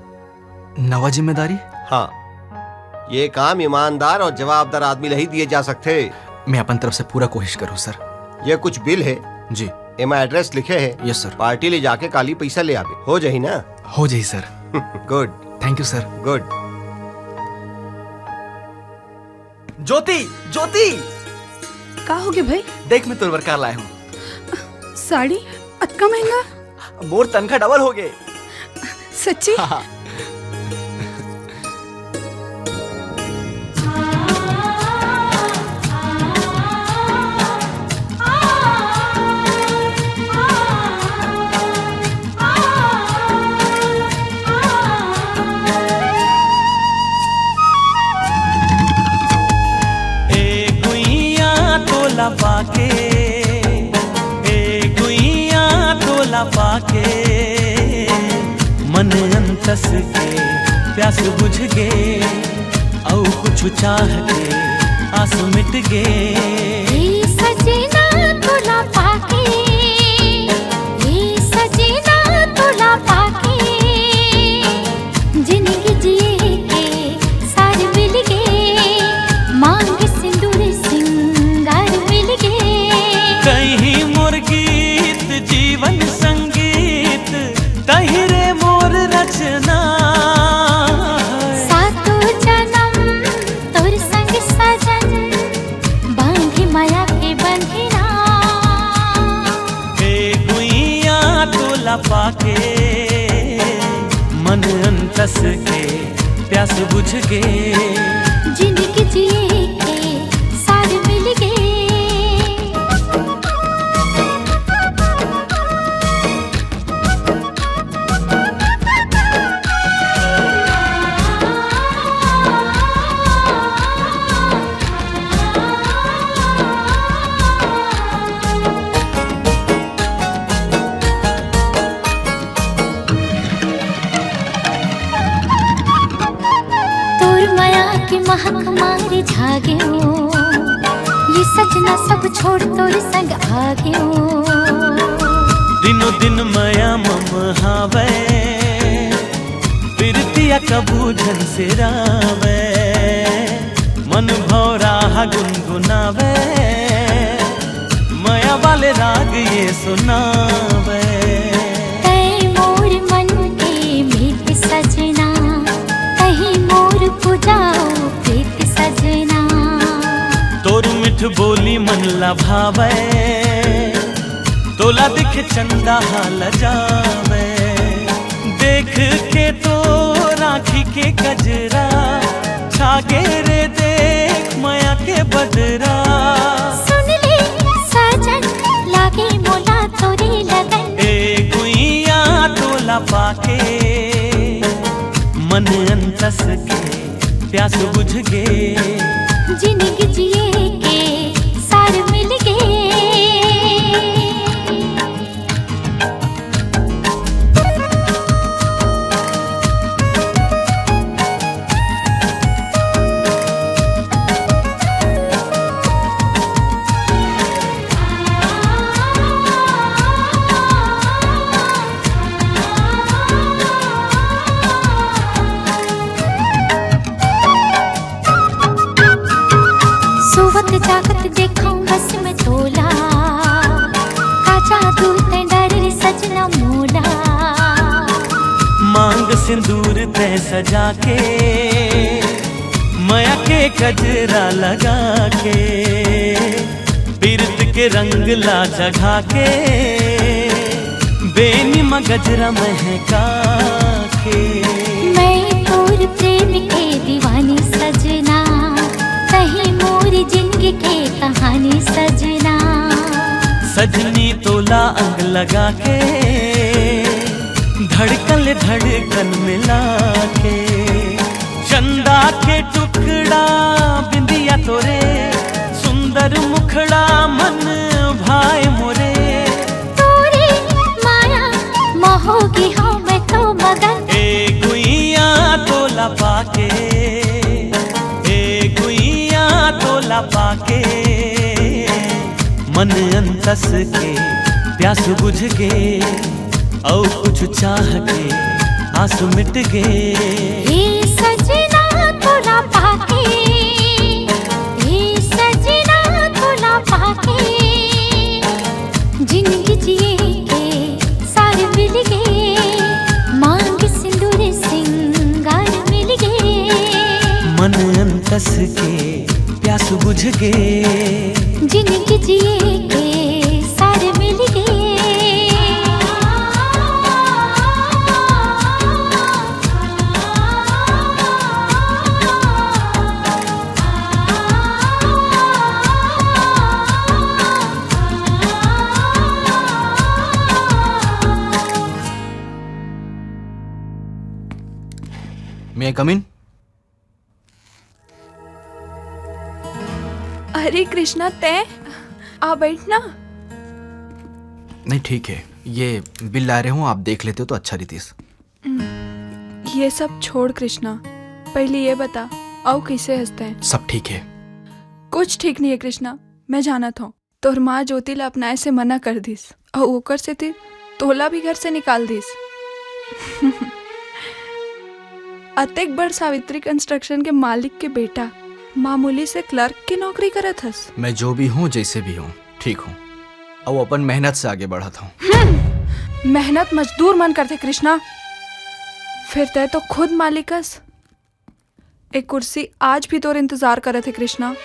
नवा जिम्मेदारी? हाँ, ये काम ईमानदार और जवाबदार आदमी ला ही दिए जा सकथे। मैं अपन तरफ से पूरा कोशिश करूँ, सर। ये कुछ बिल है। जी। एमा एड्रेस लिखे है। Yes, sir। पार्टी ले जाके काली पैसा ले आबे। हो जाही ना? हो जाही, sir. Good। Thank you, sir। Good। ज्योति, ज्योति! का हो गे भाई? देख, मैं तोर बर का लाए हूँ। साड़ी? अतका महंगा? मोर तनखा डबल हो गे। सच्ची? हाँ। ए गुइया तोला पाके, ए गुइया तोला पाके, मन अंतस के प्यास बुझ गे, अउ कुछ चाह के आस मिट गे। ए सजना तोला पाके, ए सजना तोला पाके, जिनगी जिए के सार मिल गे, मांग सिंदूर सिंगार मिल गे। कहीं मोर गीत जीवन संगीत, तही रे मोर रचना। सातों जन्म तोर संग सजन, बांधी माया के बंधना। ए गुइया तोला पाके, मन अंतस के प्यास बुझ गे। जिनगी जिए के सार मिल गे। तोर मया के महक मारे झागे ओ, ये सजना सब छोड़ तोर संग आगे ओ। दिनों दिन मया मम हावे, पिरतिया कभू झन सिरावे, मन भौरा हा गुनगुनावे, मया वाले राग ये सुनावे। तै मोर मन के मीत सजना, तही मोर पुजाऊ प्रीत सजना। तोर मिठ बोली मन ला भावे, तोला देख चंदा हा लजावे। देख के तोर आँखी के कजरा, छागे रे देख मया के बदरा। सुन ले साजन, लागे मोला तोरे लगन। ए गुइया तोला पाके, मन अंतस के प्यास बुझ गे। जिनगी जिए के सार मिल गे। सोवत जागत देखौं बस मैं तोला, का जादू तैं डारे रे सजना मोला। मांग सिंदूर तैं सजा के, मया के कजरा लगा के, पीरत के रंग ला जगा के, बेनी म गजरा महका के। मैं तोर प्रेम के दीवानी सजना, तहीं मोर जिंग के कहानी सजना। सजनी तोला अंग लगा के, धड़कन ले धड़कन मिला के। चंदा के टुकड़ा बिंदिया तोरे, सुंदर मुखड़ा मन भाए मोरे। तोरे माया म होगे हौं मैं तो मगन। ए गुइया तोला पाके, ए गुइया तोला पाके, मन अंतस के प्यास बुझ गे, अउ कुछ चाह के आस मिट गे। हे सजना तोला पाके, हे सजना तोला पाके, जिनगी जिए के सार मिल गे, मांग सिंदूर सिंगार मिल गे। मन अंतस के प्यास बुझ गे। जिनगी जिए के सार मिल गे। May I come in? अरे कृष्णा, तैं आ बैठ ना। नहीं, ठीक है, ये बिल ला रहे हूँ, आप देख लेते हो तो अच्छा रहितिस। ये सब छोड़ कृष्णा, पहले ये बता, अउ कैसे हस तैं? सब ठीक है। कुछ ठीक नहीं है कृष्णा, मैं जानत हौं। तोर माँ ज्योति ला अपनाए से मना कर दिस, अउ ओकर सेती तोला भी घर से निकाल दिस। अतेक बड़ सावित्री कंस्ट्रक्शन के मालिक के बेटा मामूली से क्लर्क के नौकरी करत हस। मैं जो भी हूँ, जैसे भी हूँ, ठीक हूँ, अउ अपन मेहनत से आगे बढ़त हूँ। हम्म, मेहनत मजदूर मन करथे कृष्णा, फिर तैं तो खुद मालिक हस। ए कुर्सी आज भी तोर इंतजार करत हे कृष्णा।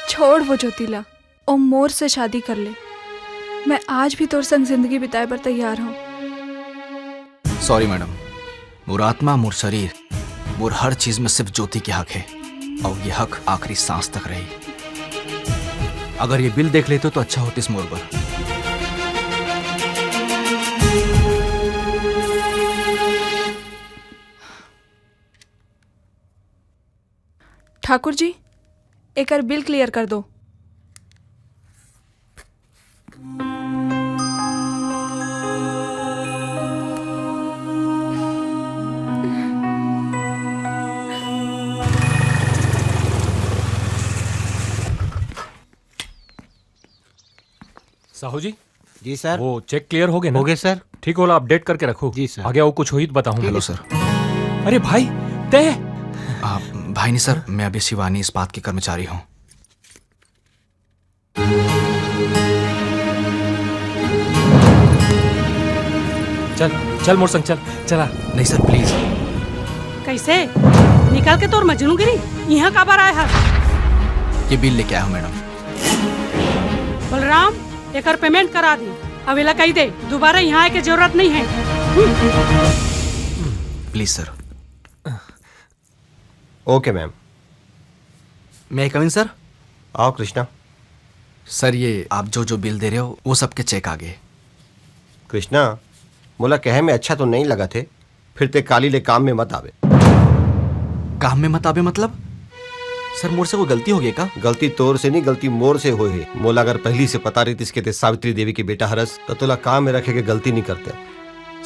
छोड़ वो ज्योति ला, ओ मोर से शादी कर ले। मैं आज भी तोर संग जिंदगी बिताए बर तैयार हूँ। Sorry madam, मोर आत्मा, मोर शरीर, मोर हर चीज में सिर्फ ज्योति के हक है, अउ ये हक आखिरी सांस तक रही। अगर ये बिल देख लेते तो अच्छा होतिस मोर बर। ठाकुर जी, एकर बिल clear कर दो। साहू जी, जी सर। वो check clear हो गए ना? हो गए सर। ठीक, ओला update करके रखो। जी सर। आगे अउ कुछ होही त बताहूँ। Hello sir। अरे भाई, तैं? आ, भाई नहीं सर, मैं अभी शिवानी इस्पात के कर्मचारी हूँ। चल, चल मोर संग चल, चला। नहीं सर, please। कैसे? निकल के तोर मजनूगिरी, इहाँ काबर आए हस? ये बिल लेके आया हूँ मैडम। बलराम, एकर payment करा दे। अब एला कही दे, दोबारा यहाँ आए के जरूरत नहीं है। Please sir. Okay ma'am. May I come in, sir? आओ कृष्णा। सर, ये आप जो जो बिल दे रहे हो, वो सबके चेक आ गए। कृष्णा, मोला कहे में अच्छा तो नहीं लगा थे, फिर ते काली ले काम में मत आवे। काम में मत आवे मतलब? सर, मोर से कोई गलती हो गई का? गलती तोर से नहीं, गलती मोर से होए हे। मोला अगर पहली से पता रहितिस के ते सावित्री देवी के बेटा हरस, तो तोला काम में रखे के गलती नहीं करते।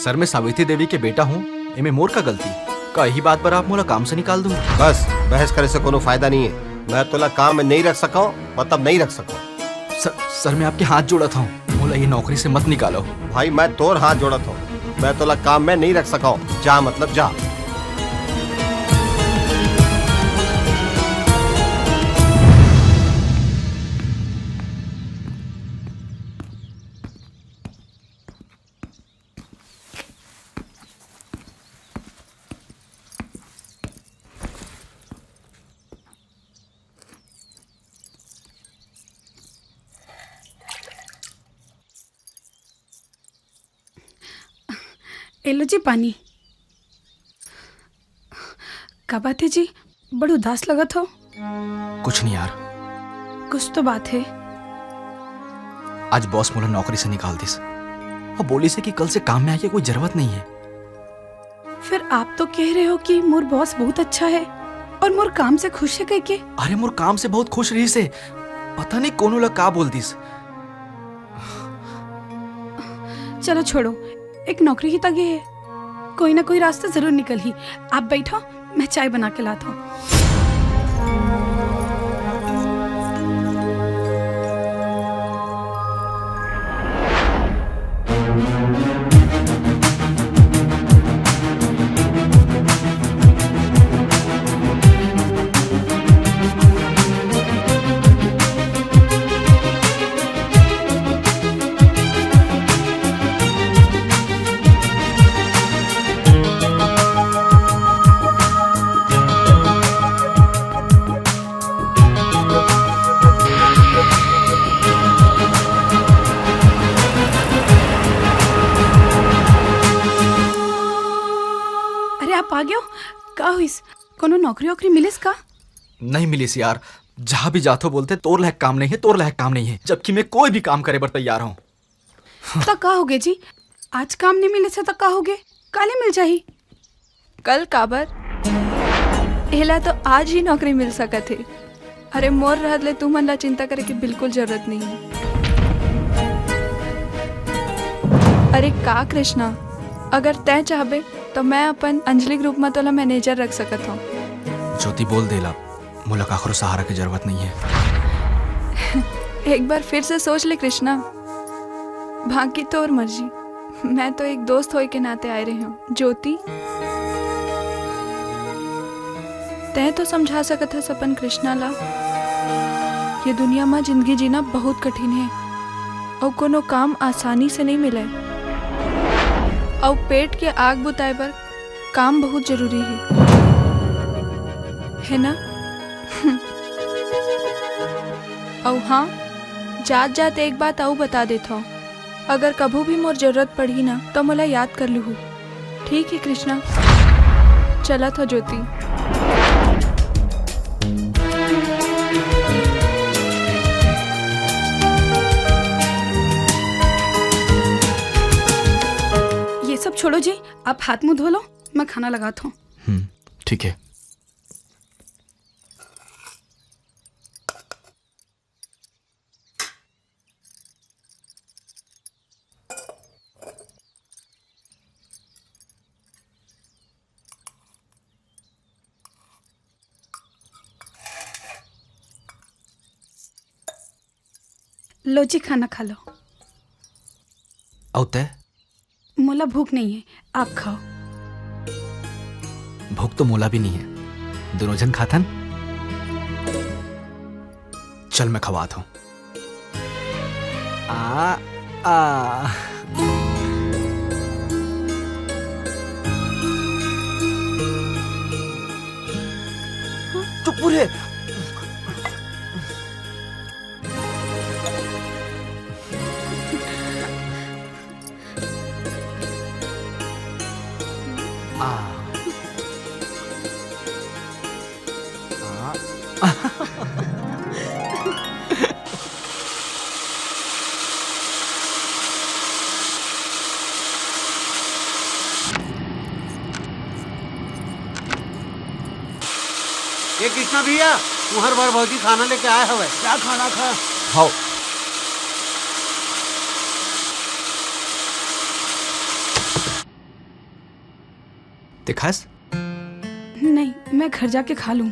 सर, मैं सावित्री देवी के बेटा हूँ, एमे मोर का गलती? का यही बात पर आप मोला काम से निकाल दूँ? बस, बहस करे से कोनो फायदा नहीं है। मैं तोला काम में नहीं रख सका हूँ, मतलब नहीं रख सका हूँ। सर, सर, मैं आपके हाथ जोड़ा था, मोला ये नौकरी से मत निकालो। भाई, मैं तोर हाथ जोड़ा था, मैं तोला काम में नहीं रख सका हूँ। जा, मतलब जा। ए लो जी पानी। का बात है जी, बड़ उदास लगत हो? कुछ नहीं यार। कुछ तो बात है। आज बॉस मोला नौकरी से निकाल दिस और बोलिस हे कि कल से काम में आए के कोई जरूरत नहीं है। फिर आप तो कह रहे हो कि मोर बॉस बहुत अच्छा है और मोर काम से खुश है कह के। अरे, मोर काम से बहुत खुश रहिस हे, पता नहीं कोनो ला का बोल दिस। चलो छोड़ो, एक नौकरी ही तो गे है, कोई ना कोई रास्ता जरूर निकलही। आप बैठो, मैं चाय बना के लाता हूँ। अरे, आप आ गए हो? का हुइस? कोनो नौकरी वोकरी मिलिस का? नहीं मिलिस यार, जहाँ भी जाथो बोलथे तोर लायक काम नहीं है, तोर लायक काम नहीं है, जबकि मैं कोई भी काम करे बर तैयार हूँ। त का होगे जी, आज काम नहीं मिलिस हे त का होगे, काले मिल जाही। कल काबर? एला तो आज ही नौकरी मिल सकत हे। अरे, मोर रहत ले तुमन ला चिंता करे के बिल्कुल जरूरत नहीं है। अरे का कृष्णा, अगर तैं चाहबे तो मैं अपन अंजलि के रूप में तोला मैनेजर रख सकत हूँ। ज्योति, बोल देला, मोला काखरो सहारा के जरूरत नहीं है। एक बार फिर से सोच ले कृष्णा, बाकी तोर मर्जी। मैं तो एक दोस्त होए के नाते आए रहे हूँ। ज्योति, तैं तो समझा सकत हस अपन कृष्णा ला। ये दुनिया म जिंदगी जीना बहुत कठिन हे, अउ कोनो काम आसानी से नहीं मिले, अउ पेट के आग बुताए बर काम बहुत जरूरी हे, है ना? अउ हाँ, जात जात एक बात अउ बता देथव, अगर कभू भी मोर जरूरत पड़ही ना, त मोला याद कर लुहू। ठीक है कृष्णा, चलत हो ज्योति। ये सब छोड़ो जी, आप हाथ मुंह धो लो, मैं खाना लगाता हूँ। हम्म, ठीक है। लो जी, खाना खा लो। अउ तै? मोला भूख नहीं है, आप खाओ। भूख तो मोला भी नहीं है, दोनों झन खाथन। चल, मैं खवात हूँ। आ, आ। चुप रे। आ। भैया, तुम्हार बर भौजी खाना लेके आए हवे। क्या खाना खा? हाव। ते खास? नहीं, मैं घर जाके खा लूं।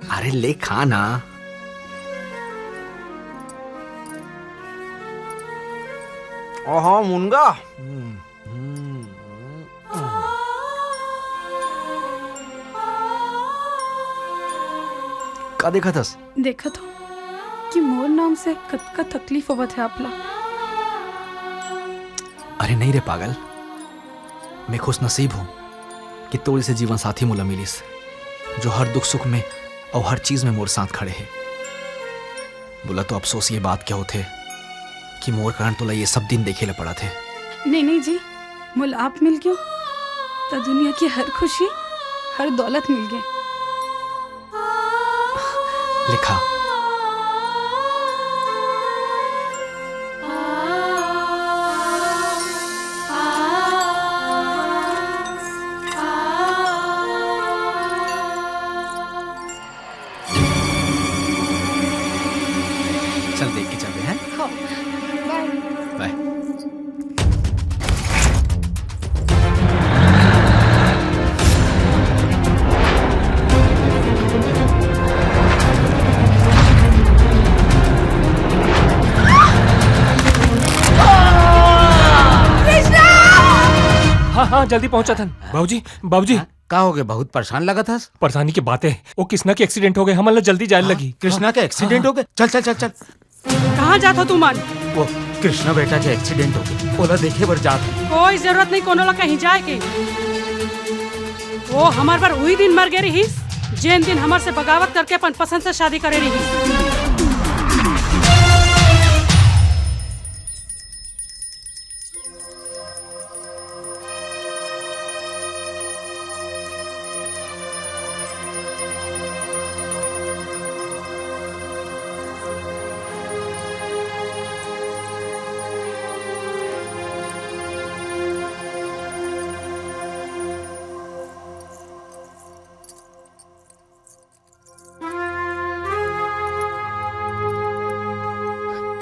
अरे ले खा ना। ओहो, मुनगा। हम्म, हम्म, हम्म। का देखत हस? देखत हो कि मोर नाम से कतका तकलीफ होवत है आपला। अरे नहीं रे पागल, मैं खुश नसीब हूँ कि तोर जैसे जीवन साथी मोला मिलिस, जो हर दुख सुख में और हर चीज में मोर साथ खड़े है। बोला तो अफसोस ये बात क्या होते कि मोर कारण तोला ये सब दिन देखे ला पड़ा थे। नहीं नहीं जी, मोला आप मिल गयो तो दुनिया की हर खुशी, हर दौलत मिल गई। लिखा। चल देख के चलते हैं। हाँ, बाय। बाय। हाँ हाँ, जल्दी पहुंचा थन। बाबूजी, बाबूजी। हाँ? का हो गए, बहुत परेशान लगत हस? परेशानी की बात है, वो कृष्णा के एक्सीडेंट हो गए, हमन ला जल्दी जाए हाँ? लगी। कृष्णा के एक्सीडेंट हो गए? चल चल चल चल। कहाँ जात हो तुमन? वो कृष्णा बेटा के एक्सीडेंट हो गए, ओला देखे बर जात हन। कोई जरूरत नहीं कोनो ला कहीं जाए के। वो हमर बर उही दिन मर गए रहिस, जेन दिन हमर से बगावत करके अपन पसंद से शादी करे रहिस।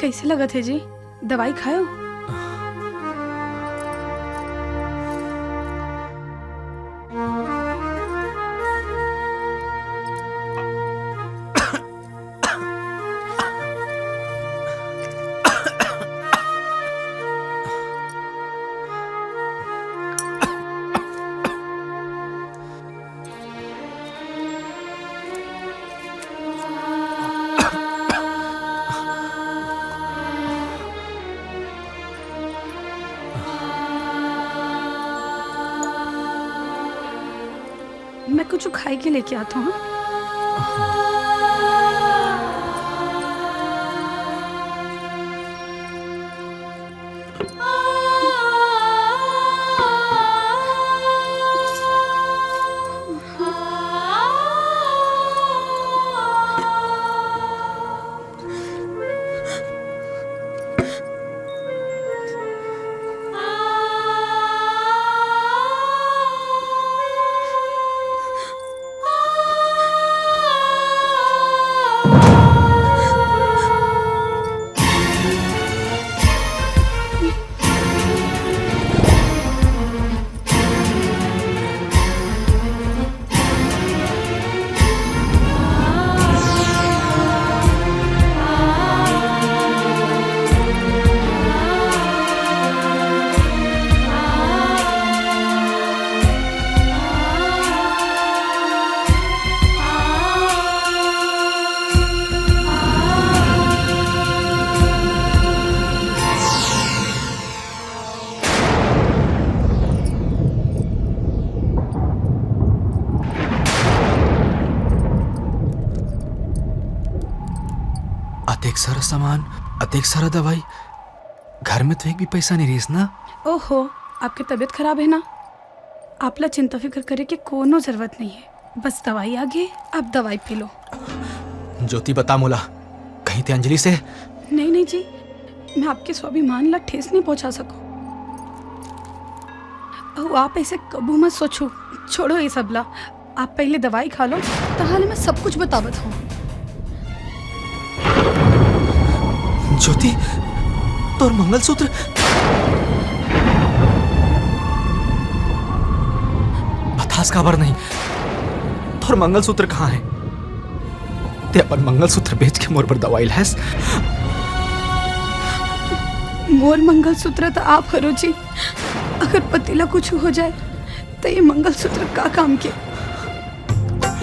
कैसे लगत है जी? दवाई खायो? मैं कुछ खाए के लेके आता हूँ। अतेक सारा सामान, अतेक सारा दवाई, घर में तो एक भी पैसा नहीं रहिस ना। ओहो, आपके तबीयत खराब है ना, आपला चिंता फिकर करे के कोनो जरूरत नहीं है। बस दवाई आ गे, आप दवाई पी लो। ज्योति, बता मोला, कहीं ते अंजलि से? नहीं नहीं जी, मैं आपके स्वाभिमान ला ठेस नहीं पहुंचा सकूं। अउ आप ऐसे कबू मत सोचो, छोड़ो ये सब ला। आप पहले दवाई खा लो, तहाले मैं सब कुछ बतावत हूँ। ज्योति, तोर मंगलसूत्र। बतास काबर नहीं, तोर मंगलसूत्र कहाँ है? ते अपन मंगलसूत्र बेच के मोर बर दवाई लायस। मोर मंगलसूत्र तो आप हरो जी, अगर पति ला कुछ हो जाए तो ये मंगलसूत्र का काम के?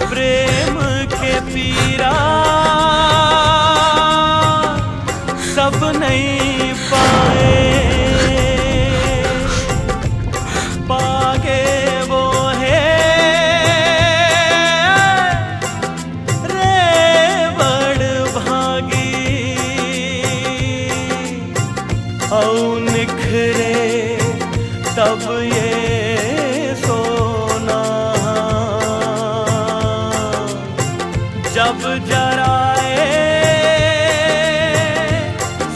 प्रेम के पीरा सब नहीं पाए, पागे वो है रे बड़ भागी। अउ निखरे तब ये सोना, जब जराए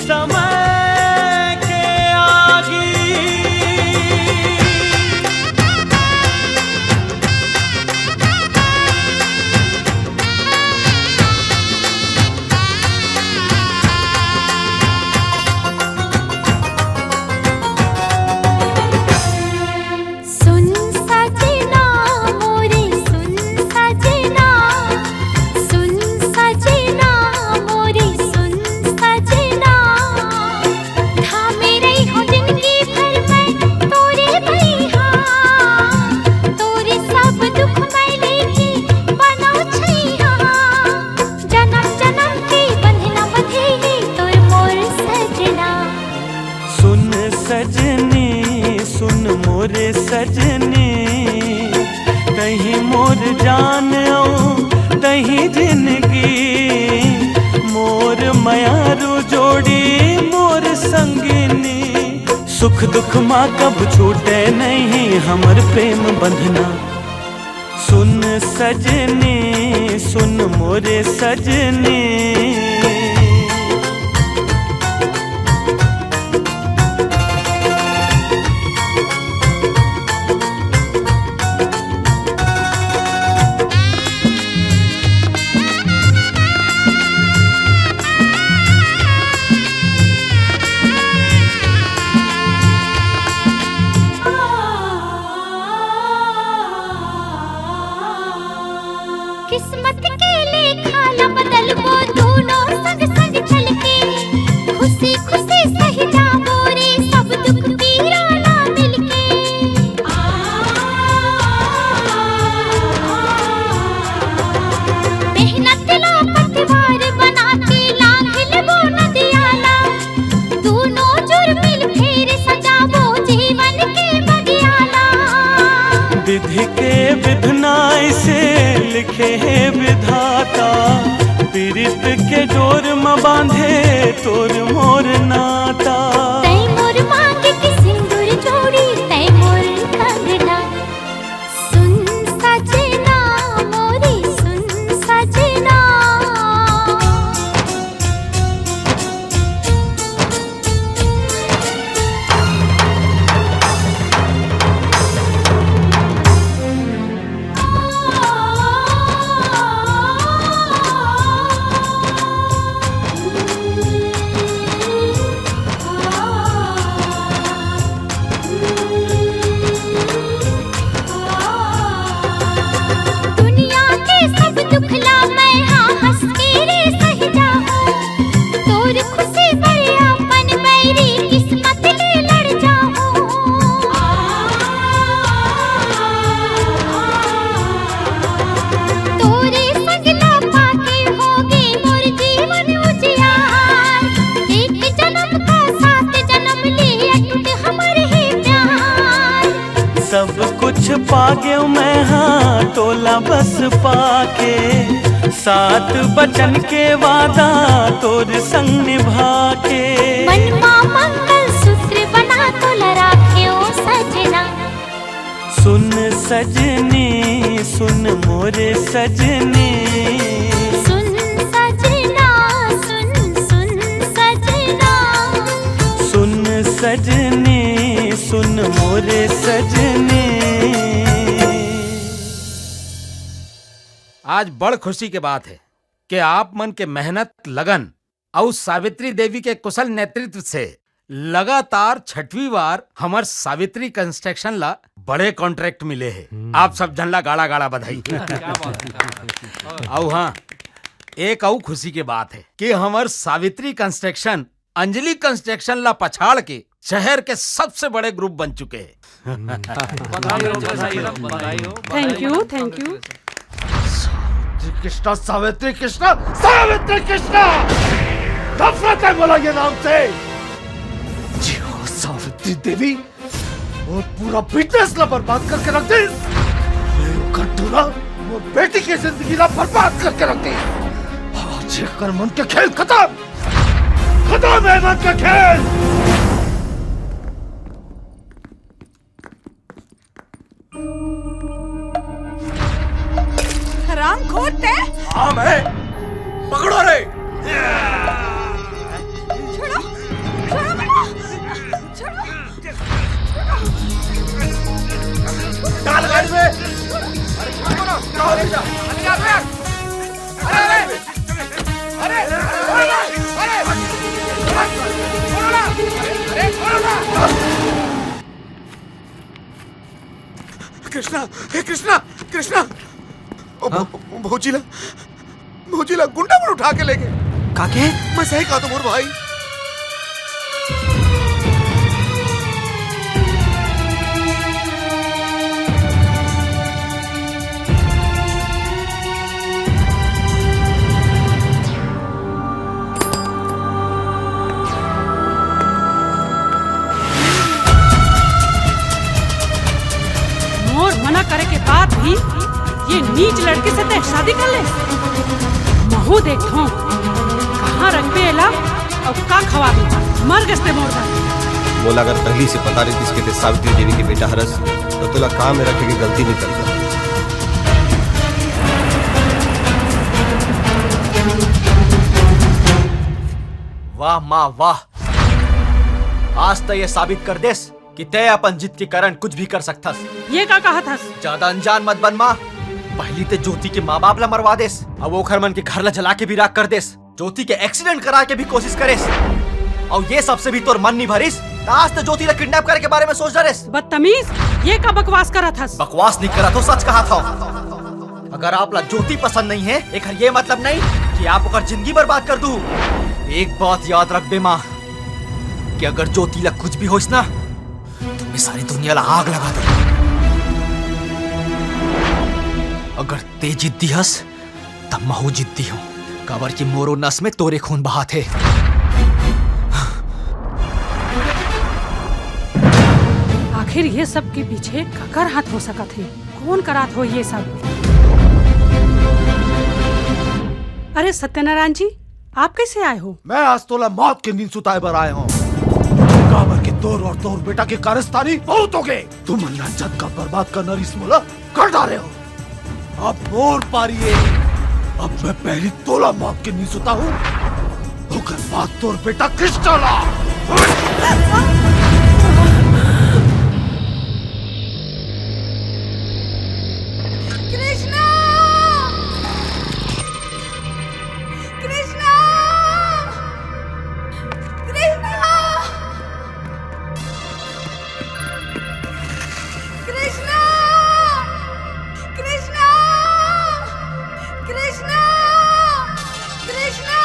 समय के आगी। सुन सजना मोरे, सुन सजना, सुन सजना मोरे, सुन सजना। थामे रही हो जिनगी भर मैं तोरे भैया, तोरे सब दुख मैं लेके बनो छैया। जनम जनम के बंधना बंधेली तोर मोर सजना। सुन सजनी, सुन मोर सजनी, तहीं मोर जान अउ तहीं जिनगी, मोर मयारू जोड़ी मोर संगिनी। सुख दुख मा कब छूटे नहीं हमर प्रेम बंधना। सुन सजनी, सुन मोरे सजनी। किस्मत के लेखा ला बदलबो, दूनो संग संग चल के। खुशी खुशी सहि जाबो रे, सब दुख पीरा ला मिलके। मेहनत ला पतवार बना के, लांघ लेबो नदिया ला। दूनो जुर मिल फेर सजाबो जीवन के बगिया ला। विधि के विधना ऐसे लिखे हे विधाता, पीरित के डोर म बांधे तोर मोर नाता। तै मोर मांग के सिंदूर जोड़ी, तै मोर कंगना। सुन सजना मोरे, सुन सजना। दुनिया के सब दुख ला मैं हाँ हंस के रे सह जाहूँ। तोर खुशी बर अपन बैरी किस्मत ले लड़ जाहूँ। तोरे संग ला पाके होगे मोर जीवन उजियार। एक जन्म का सात जन्म ले अटूट हमर हे प्यार। सब कुछ पागेव मैं हाँ तोला बस पाके, सात बचन के वादा तोर संग निभा के। मन मा मंगल सूत्र बना तोला राखेव सजना। सुन सजनी, सुन मोरे सजनी। सुन सजना, सुन, सुन सजना। सुन सजनी, सुन मोरे सजनी। आज बड़ खुशी के बात हे कि आप मन के मेहनत, लगन अउ सावित्री देवी के कुशल नेतृत्व से लगातार छठवीं बार हमर सावित्री कंस्ट्रक्शन ला बड़े कॉन्ट्रैक्ट मिले हे। आप सब झन ला गाड़ा गाड़ा बधाई। अउ हाँ, एक अउ खुशी के बात हे कि हमर सावित्री कंस्ट्रक्शन अंजलि कंस्ट्रक्शन ला पछाड़ के शहर के सबसे बड़े ग्रुप बन चुके हे। Thank you, thank you. Savitri Krishna, Savitri Krishna, Savitri Krishna. नफरत हे मोला ये नाम से। जी हाँ, सावित्री देवी अउ पूरा बिजनेस ला बर्बाद करके रख दे। मैं ओकर टूरा मोर बेटी के जिंदगी ला बर्बाद करके रख दे। आज एकर मन के खेल खत्म, खत्म हे मन के खेल। हरामखोर तैं। हाँ मैं। पकड़ो रे। छोड़ो, छोड़ो मुझे। छोड़ो। डाल गाड़ी में। अरे छोड़ो ना। अरे अरे अरे अरे अरे छोड़ो ना। अरे छोड़ो ना। कृष्णा, हे कृष्णा, कृष्णा। ओ, भौ- भौजी ला, भौजी ला गुंडा मन उठा के ले गे। का के? मैं सही कहा तो मोर भाई। मोर मना करे के बाद भी ये नीच लड़की से तैं शादी कर ले। महूँ देखथों कहाँ रखबे एला अउ का खवाबे। मर गस्ते मोर घर। मोला अगर पहली से पता रहितिस के तैं सावित्री देवी के बेटा हरस, तो तोला काम में रखे के गलती नहीं करता। वाह माँ वाह, आज तो ये साबित कर देस कि तैं अपन जिद के कारण कुछ भी कर सकथस। ये का कहत हस? ज्यादा अनजान मत बन माँ। पहली तैं ज्योति के माँ बाप ला मरवा देस, अउ ओखर मन के घर ला जला के भी राख कर देस। ज्योति के एक्सीडेंट करा के भी कोशिश करेस, अउ ये सबसे भी तोर मन नहीं भरिस, त आज तैं ज्योति ला किडनैप करे के बारे में सोच डरेस। बदतमीज, ये का बकवास करत हस? बकवास नहीं करत हों, सच कहत हों। अगर आप ला ज्योति पसंद नहीं हे, एकर ये मतलब नहीं कि आप ओकर जिंदगी बर्बाद कर दू। एक बात याद रखबे माँ, कि अगर ज्योति ला कुछ भी होइस ना, तो मैं सारी दुनिया ला आग लगा दूँ। अगर तैं जिद्दी हस, तब महूँ जिद्दी हों, काबर कि मोरो नस में तोरे खून बहात हे। आखिर ये सब के पीछे ककर हाथ हो सकत हे? कोन करात हो ये सब? अरे सत्यनारायण जी, आप कैसे आए हो? मैं आज तोला मौत के नींद सुताए बर आए हों, काबर कि तोर अउ तोर बेटा के कारस्तानी बहुत हो गे। तुमन ला जतका बर्बाद करना रिहिस मोला, कर डारे हो। अब मोर पारी हे। अब मैं पहली तोला मौत के नींद सुताहूँ, ओकर बाद तोर बेटा कृष्णा ला। कृष्णा! कृष्णा! कृष्णा! कृष्णा! कृष्णा! कृष्णा! कृष्णा!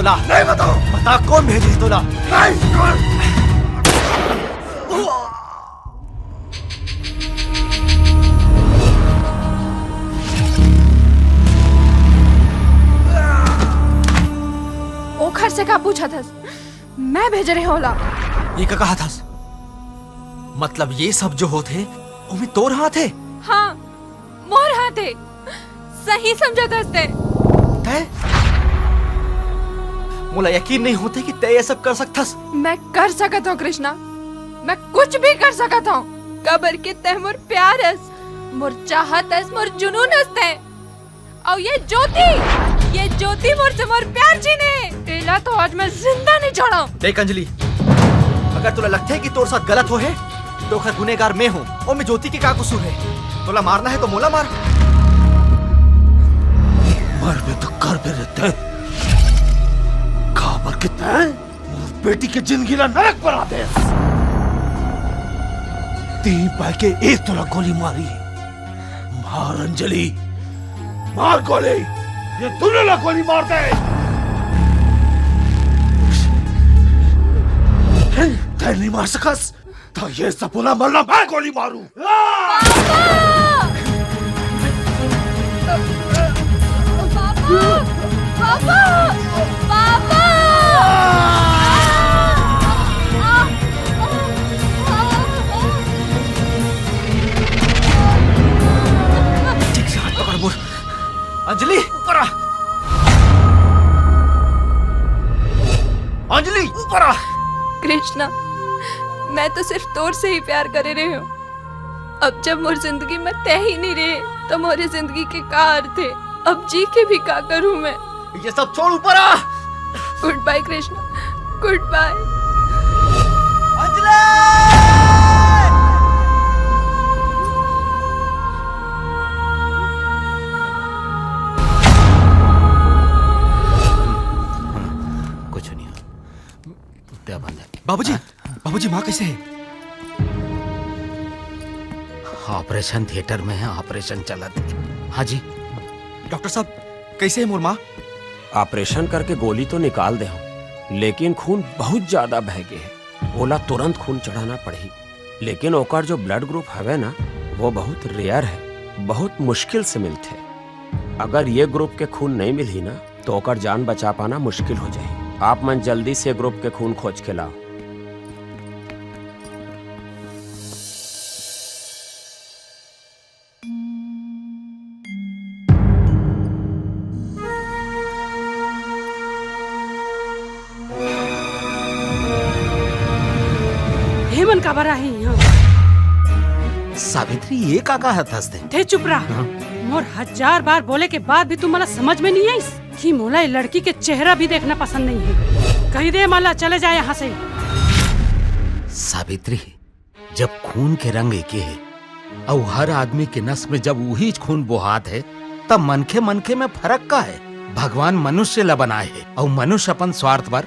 तोला? नहीं बताओ। बता, कौन भेजे तोला? नहीं। ओखर से का पूछत हस? मैं भेजे रहेंव ओला। ये का कहत हस? मतलब ये सब जो होत हे, ओमे तोर हाथ हे? हाँ, मोर हाथ हे। सही समझत हस तैं। तैं? मोला यकीन नहीं होत हे कि तैं ये सब कर सकथस। मैं कर सकत हंव कृष्णा, मैं कुछ भी कर सकत हंव। काबर के तैं मोर प्यार हस, मोर चाहत हस, मोर जुनून हस तैं। अउ ये ज्योति, ये ज्योति मोर से मोर प्यार छीने। एला तो आज मैं जिंदा नहीं छोड़ंव। देख अंजलि, अगर तोला लगथे कि तोर साथ गलत होहे, त ओखर गुनेगार मैं हंव। ओमे ज्योति के का कसूर हे? तोला मारना हे त मोला मार। मरबे त करबे रे तैं। काबर के तैं मोर बेटी के जिंदगी ला नरक बना देस। तीन पाई के एक तोला गोली मारी। मार अंजलि, मार गोली। ये दूनों ला गोली मार दे। तैं नहीं मार सकस। त ये सबो ला मरना, मैं गोली मारूं। पापा! पापा! पापा! पापा! ठीक से हाथ पकड़ मोर। अंजलि, ऊपर आ। अंजलि, ऊपर आ। कृष्णा, मैं तो सिर्फ तोर से ही प्यार करे रहेंव। अब जब मोर जिंदगी में तैं ही नहीं रहे, त मोरे जिंदगी के का अर्थ हे? अब जी के भी का करूं मैं? ये सब छोड़, ऊपर आ। Goodbye Krishna, goodbye। अंजलि! कुछ नहीं हो। बाबूजी, बाबूजी, माँ कैसे हे? ऑपरेशन थिएटर में हे, ऑपरेशन चलत हे। हाँ जी। डॉक्टर साहब, कैसे हे मोर माँ? ऑपरेशन करके गोली तो निकाल दे हंव, लेकिन खून बहुत ज्यादा बह गे हे। ओला तुरंत खून चढ़ाना पड़ही, लेकिन ओकर जो ब्लड ग्रुप हवे ना, वो बहुत रेयर हे, बहुत मुश्किल से मिलथे। अगर ये ग्रुप के खून नहीं मिलही ना, तो ओकर जान बचा पाना मुश्किल हो जाही। आप मन जल्दी से ग्रुप के खून खोज के लाओ। हे मन काबर आही इहाँ? सावित्री, ये का कहत हस तैं? तैं चुप रह। हाँ। मोर हजार बार बोले के बाद भी तुमला समझ में नहीं आइस कि मोला ये लड़की के चेहरा भी देखना पसंद नहीं हे। कहि दे ए मन ला चले जाए यहाँ से। सावित्री, जब खून के रंग एके हे, अउ हर आदमी के नस में जब उहीच खून बोहात हे, तब मनखे मनखे में फरक का हे? भगवान मनुष्य ला बनाए हे, अउ मनुष्य अपन स्वार्थ बर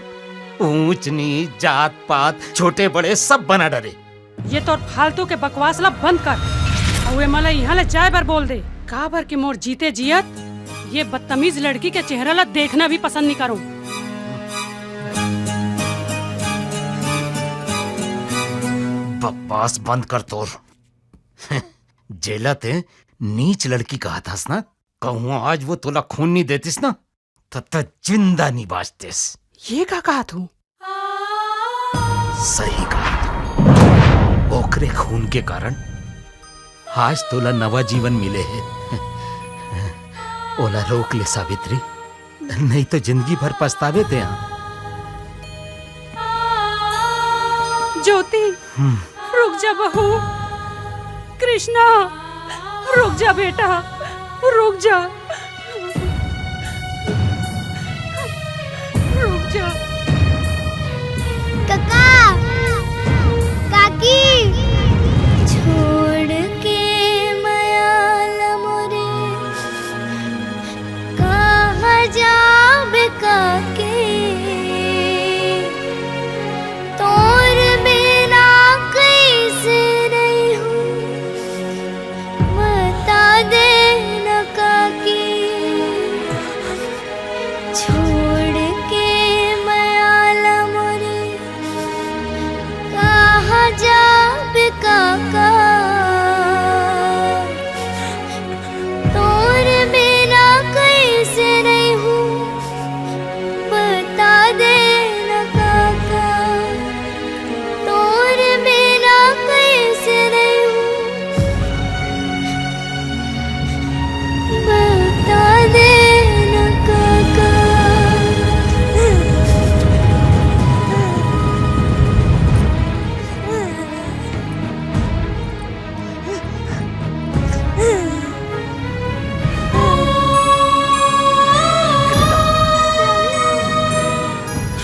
ऊंच नीच, जात पात, छोटे बड़े सब बना डरे। ये तोर फालतू के बकवास ला बंद कर, अउ ए मन ला इहाँ ले जाए बर बोल दे, काबर के मोर जीते जियत ये बदतमीज लड़की के चेहरा ला देखना भी पसंद नहीं करों। बकवास बंद कर तोर। जेला तैं नीच लड़की कहत हस ना, कहूँ आज वो तोला खून नहीं देतिस ना, त तैं जिंदा नहीं बाचतेस। ये का कहत हस? सही कहत हंव। ओकरे खून के कारण आज तोला नवा जीवन मिले हे। ओला रोक ले सावित्री, नहीं तो जिंदगी भर पछताबे तैं। ज्योति, हम्म। रुक जा बहू। कृष्णा, रुक जा बेटा, रुक जा, रुक जा। कका, काकी, छोड़ के मया ल मोरे, कहाँ जाबे काकी? तोर बिना कइसे रहिहूँ, बता दे न काकी। छोड़ के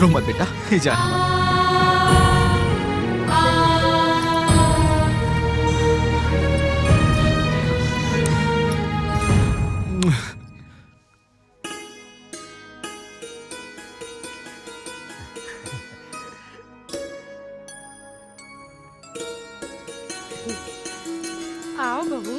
रो मत बेटा, ये जाना मत। आओ बहू।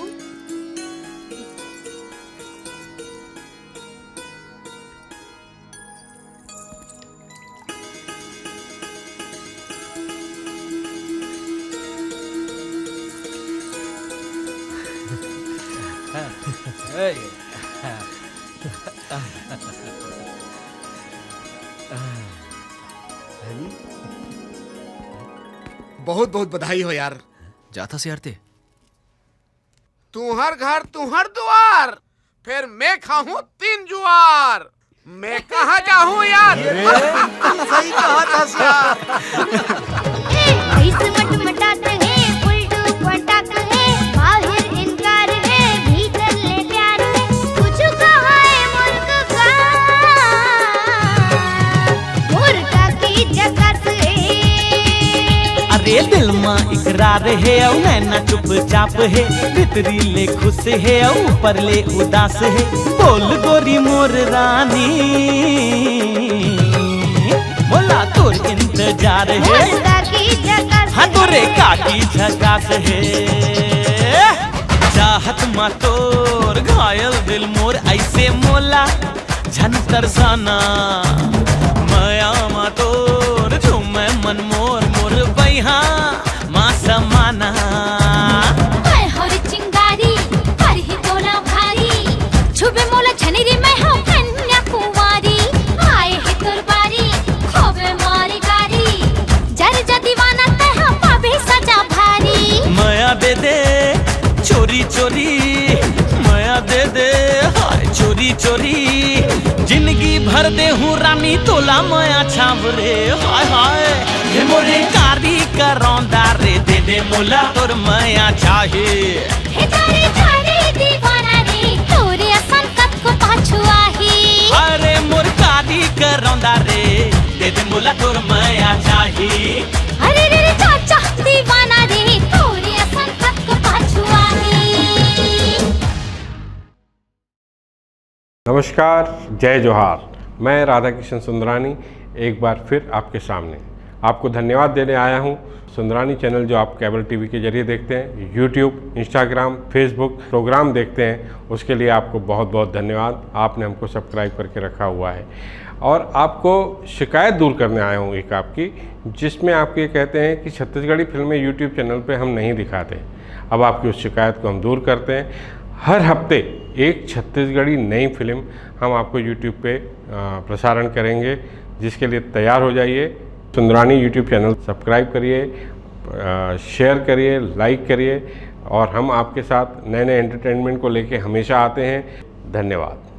बहुत बहुत बधाई हो यार। जाथा से यार ते। तुहर घर तुहर दुआर, फेर मैं खाहूं तीन जुआर। मैं कहां जाहूं यार? सही कहा था यार। ए, ऐसे मटमटात हे, फुलटू पटाक हे, बाहिर इनकार हे, भीतर ले प्यार हे। कुछ कहा हे मुल्क का, मुर्गा की जगह से। अरे दिल मा इकरार हे, अउ नैना चुपचाप हे, भीतरी ले खुश हे, अउ ऊपर ले उदास हे। बोल गोरी मोर रानी, मोला तोर इंतजार हे। मुर्गा की जगह से। हाँ, तोरे काकी झकास हे। चाहत मा तोर घायल दिल मोर, ऐसे मोला झन तरसाना। मया मा तोर झूमे मन मोर, मोर बइहा मा समाना। मैं हो रे चिंगारी, परही तोला भारी, छुबे मोला झनी रे, मैं हो कन्या कुंवारी। आए हे तोर बारी, खोबे मारी गारी, जर जा दीवाना, तैं हा पाबे सजा भारी। मया दे दे चोरी चोरी, मया दे दे हाय चोरी चोरी, जिंदगी भर देहूं रानी तोला मया छांव रे। हाय हाय, हे मोरे कारी करौंदा रे, दे दे मोला तोर मया चाही। हे जारे जारे दीवाना रे, तोरे असन कतको पाछू आही। अरे मोर कारी करौंदा रे, दे दे मोला तोर मया चाही। अरे रे रे चाचा दीवाना रे, तोरे असन कतको पाछू आही। नमस्कार, जय जोहार। मैं राधाकिशन सुंदरानी एक बार फिर आपके सामने आपको धन्यवाद देने आया हूं। सुंदरानी चैनल जो आप केबल टीवी के जरिए देखते हैं, YouTube, Instagram, Facebook प्रोग्राम देखते हैं, उसके लिए आपको बहुत बहुत धन्यवाद। आपने हमको सब्सक्राइब करके रखा हुआ है। और आपको शिकायत दूर करने आया हूँ एक आपकी, जिसमें आप ये कहते हैं कि छत्तीसगढ़ी फिल्में YouTube चैनल पे हम नहीं दिखाते। अब आपकी उस शिकायत को हम दूर करते हैं। हर हफ्ते एक छत्तीसगढ़ी नई फिल्म हम आपको YouTube पे, अ, प्रसारण करेंगे, जिसके लिए तैयार हो जाइए। सुंदरानी YouTube चैनल सब्सक्राइब करिए, अ, शेयर करिए, लाइक करिए और हम आपके साथ नए नए एंटरटेनमेंट को लेके हमेशा आते हैं। धन्यवाद।